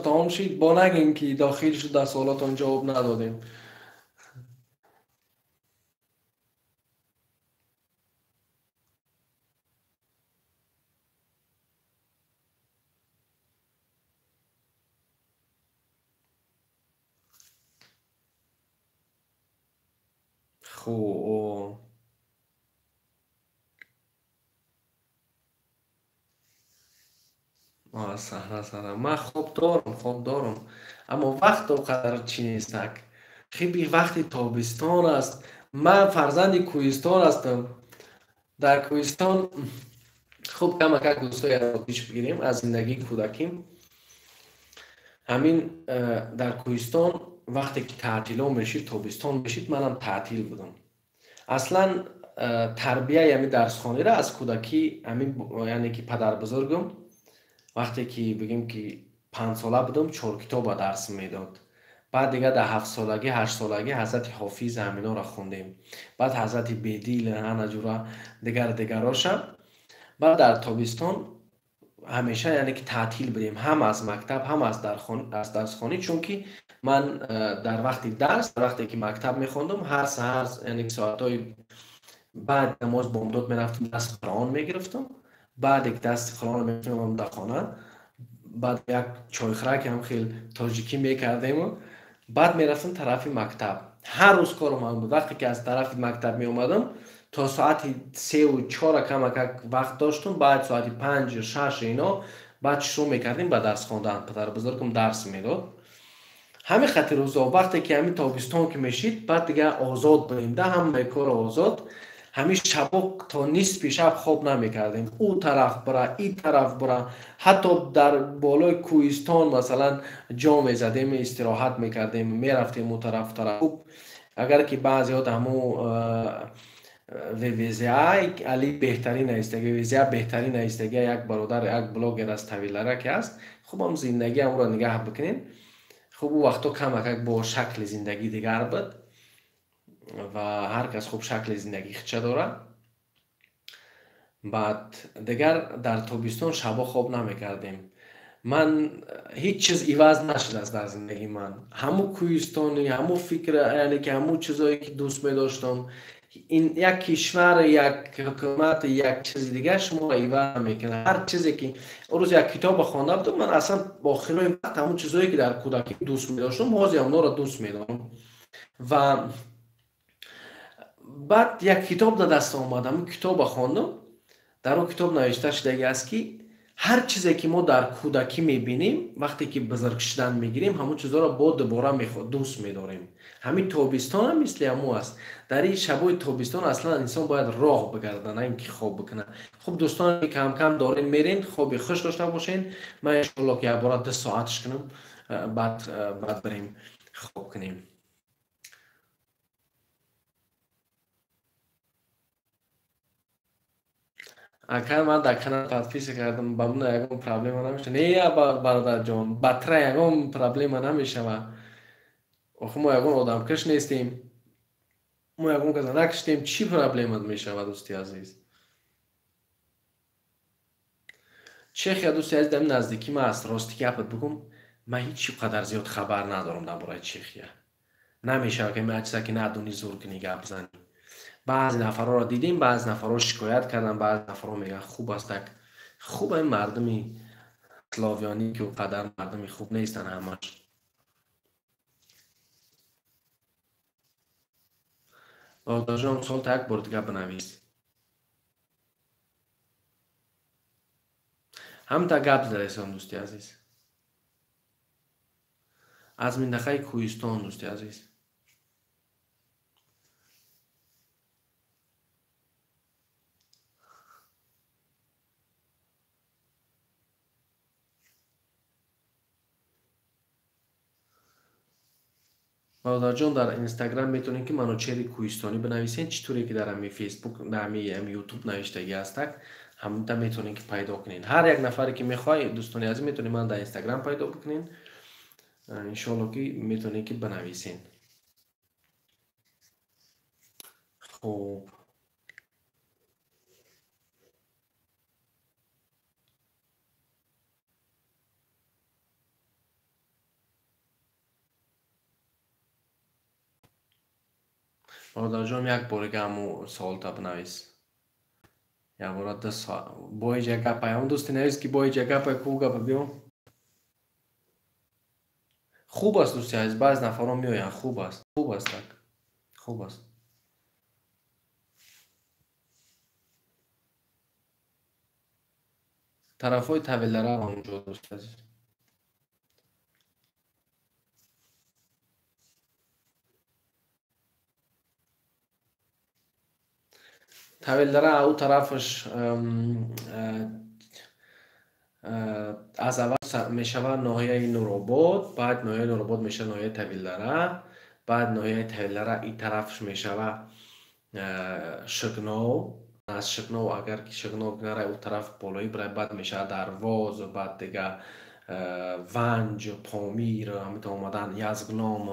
Тамом шид, бо нагем ки дохил шуд, дар суолотон ҷавоб надодем. Хуб. Саҳна, саҳна. Ман хоб дорам, хоб дорам. Аммо вақт он қадар чӣ нестак. Хиби вақти тобистон аст. Ман фарзанди кӯҳистон ҳастам. Дар кӯҳистон хуб камакак дӯстои оддиш бигирем аз зиндагии кӯдаким. Ҳамин дар кӯҳистон вақте ки таътило мешид, тобистон мешид, манам таътил будам. Аслан тарбияи ҳамин дарсхониро аз кӯдакӣ ҳамин, яъне ки падарбузургам вақте ки бигем ки 5 сола будам, чоркитоба дарс медод. Баъд дигар дар 7 солагӣ, 8 солагӣ ҳазрати Ҳофиз ҳаминоро хондем. Баъд ҳазрати Бедил, ҳанаҷура дигар дигароша. Баъд дар тобистон ҳамеша, яъне ки таътил будем ҳам аз мактаб, ҳам аз дарсхонӣ, чунки ман дар вақти дарс, дар вақте ки мактаб мехондам, ҳар саҳар, яъне ки соатҳои баъд намоз бомдод мерафтам, даст Қуръон мегирифтам. Баъде ки дасти Қуръонро мегирифтам дар хона, баъд як чойхӯрак ҳам хел тоҷикӣ мекардему баъд мерафтам тарафи мактаб. Ҳар рӯз корам ҳам буд. Вақте ки аз тарафи мактаб меомадам, то соати 3-у 4 камакак вақт доштум. Баъд соати 5-6 ино баъд шурӯъ мекардем ба дарс хондан. Падарбузургам дарс медод. Ҳамин хати рӯзо вақте ки ҳамин тобистон ки мешид, баъд дигар озод будем да, ҳамаи корро озод. Ҳамин шабо то нисфи шаб хоб намекардем. Ӯ тараф бира, ин тараф бира, ҳатто дар болои кӯҳистон масалан ҷо мезадем, истироҳат мекардем, мерафтем ӯ тараф тараф. Хуб, агар ки баъзеҳо ҳамун ВВЗА али беҳтарин аистаги, ВВЗА беҳтарин аистаги, як бародар, як блогер аз Тавилара ки аст. Хуб, ҳам зиндагӣ ҳамро нигаҳ бикунем. Хуб, ӯ вақто камакак бо шакли зиндагӣ дигар буд ва ҳар кас хуб шакли зиндагӣ хича дорад. Баъд дигар дар тобистон шабо хоб намекардем. Ман ҳеҷ чиз иваз нашудааст дар зиндагии ман. Ҳамун кӯҳистони, ҳамун фикр, яъне ки ҳамун чизое ки дӯст медоштам, ин як кишвар, як ҳукумат, як чизи дигар шуморо иваз намекунад. Ҳар чизе ки рӯз як китоба хонда будам, ман аслан охирои вақт ҳамун чизое ки дар кӯдакӣ дӯст медоштам, ҳозир онҳоро дӯст медорам. Ва баъд як китоб дар даст омад, ҳамун китоба хондам. Дар он китоб навишта шудагӣ аст ки ҳар чизе ки мо дар кӯдакӣ мебинем, вақте ки бузург шудан мегирем, ҳамун чизҳоро бо дубора дӯст медорем. Ҳамин тобистон ҳам мисли ҳамун аст. Дар ин шабои тобистон аслан инсон бояд роҳ бигардад, на ин ки хоб бикунад. Хуб, дӯстон, ки кам-кам дорен мерен, хоби хуш дошта бошен. Ман иншоалло ки якбора 2 соатш кунам, баъд бирем хоб кунем. Ака, ман дар канал подписка кардам, ба ман ягон проблема намешава. Не, бародарҷон, ба тра ягон проблема намешава. Охи мо ягон одамкаш нестем, мо ягон каса накиштем, чӣ проблема мешава, дӯсти азиз? Чехия, дӯсти азиз, дар наздикӣ ман аст. Рости гапат бигӯм, ман ҳеҷ чӣ қадар зиёд хабар надорам дар бораи Чехия. Намешава ки ман чиза ки надонӣ зур кунӣ гап занӣ. Баъзе нафарҳоро дидем, баъзе нафарҳо шикоят карданд, баъзе нафарҳо мегӯянд хуб аст, так хуб, ин мардуми славянӣ ки қадар мардуми хуб нестанд ҳамаш. Бародарҷон, сол та як бор дига бинавис. Ҳамта гап задаистам, дӯсти азиз. Аз минтақаи Кӯҳистон, дӯсти азиз. Бародарҷон, дар Инстаграм метавонед ки Манучери Кӯҳистонӣ бинависед, чӣ туре ки дар ҳамин Фейсбук, дар ҳамин Ютуб навиштагӣ ҳастак, ҳаминта метавонед ки пайдо кунед. Ҳар як нафаре ки мехоҳад, дӯстони азиз, метавонед ман дар Инстаграм пайдо бикунед. Иншоалло ки метавонед ки бинависед. Хуб. Бародарҷон, як борига ҳаму саволта бинавис. Як бора ду соат. Бо ҳеҷ як гапай. Ҳамун дӯсти навис ки бо ҳеҷ як гапай, ку гапа биё. Хуб аст, дӯсти азиз, баъзе нафарҳо меоянд. Хуб аст. Хуб аст так. Хуб аст. Тарафҳои Тавилара онҷо, дӯсти азиз. Тавилдара ӯ тарафаш аз аввал мешавад ноҳияи Нуробод, баъд ноҳияи Нуробод мешавад ноҳияи Тавилдара, баъд ноҳияи Тавилдара ин тарафаш мешавад Шигнов. Аз Шигнов агар ки Шигнов нарай ӯ тараф болоӣ бирай, баъд мешавад Дарвоз, баъд дига Ванҷ, Помир, ҳамита омадан Язгном.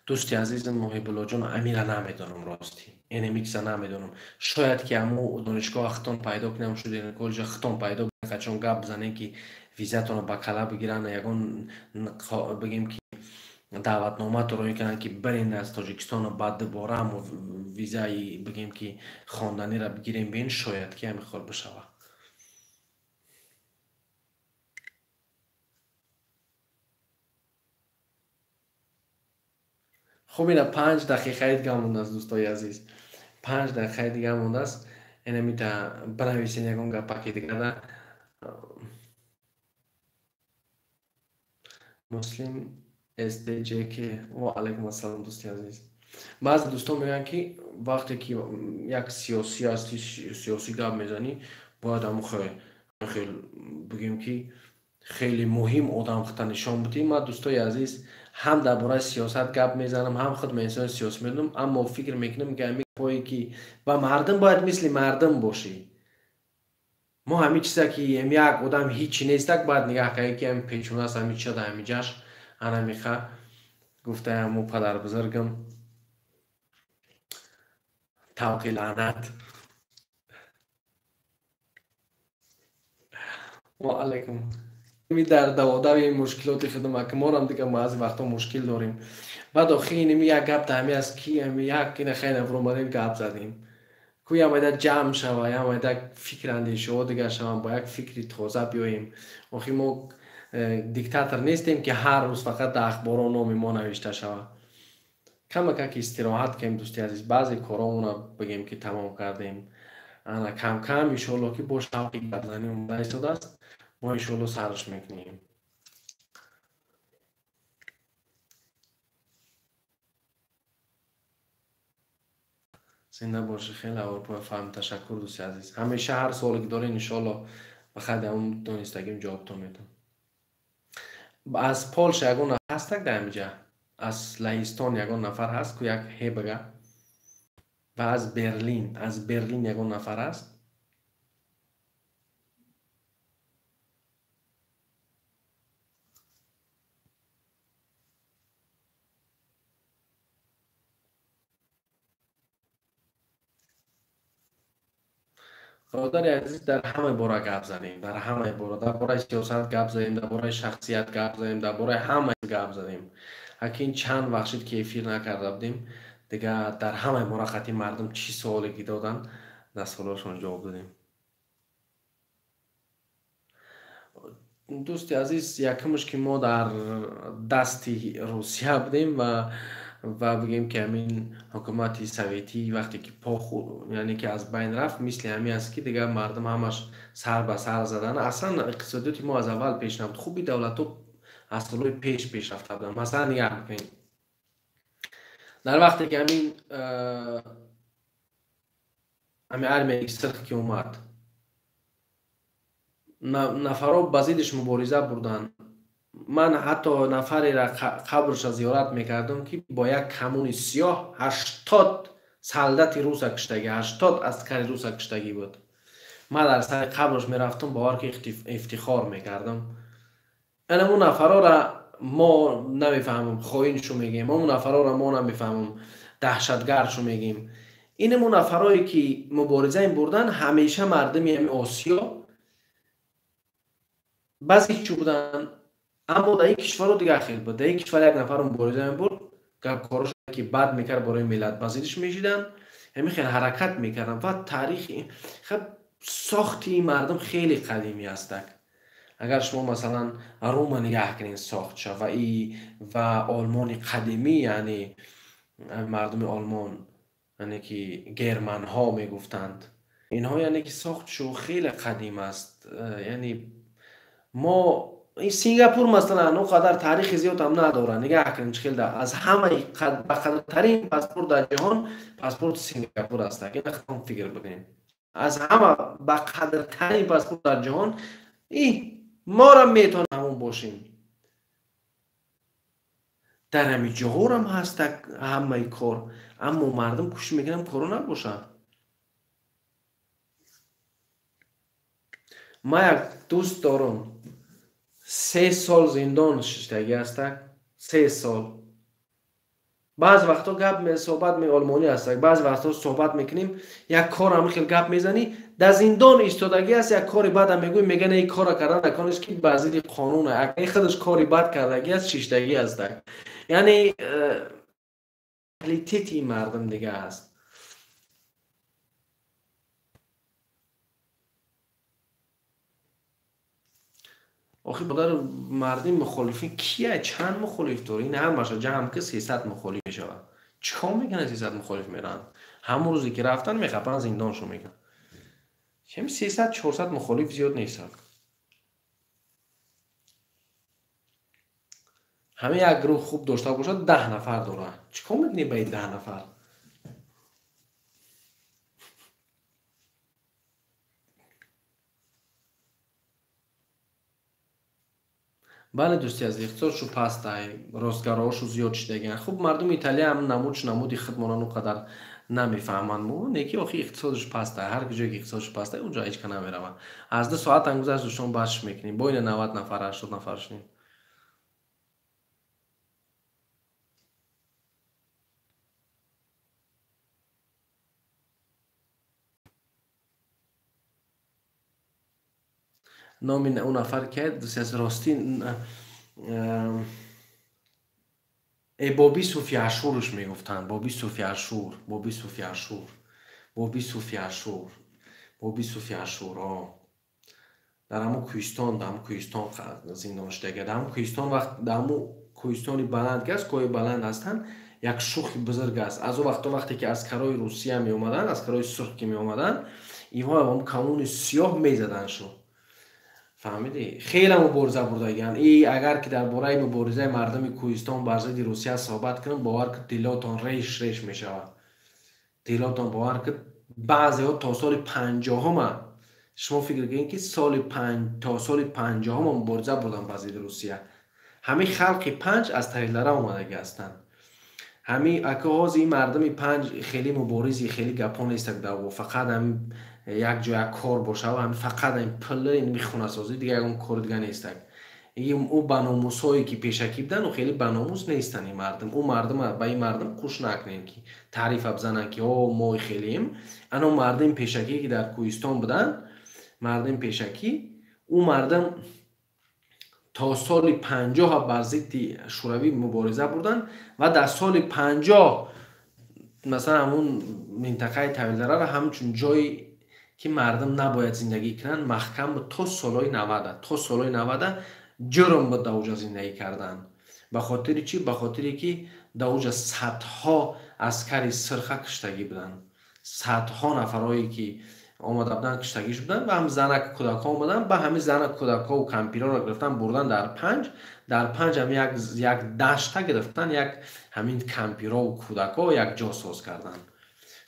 Дӯсти азизам Муҳибуллоҷон, амира намедонам, ростӣ энемикса намедонам. Шояд ки ҳаму донишгоҳ хитон пайдо кунем, шуд коллеҷа хитон пайдо кунем, қачон гап бизанем ки визатонро ба кала бигиранд, ягон бигем ки даъватнома туро мекунанд ки бирен аз Тоҷикистон баъд дубора ҳаму визаи бигем ки хонданиро бигирем, бин, шояд ки ҳамин хел бишавад. Хуб, ина 5 дақиқаи дига мондааст, дӯстои азиз. 5 дақиқаи дига мондааст. Ина мита бинависен ягон гапаки дигара. Муслим СДЖК. Ва алайкум ассалом, дӯсти азиз. Баъзе дӯстон мегӯянд ки вақте ки як сиёсӣ ҳастӣ, сиёсӣ гап мезанӣ, бояд ҳамун хел бигем ки Хеле муҳим одам худта нишон будӣ. Ман, дӯстои азиз, ҳам дар бораи сиёсат гап мезанам, ҳам худ инсони сиёсӣ медонам, аммо фикр мекунам, ки ҳамин гапҳое ки ба мардум бояд мисли мардум бошӣ. Мо ҳамин чиза ки як одам ҳичи нестак, бояд нигаҳ кардем, ки ҳамин печонааст, ҳамин чиза дар ҳамин ҷаш, анамиха гуфтаи ҳамун падарбузургам тавқи лаънат. Ва алайкум. Дар даводави мушкилоти худам, ки морам дига баъзе вақтҳо мушкил дорем. Баъд охи инми як гап дар ҳамин аст, ки ҳами як ина хеле нафар гап задем. Ку ямайда ҷамъ шава, ямайда фикр андешаҳо дигар шаванд, бо як фикри тоза биёем. Охи мо диктатор нестем, ки ҳар рӯз фақат дар ахборҳо номи мо навишта шавад. Камакак истироҳат кунем, дӯсти азиз, баъзе коромонро бигем, ки тамом кардем. Ана кам-кам иншоалло, ки бо шавқи гапзанӣ омада истодааст, мо иншоалло сарш мекунем. Зинда бошӣ, хеле аврупои фаҳм. Ташаккур, дӯсти азиз. Ҳамеша ҳар суоле ки доред, иншоалло ба қадри ҳамон донистагим ҷавобтон медиҳам. Аз Полша ягон нафар ҳастак дар ҳаминҷа? Аз Лаҳистон ягон нафар ҳаст, ку як ҳе бага? Ва аз Берлин, аз Берлин ягон нафар ҳаст? Бародари азиз, дар ҳамаи бора гап задем, дар ҳамаи бора, дар бораи сиёсат гап задем, дар бораи шахсият гап задем, дар бораи ҳамаи гап задем. Акин чанд вақт шуд, ки эфир накарда будем, дига дар ҳамаи бора қати мардум чӣ суоле ки доданд, дар суолҳошон ҷавоб додем. Дӯсти азиз, якумш ки мо дар дасти Русия будем ва бигем, ки ҳамин ҳукумати советӣ вақте ки яъне ки аз байн рафт, мисли ҳамин аст, ки дигар мардум ҳамаш сар ба сар задан. Аслан иқтисодиёти мо аз аввал пеш набуд. Хуби давлатҳо аз солҳои пеш пешрафта буданд. Масалан, нигаҳ бикунед, дар вақте ки ҳамин армияи Сирх ки омад, нафарҳо ба зиддиш мубориза бурданд. Ман ҳатто нафареро қабрша зиёрат мекардам, ки бо як камони сиёҳ 80 солдати руса куштагӣ, 80 аскари руса куштагӣ буд. Ман дар сари қабрш мерафтам, бовар ки ифтихор мекардам. Анамун нафарҳоро мо намефаҳмам, хоиншу мегӯем, ҳамун нафарҳоро мо намефаҳмам, даҳшатгаршу мегӯем. Инамун нафарҳое ки мубориза бурдан, ҳамеша мардуми ҳамин Осиё баъзе чӣ буданд, аммо дар ин кишварҳо дигар хел буд. Дар ин кишвар як нафар мубориза мебурд, гапкорош ки бад мекард, барои миллат ба зиддиш мешиданд, ҳамин хел ҳаракат мекарданд. Ва таърихи хаб сохти ин мардум хеле қадимӣ ҳастак. Агар шумо масалан Рума нигаҳ кунед, сохтша ва Олмони қадимӣ, яъне мардуми Олмон, яъне ки германҳо мегуфтанд, инҳо яъне ки сохтшу хеле қадим аст. Яъне мо ин Сингапур масалан он қадар таърихи зиёд ҳам надорад. Нигаҳ кунед, чӣ хел аз ҳамаи бақадртарин паспорт дар ҷаҳон паспорти Сингапур аст. Ина худтон фикр бикунед, аз ҳама бақадртарин паспорт дар ҷаҳон и морам метавонем ҳамон бошем. Дар ҳамин ҷоҳорам ҳаст ҳамаи кор, аммо мардум кӯшиш мекунанд коро набошад. Ман як дӯст дорам, 3 сол зиндон шиштагӣ ҳастак, 3 сол. Баъзе вақтҳо гап суҳбат олмонӣ ҳастак, баъзе вақтҳо суҳбат мекунем, як кор ҳамин хел гап мезанӣ, дар зиндон истодагӣ аст, як кори бадам мегӯӣ, мегӯянд ин корро кардан након аст, ки ба зидди қонун аст. Ин худаш кори бад кардагӣ аст, шиштагӣ ҳастак. Яъне менталитети мардум дига аст. Охи бародар, мардуми мухолифин кия? Чанд мухолиф дорӣ? Ин ҳамаша ҷамъ ки 300 мухолиф мешавад. Чӣ кор мекунанд 300 мухолиф меранд? Ҳамон рӯзе ки рафтан мехапанд, зиндоншон мекунанд. Ҳамин 300-400 мухолиф зиёд нестанд. Ҳамин як гурӯҳ хуб дошта бошад, 10 нафар дорад. Чӣ кор мекунӣ ба ин 10 нафар? Бале, дӯсти азиз, иқтисодшу пастай, ростгароҳошу зиёд шидагианд. Хуб, мардуми Италия ҳам намудш намуди худмонан он қадар намефаҳманд мо, не ки охи иқтисодаш пастай, ҳар ҷое ки иқтисодаш пастай, он ҷо ҳеҷ ка намераванд. Аз 2 соат ҳам гузашт, дӯстон, башш мекунем. Бо ина 90 нафар, 80 нафар шудем. Номи он нафар ки дӯсти азиз, ростӣ Боби Суфи Ашурш мегуфтанд. Боби Суфи Ашур, Боби Суфи Ашур, Боби Суфи Ашур, Боби Суфи Ашур. Дар ҳамун кӯҳистон, дар ҳамун кӯҳистон зиндон шудага. Дар ҳамун кӯҳистон вақт, дар ҳамун кӯҳистони баланд ки аст, кӯҳи баланд ҳастанд, як шухи бузург аст. Аз он вақто вақте ки аскарои Русия меомаданд, аскарои сурх ки меомаданд, инҳо ҳамун камони сиёҳ мезаданд шу. Фаҳмидӣ? Хеле мубориза бурдагианд. И агар ки дар бораи муборизаи мардуми кӯҳистон бар зидди Русия суҳбат кунам, бовар кун, дилотон реш реш мешавад. Дилотон бовар кун, баъзеҳо то соли 50-ма, шумо фикр кунед ки то соли 50-ма мубориза бурданд бар зидди Русия. Ҳамин халқи панҷ аз Тавилдара омадагӣ ҳастанд. Ҳамин ака ҳозир ин мардуми панҷ хеле муборизи, хеле гапҳо нестак дар фақат ҳамин як ҷо як кор бошад, ҳамин фақат ҳамин пул, ин хунасозӣ, дигар ягон кори дига нестак. Ӯ баномусҳое ки пешакӣ буданд, ӯ хеле баномус нестанд ин мардум. Ӯ мардум ба ин мардум қуш накунем ки таърифа бизананд ки о мо хелеем. Ано мардуми пешакӣ ки дар кӯҳистон буданд, мардуми пешакӣ, ӯ мардум то соли 50 бар зидди Шӯравӣ мубориза бурданд ва дар соли 50 масалан ҳамун минтақаи Тавилдараро ҳамчун ҷои ки мардум набояд зиндагӣ кунанд, маҳкам буд то солҳои 90, то солҳои 90 ҷурм буд дар оҷа зиндагӣ кардан. Ба хотири чӣ? Ба хотире ки дар оҷа садҳо аскари сирха киштагӣ буданд, садҳо нафарҳое ки омада буданд киштагиш буданд ва ҳам занак кӯдакҳо омаданд, ба ҳамин занак кӯдакҳову кампирҳоро гирифтан бурдан дар панҷ, дар панҷ ҳам як дашта гирифтан, як ҳамин кампирҳову кӯдакҳо як ҷо соз карданд.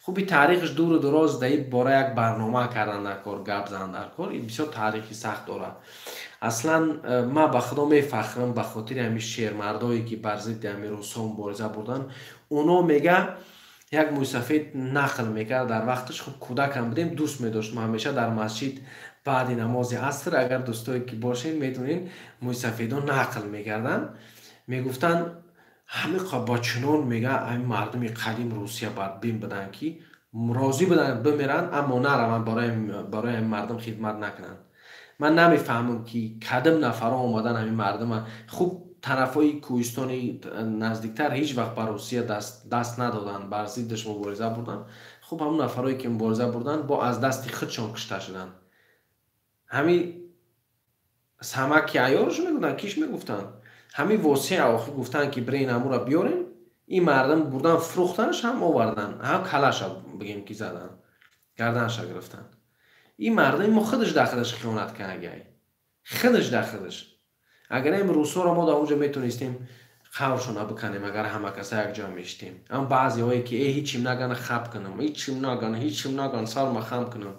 Хуби таърихш дуру дароз дар ин бора як барнома кардан дар кор, гап задан дар кор, ин бисёр таърихи сахт дорад. Аслан ман ба худо мефахрам ба хотири ҳамин шермардое ки бар зидди ҳамин русҳо мубориза бурданд. Оно мега як мӯйсафед нақл мекард дар вақташ, хуб кӯдакам будем, дӯст медоштем ҳамеша дар масҷид баъди намози аср, агар дӯстое ки бошед медонед, мӯйсафедон нақл мекарданд, мегуфтанд ҳамин ба чунон мега ҳамин мардуми қадим Русия бадбин буданд ки розӣ буданд бимиранд, аммо нараванд барои ҳамин мардум хидмат накунанд. Ман намефаҳмам ки кадом нафарҳо омадан ҳамин мардума. Хуб тарафҳои кӯҳистони наздиктар ҳеҷ вақт ба Русия даст надоданд, бар зиддаш мубориза бурданд. Хуб ҳамон нафарҳое ки мубориза бурданд бо аз дасти худшон кушта шуданд. Ҳамин самаки аёрш мегуфтанд, киш мегуфтанд. Ҳамин восеа охир гуфтанд ки бирен ҳамура биёрем, ин мардум бурдан фурӯхтанаш ҳам овардан, ҳам калаша бигем ки задан, гарданша гирифтанд. Ин мардуми мо худаш дар худаш хиёнат кардагиай, худаш дар худаш. Агар ин русҳоро мо дар онҷо метонистем қавршона биканем, агар ҳама каса якҷо мешитем. Ам баъзеҳое ки ҳечим наган хаб кунам, ҳечим наган, ҳечим наган, сарма хам кунам,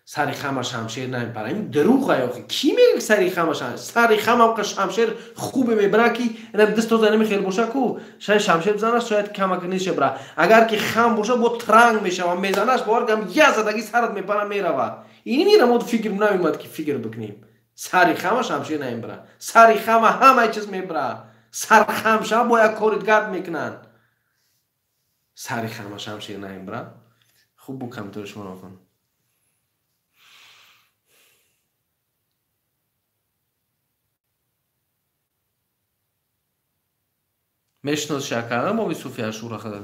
сари хама шамшер намепара. Ин дурӯғ ай охи. Кӣ мегӯяд ки сари хама шамшер? Сари хама ка шамшер хубе мебара ки инам дастоза намехел боша ку, шояд шамшер бизанаш, шояд камак нише бара. Агар ки хам боша бо транг мешава, мезанаш, бовар кам я задаги сарат мепара мерава. Ин мира мо фикр намемад ки фикр бикунем. Сари хама шамшер намебара. Сари хама ҳама чиз мебара. Сар хам ша бо як кори дигар мекунанд. Сари хама шамшер намебара. Хуб бу компютери шумо ро кун. Мешиносиш ака, Боби Суфи Ашура худат?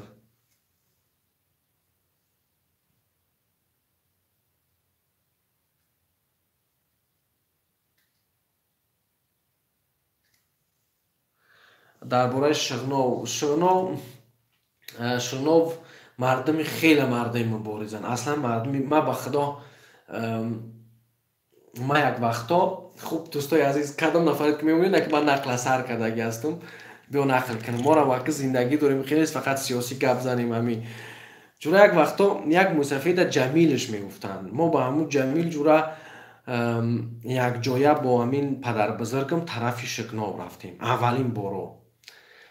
Дар бораи Шиғнов, Шиғнов мардуми хеле мардуми муборизанд. Аслан мардуми ман ба худо ман як вақто, хуб дӯстои азиз, кадом нафаре ки мебинед, ки ман нақла сар кардаги ҳастам, биё нақл кунем. Мо вақти зиндагӣ дорем, хеле нест фақат сиёсӣ гап занем. Ҳамин ҷура як вақто як мусафеда Ҷамилш мегуфтанд. Мо ба ҳамун Ҷамил ҷура Якҷоя бо ҳамин падарбузургам тарафи Шикнов рафтем. Аввалин боро.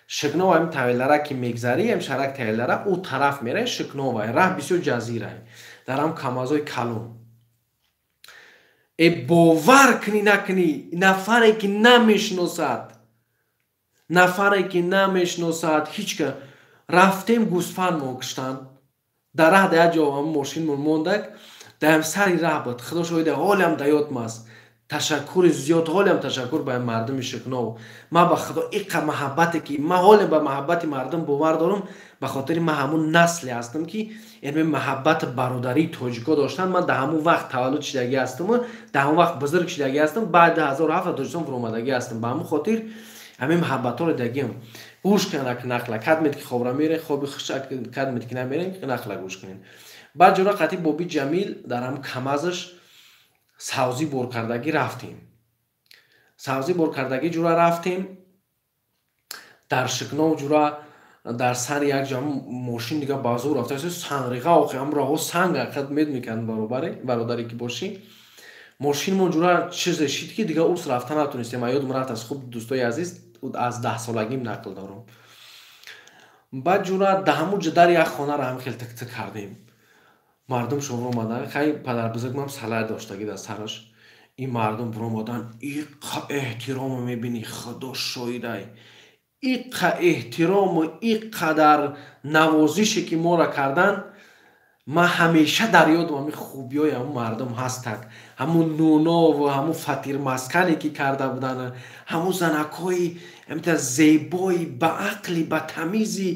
Шикнов ҳамин тавелара ки мегзарӣ, ҳам шарак тавелара, ӯ тараф меравӣ Шикновай. Раҳ бисёр ҷазирай. Дар ҳам камазои калон. Э бовар кунӣ накунӣ, нафаре ки намешиносад, нафаре ки намешиносад, ҳеҷ ка рафтем гӯсфанд мо куштан. Дар раҳ дар як ҷо ҳам мошинмон мондак, дар сари раҳ буд. Худо шоҳида, ҳолиам дар ёдам аст. Ташаккури зиёд, ҳолиам ташаккур ба мардуми Шикнов. Ман ба Худо иққа маҳаббате ки ман ҳолиам ба маҳаббати мардум бовар дорам, ба хотири ман ҳамун насле ҳастам ки яъне маҳаббати бародарии тоҷико доштан. Ман дар ҳамун вақт таваллуд шудагӣ ҳастаму дар ҳамун вақт бузург шудагӣ ҳастам. Баъд 2007 дар Тоҷикистон фуромадагӣ ҳастам. Ба ҳамун хотир ҳамин маҳаббатҳоро дагиам. Гӯш кунед нақла, кадмед ки хобра мерен, хоби хуш кадмед ки намерен, нақла гӯш кунед. Баъд ҷура қатъи Боби Ҷамил дар ҳамун камазаш савзӣ бор кардагӣ рафтем. Савзӣ бор кардагӣ ҷура рафтем. Дар Шикнов ҷура дар сари як ҷо мошин дига ба зур рафта, сангриға охи ҳам роҳо санг ҳақиқат мед мекард бародаре ки бошӣ. Мошинмон ҷура чизе шид ки дига ус рафта натонистем. Ёдам рафт аз хуб дӯстои азиз, аз даҳсолагим нақл дорам. Баъд ҷура дар ҳамун ҷо дар як хонаро ҳам хел тик-тик кардем. Мардум шумо омадан, хай падарбузургам салай доштагӣ дар сараш. Ин мардум биромадан, иққа эҳтиромо мебинӣ, Худо шоҳидай. Иққа эҳтирому иққадар навозише ки моро кардан, ман ҳамеша дар ёдам ҳамин хубиҳои ҳамун мардум ҳастак. Ҳамун нунову ҳамун фатирмаскане ки карда буданд, ҳамун занакҳои ҳамита зебои, ба ақли, ба тамизи,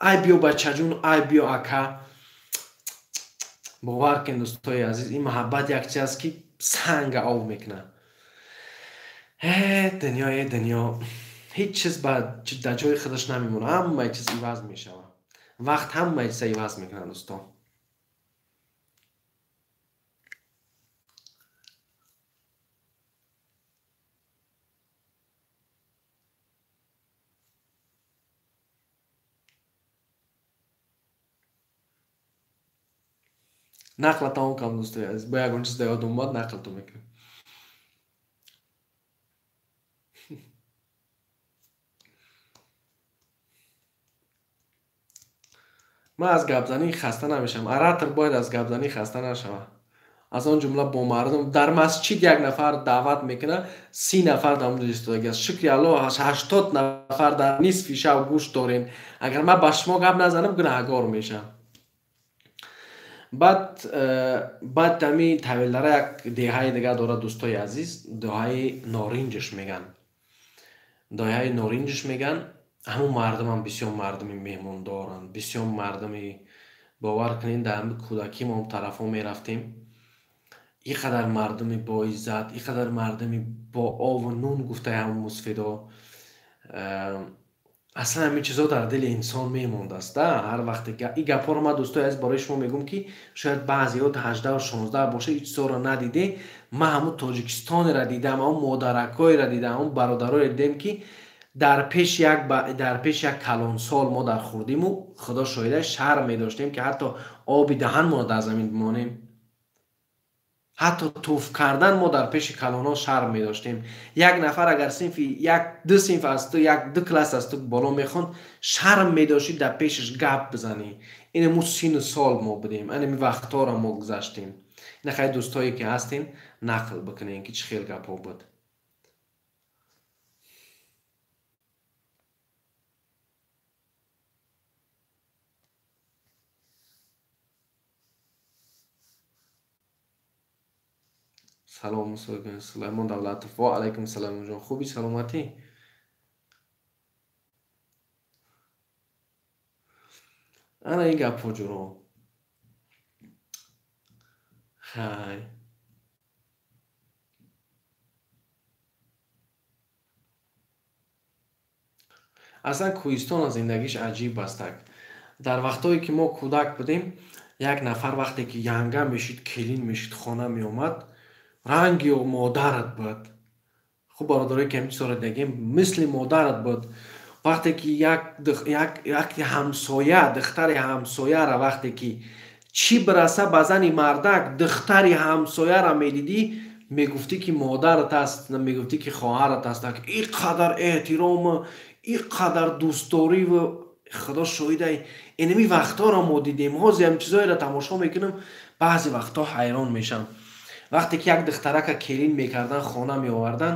ай биё бачаҷун, ай биё ака. Бовар кунед дӯстои азиз, ин маҳаббат як чиз аст ки санга ов мекунад. Э дунё, э дунё, ҳеҷ чиз дар ҷои худаш намемонад, ҳамаи чиз иваз мешавад. Вақт ҳамаи чиза иваз мекунад дӯсто. Нақла тамом кардам дӯстои азиз, бо ягон чиз дар ёд омад нақлтон мекунам. Ман аз гапзанӣ хаста намешавам. Оратор бояд аз гапзанӣ хаста нашавад. Аз он ҷумла бо мардум. Дар масҷид як нафар даъват мекунад, 30 нафар дар он ҷо истодаги аст. Шукри Аллоҳ, 80 нафар дар нисфи шаб гӯш дорем. Агар ман ба шумо гап назанам, гунаҳгор мешавам. Баъд ҳамин тавелдара як деҳаи дигар дорад дӯстои азиз, деҳаи Норинҷш меган. Деҳаи Норинҷш меган. Ҳамун мардумам бисёр мардуми меҳмондоранд, бисёр мардуми, бовар кунед, дар ҳамин кӯдакӣ мо он тарафҳо мерафтем. Ин қадар мардуми боиззат, ин қадар мардуми бо ову нун гуфтаи ҳамун мусфидо. Аслан ҳамин чизҳо дар дили инсон мемондааст. Ҳар вақте ин гапҳоро ман дӯстои азиз барои шумо мегӯм ки шояд баъзеҳо 18-16 боша, ин чизҳоро надиде. Ман ҳамун Тоҷикистонеро дидам, ҳамун модаракҳоеро дидам, ҳамун бародароеро дидем ки дар пеши як калонсол мо дар хурдиму Худо шоҳида шарм медоштем ки ҳатто оби даҳанмонро дар замин бимонем. Ҳатто туф кардан мо дар пеши калонҳо шарм медоштем. Як нафар агар синфи як ду синф аз ту, як ду класс аз ту боло мехонд, шарм медоштӣ дар пешаш гап бизанӣ. Ин мо сину сол мо будем, ин вақтҳоро мо гузаштем. Ина хай дӯстое ки ҳастем нақл бикунем ки чӣ хел гапҳо буд. Салом Сулаймон Давлатов. Ва алайкум салом ҷон. Хуби саломатӣ? Ана ин гапҳо ҷуро. Хай. Аслан кӯҳистон аз зиндагиш аҷиб астак. Дар вақтҳое ки мо кӯдак будем, як нафар вақте ки янга мешид, келин мешид, хона меомад, ранги модарат буд. Хуб бародарое ки ҳамин чизҳоро дидагем, мисли модарат буд. Вақте ки як ҳамсоя, духтари ҳамсояра вақте ки чӣ бираса ба зани мардак, духтари ҳамсояра медидӣ, мегуфтӣ ки модарат аст, мегуфтӣ ки хоҳарат аст. Ин қадар эҳтиром, ин қадар дӯстдорӣ ва худо шоҳидай, инами вақтҳоро мо дидем. Ҳозир ҳам чизоеро тамошо мекунам, баъзе вақтҳо ҳайрон мешавам. Вақте ки як духтарака келин мекардан, хона меовардан,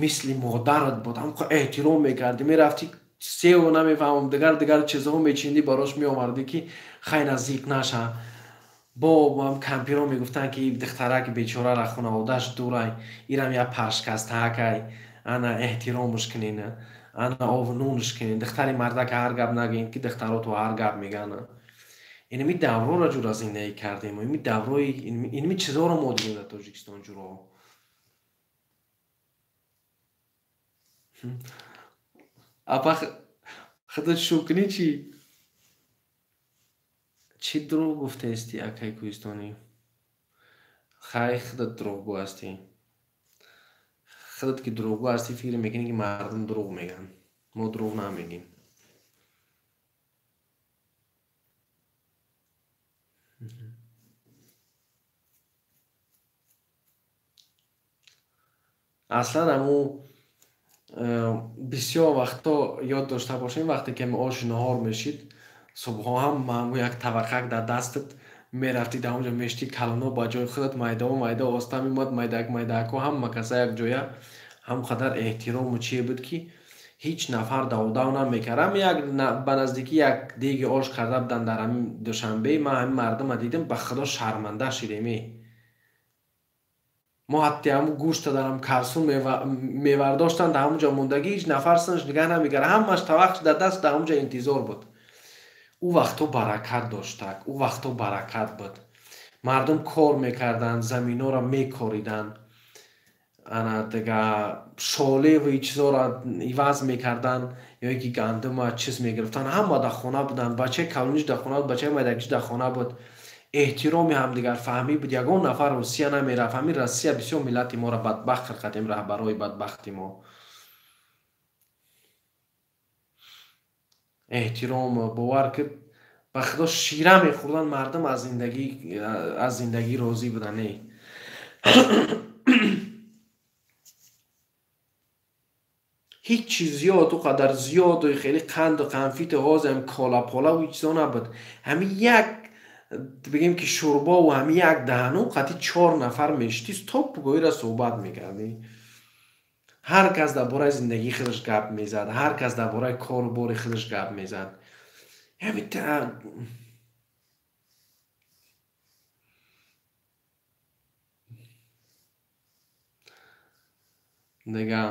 мисли модарат буд, ҳамқа эҳтиром мекардӣ, мерафтӣ севу намефаҳмам, дигар дигар чизҳо мечиндӣ, барош меовардӣ ки хай наздик наша. Бо кампиро мегуфтанд ки духтараки бечорара хонаводаш дурай, ирам як пашкастаакай, ана эҳтиромш кунен, ана ову нунш кунен, духтари мардака ҳар гап нагӯен ки духтаро то ҳар гап мегӯянд. Инами давроро ҷура зиндагӣ кардем, инами даврои, инами чизҳоро мо дидем дар Тоҷикистон ҷуро. Апа худат шукрӣ чӣ? Чӣ дурӯғ гуфтаисти, акай кӯҳистонӣ? Хай худат дурӯғгӯ ҳастӣ. Худат ки дурӯғгӯ ҳастӣ, фикр мекунӣ ки мардум дурӯғ мегӯянд. Мо дурӯғ намегӯем. Аслан аму бисёр вақтҳо ёд дошта бошем, вақте ки оши наҳор мешид, субҳҳо ҳам маъму як табақак дар дастат мерафтӣ, дар онҷо мештӣ, калоно ба ҷои худат майдао майда оста меомад, майдак майдакҳо ҳама каса як ҷоя, ҳам қадар эҳтирому чие буд ки ҳеҷ нафар давдав намекард. Ҳам як ба наздикӣ як деги ош карда буданд дар ҳамин Душанбе, ман ҳамин мардума дидам, ба худо шарманда шидем. Мо ҳатто ҳамун гӯшта дар ҳам карсун мевардоштанд, дар ҳамун ҷо мондагӣ ҳеҷ нафар синш нигаҳ намекард, ҳамаш тавақш дар даст дар ҳамун ҷо интизор буд. Ӯ вақтҳо баракат доштак, ӯ вақтҳо баракат буд. Мардум кор мекарданд, заминҳоро мекориданд, ана дига шолеву чизҳоро иваз мекарданд, ё ин ки гандума чиз мегирифтанд, ҳама дар хона буданд, бачаи калониш дар хона буд, бачаи майдакиш дар хона буд. Эҳтироми ҳамдигарфаҳмӣ буд, ягон нафар Русия намерафт. Ҳамин Россия бисёр миллати моро бадбахт кард, ин раҳбарои бадбахти мо. Эҳтиром, бовар ки ба худо шира мехӯрданд мардум, аз зиндагӣ розӣ буданд. Не. Ҳеҷ чиз зиёд, ӯ қадар зиёду хеле қанду қанфиту ҳозир колаполаву ҳеҷ чизо набуд. Ҳамин як бигем ки шӯрбову ҳамин як даҳану қатъи 4 нафар мешитӣ, то пугоҳиро суҳбат мекардӣ. Ҳар кас дар бораи зиндагии худаш гап мезад, ҳар кас дар бораи кору бори худаш гап мезад. Ҳамин дига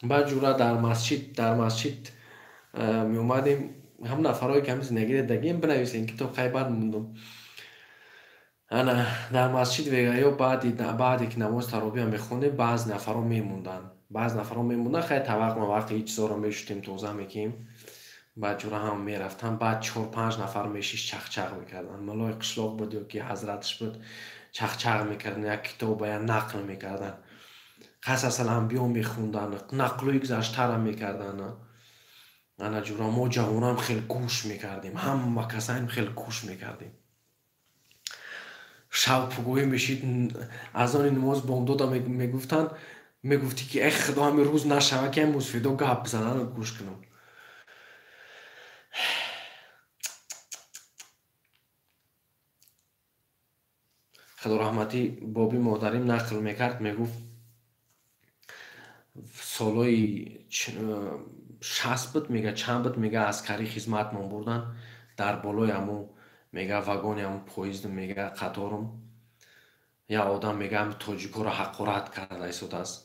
баъд ҷура дар масҷид меомадем, ҳам нафарое ки ҳамин зиндагӣ дидагием бинависем ки то қай баъд мондум. Ана дар масҷид ё баъде ки намози таровиҳ мехондем, баъзе нафарҳо мемонданд. Баъзе нафарҳо мемонданд, хай тавақ мавақи ҳеҷ чизоро мешутем, тоза мекунем. Баъд ҷура ҳам мерафтанд, баъд 4-5 нафар мешишт, чақчақ мекарданд. Муллои қишлоқ буд ё ки ҳазраташ буд, чақчақ мекарданд, як китоба, як нақл мекарданд. Қасасал анбиё мехонданд, нақлҳои гузаштара мекарданд. Ана ҷура мо ҷавонам хеле гӯш мекардем, ҳама касаем хеле гӯш мекардем. Шаб пугоҳӣ мешид, азони намоз бомдода мегуфтанд, мегуфтӣ ки эй худо, ҳамин рӯз нашава ки ҳамин мусфидо гап бизананд, гӯш кунам. Худо раҳматӣ боби модарим нақл мекард, мегуфт солҳои 60 буд, мега чанд буд, мега аскарӣ хизматмон бурдан, дар болои ҳамун мега вагони ҳамун поездум, мега қаторум як одам мега ҳамин тоҷикҳоро ҳақорат карда истодааст.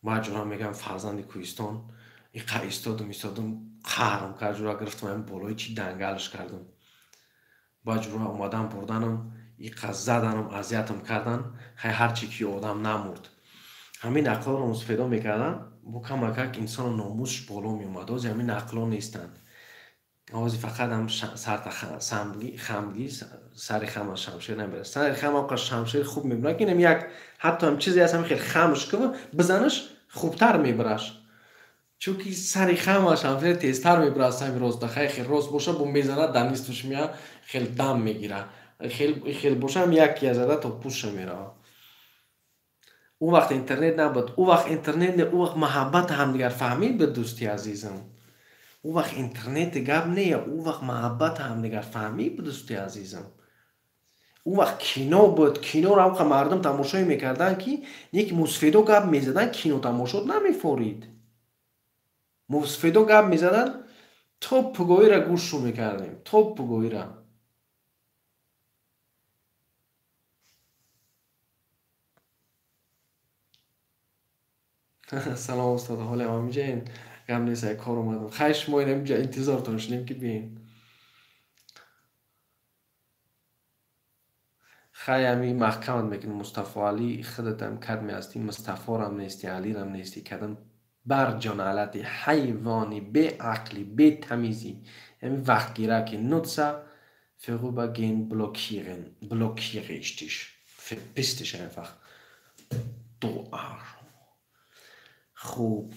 Баъд ҷура мегам фарзанди кӯҳистон, иқа истодум, истодум, қаҳрам кард, ҷура гирифтам ҳамин болои чи дангалш кардам. Баъд ҷура омадан бурданам, иқа заданам, азиятам кардан, хай ҳарчи ки одам намурд. Ҳамин нақлҳоро мусофидо мекарданд, бо камакак инсону номусш боло меомад. Ҳозир ҳамин нақлҳо нестанд. Ҳозир фақат ҳам сарта хамгӣ, сари хама шамшер намебарад. Сари хама ҳам шамшер хуб мебарад, ки инам як ҳатто ҳам чизе ҳаст, ҳамин хеле хамш кунад, бизанаш хубтар мебараш. Чунки сари хамаш ҳамфер тезтар мебурад аз ҳами роста. Хай хел рост боша, бо мезанад дар нистуш мея, хел дам мегира. Хел боша ҳам як зада то пушша мерава. Ӯ вақт интернет набуд. Ӯ вақт интернет не, ӯ вақт маҳаббат ҳамдигар фаҳмид буд, дӯсти азизам. Ӯ вақт интернет гап не, ӯ вақт маҳаббат ҳамдигар фаҳмид буд, дӯсти азизам. Ӯ вақт кино буд, киноро ҳамқа мардум тамошое мекарданд, ки неки мусфедо гап мезаданд, кино тамошот намефорид. Мусфедо гап мезаданд, то пугоира гӯшу мекардем, то пугоира. Салом устод, ҳоле ҳам ҳаминҷаен? Гап нест, як кор омадам. Хайр, шумо ин ҳаминҷа интизортон шудем ки биен. Хай ҳами маҳкамат мекунем, Мустафо Алӣ, худатам кадме ҳастӣ, Мустафорам нести, Алирам нести, кадам барҷоналати ҳайвони беақли бетамизӣ. Ҳами вақтгираки нутса vorübergehend blockieren. Blockiere ich dich. Verpiss dich einfach. Du Arsch. Хуб.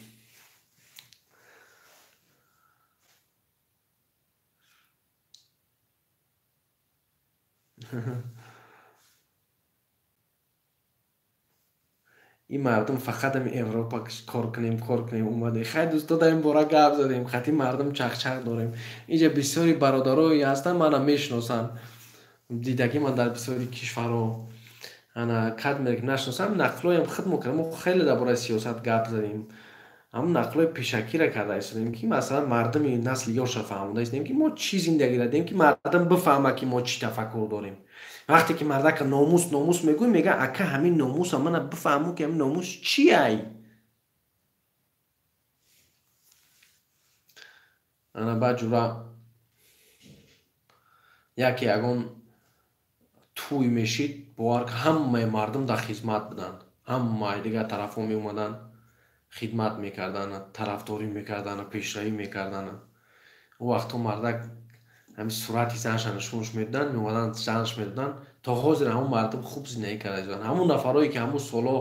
Ин мардум фақат ами Европа кор кунем, кор кунем омаде. Хай дӯсто, дар ин бора гап задем, хати мардум чақчақ дорем. Инҷа бисёри бародарое ҳастанд, мана мешиносанд. Дидагӣ ман дар бисёри кишварҳо. Ана кад мерек нашиносам, нақлҳоям худ мо кардем. Мо хеле дар бораи сиёсат гап задем. Ҳамун нақлҳои пешакиро карда истодем, ки масалан мардуми насли ёшро фаҳмонда истодем, ки мо чӣ зиндагиро дидем, ки мардум бифаҳма, ки мо чӣ тафаккур дорем. Вақте ки мардака номус номус мегӯй, мега ака ҳамин номуса мана бифаҳму, ки ҳамин номус чи ай. Ана баъд ҷура яке ягон тӯй мешид, бовар ка ҳамаи мардум дар хизмат буданд. Ҳамаи дигар тарафҳо меомаданд, хидмат мекарданд, тарафдорӣ мекарданд, пешравӣ мекарданд. Ӯ вақтҳо мардак ҳамин сурати занша нишонаш медоданд, меомаданд занаш медоданд. То ҳозир ҳамун мардум хуб зиндагӣ карда истоданд. Ҳамун нафарое ки ҳамун соло,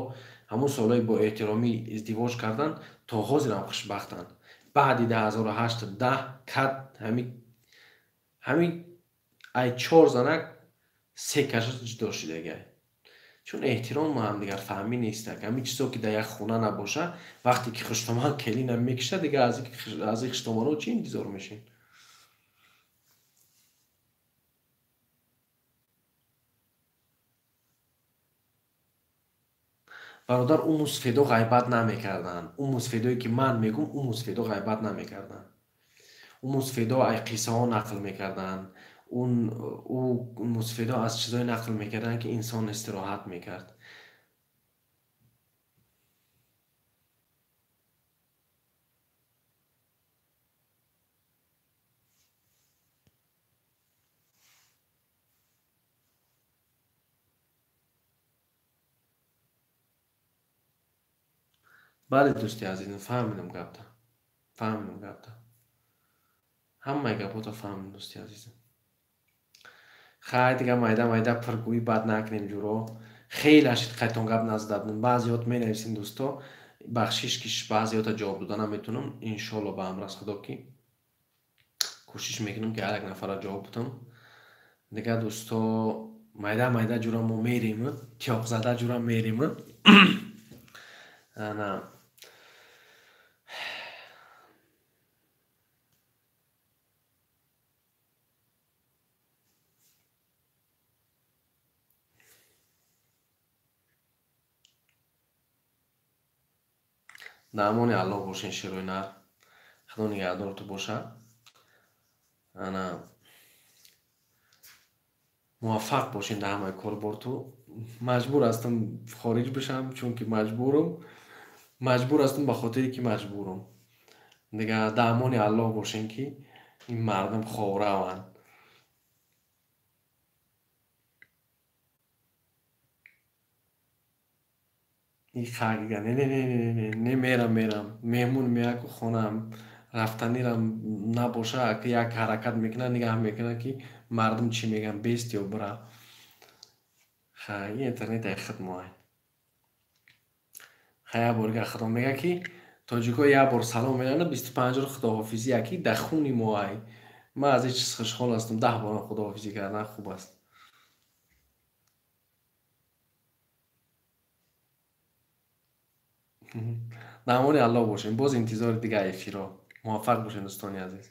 ҳамун солҳои бо эҳтиромӣ издивоҷ карданд, то ҳозир ҳам хушбахтанд. Баъди 2008 10 кад ҳами ай 4 занак 3 каша ҷудо шудагай. Чун эҳтиром ҳамдигарфаҳмӣ нестак. Ҳамин чизо ки дар як хона набоша, вақте ки хуштоман келина мекиша, дигар аз ин хуштоманҳо чӣ интизор мешин? Бародар, ӯ мусфедо ғайбат намекарданд. Ӯ мусфедое ки ман мегӯм, ӯ мусфедо ғайбат намекарданд. Ӯ мусфедо ай қиссаҳо нақл мекарданд. Ӯ мусфедо аз чизое нақл мекарданд, ки инсон истироҳат мекард. Бале, дӯсти азизам, фаҳмидам гапта. Фаҳмидам гапта. Ҳамаи гапҳото фаҳмидам, дӯсти азизам. Хай, дига майда майда пургӯӣ бад накунем ҷуро. Хеле ашид қайтон гап назада будем. Баъзеҳот менависем дӯсто, бахшиш ки баъзеҳота ҷавоб дода наметунам. Иншолло ба амр аз Худо ки кӯшиш мекунам ки ҳар як нафарро ҷавоб бидам. Дига дӯсто, майда майда ҷура мо мерем, тиёқзада ҷура мерем. Ана дар амони Аллоҳ бошен, шерои нар. Худо нигаҳдорту боша. Ана муваффақ бошен дар ҳамаи корборту. Маҷбур ҳастам хориҷ бишам, чунки маҷбурам. Маҷбур ҳастам ба хотире ки маҷбурам. Дига дар амони Аллоҳ бошен, ки ин мардум ховраванд. Ин хагига не не не не не не мерам мерам. Меҳмон меяку хонаам рафтанирам набоша, як ҳаракат мекунад, нигаҳ мекунад ки мардум чӣ мегӯянд, бест ё бира. Хай, ин интернет ай худ моай. Хай, як бор дигар Худо мегӯяд ки Тоҷикҳо як бор салом мерана, 25 бор худоҳофизӣ, яки дар хуни мо ай. Ман аз ин чиз хушҳол ҳастам, 10 борам худоҳофизӣ кардан хуб аст. Дар амони Аллоҳ бошем. Боз интизори дигар эфирҳо. Муваффақ бошем, дӯстони азиз.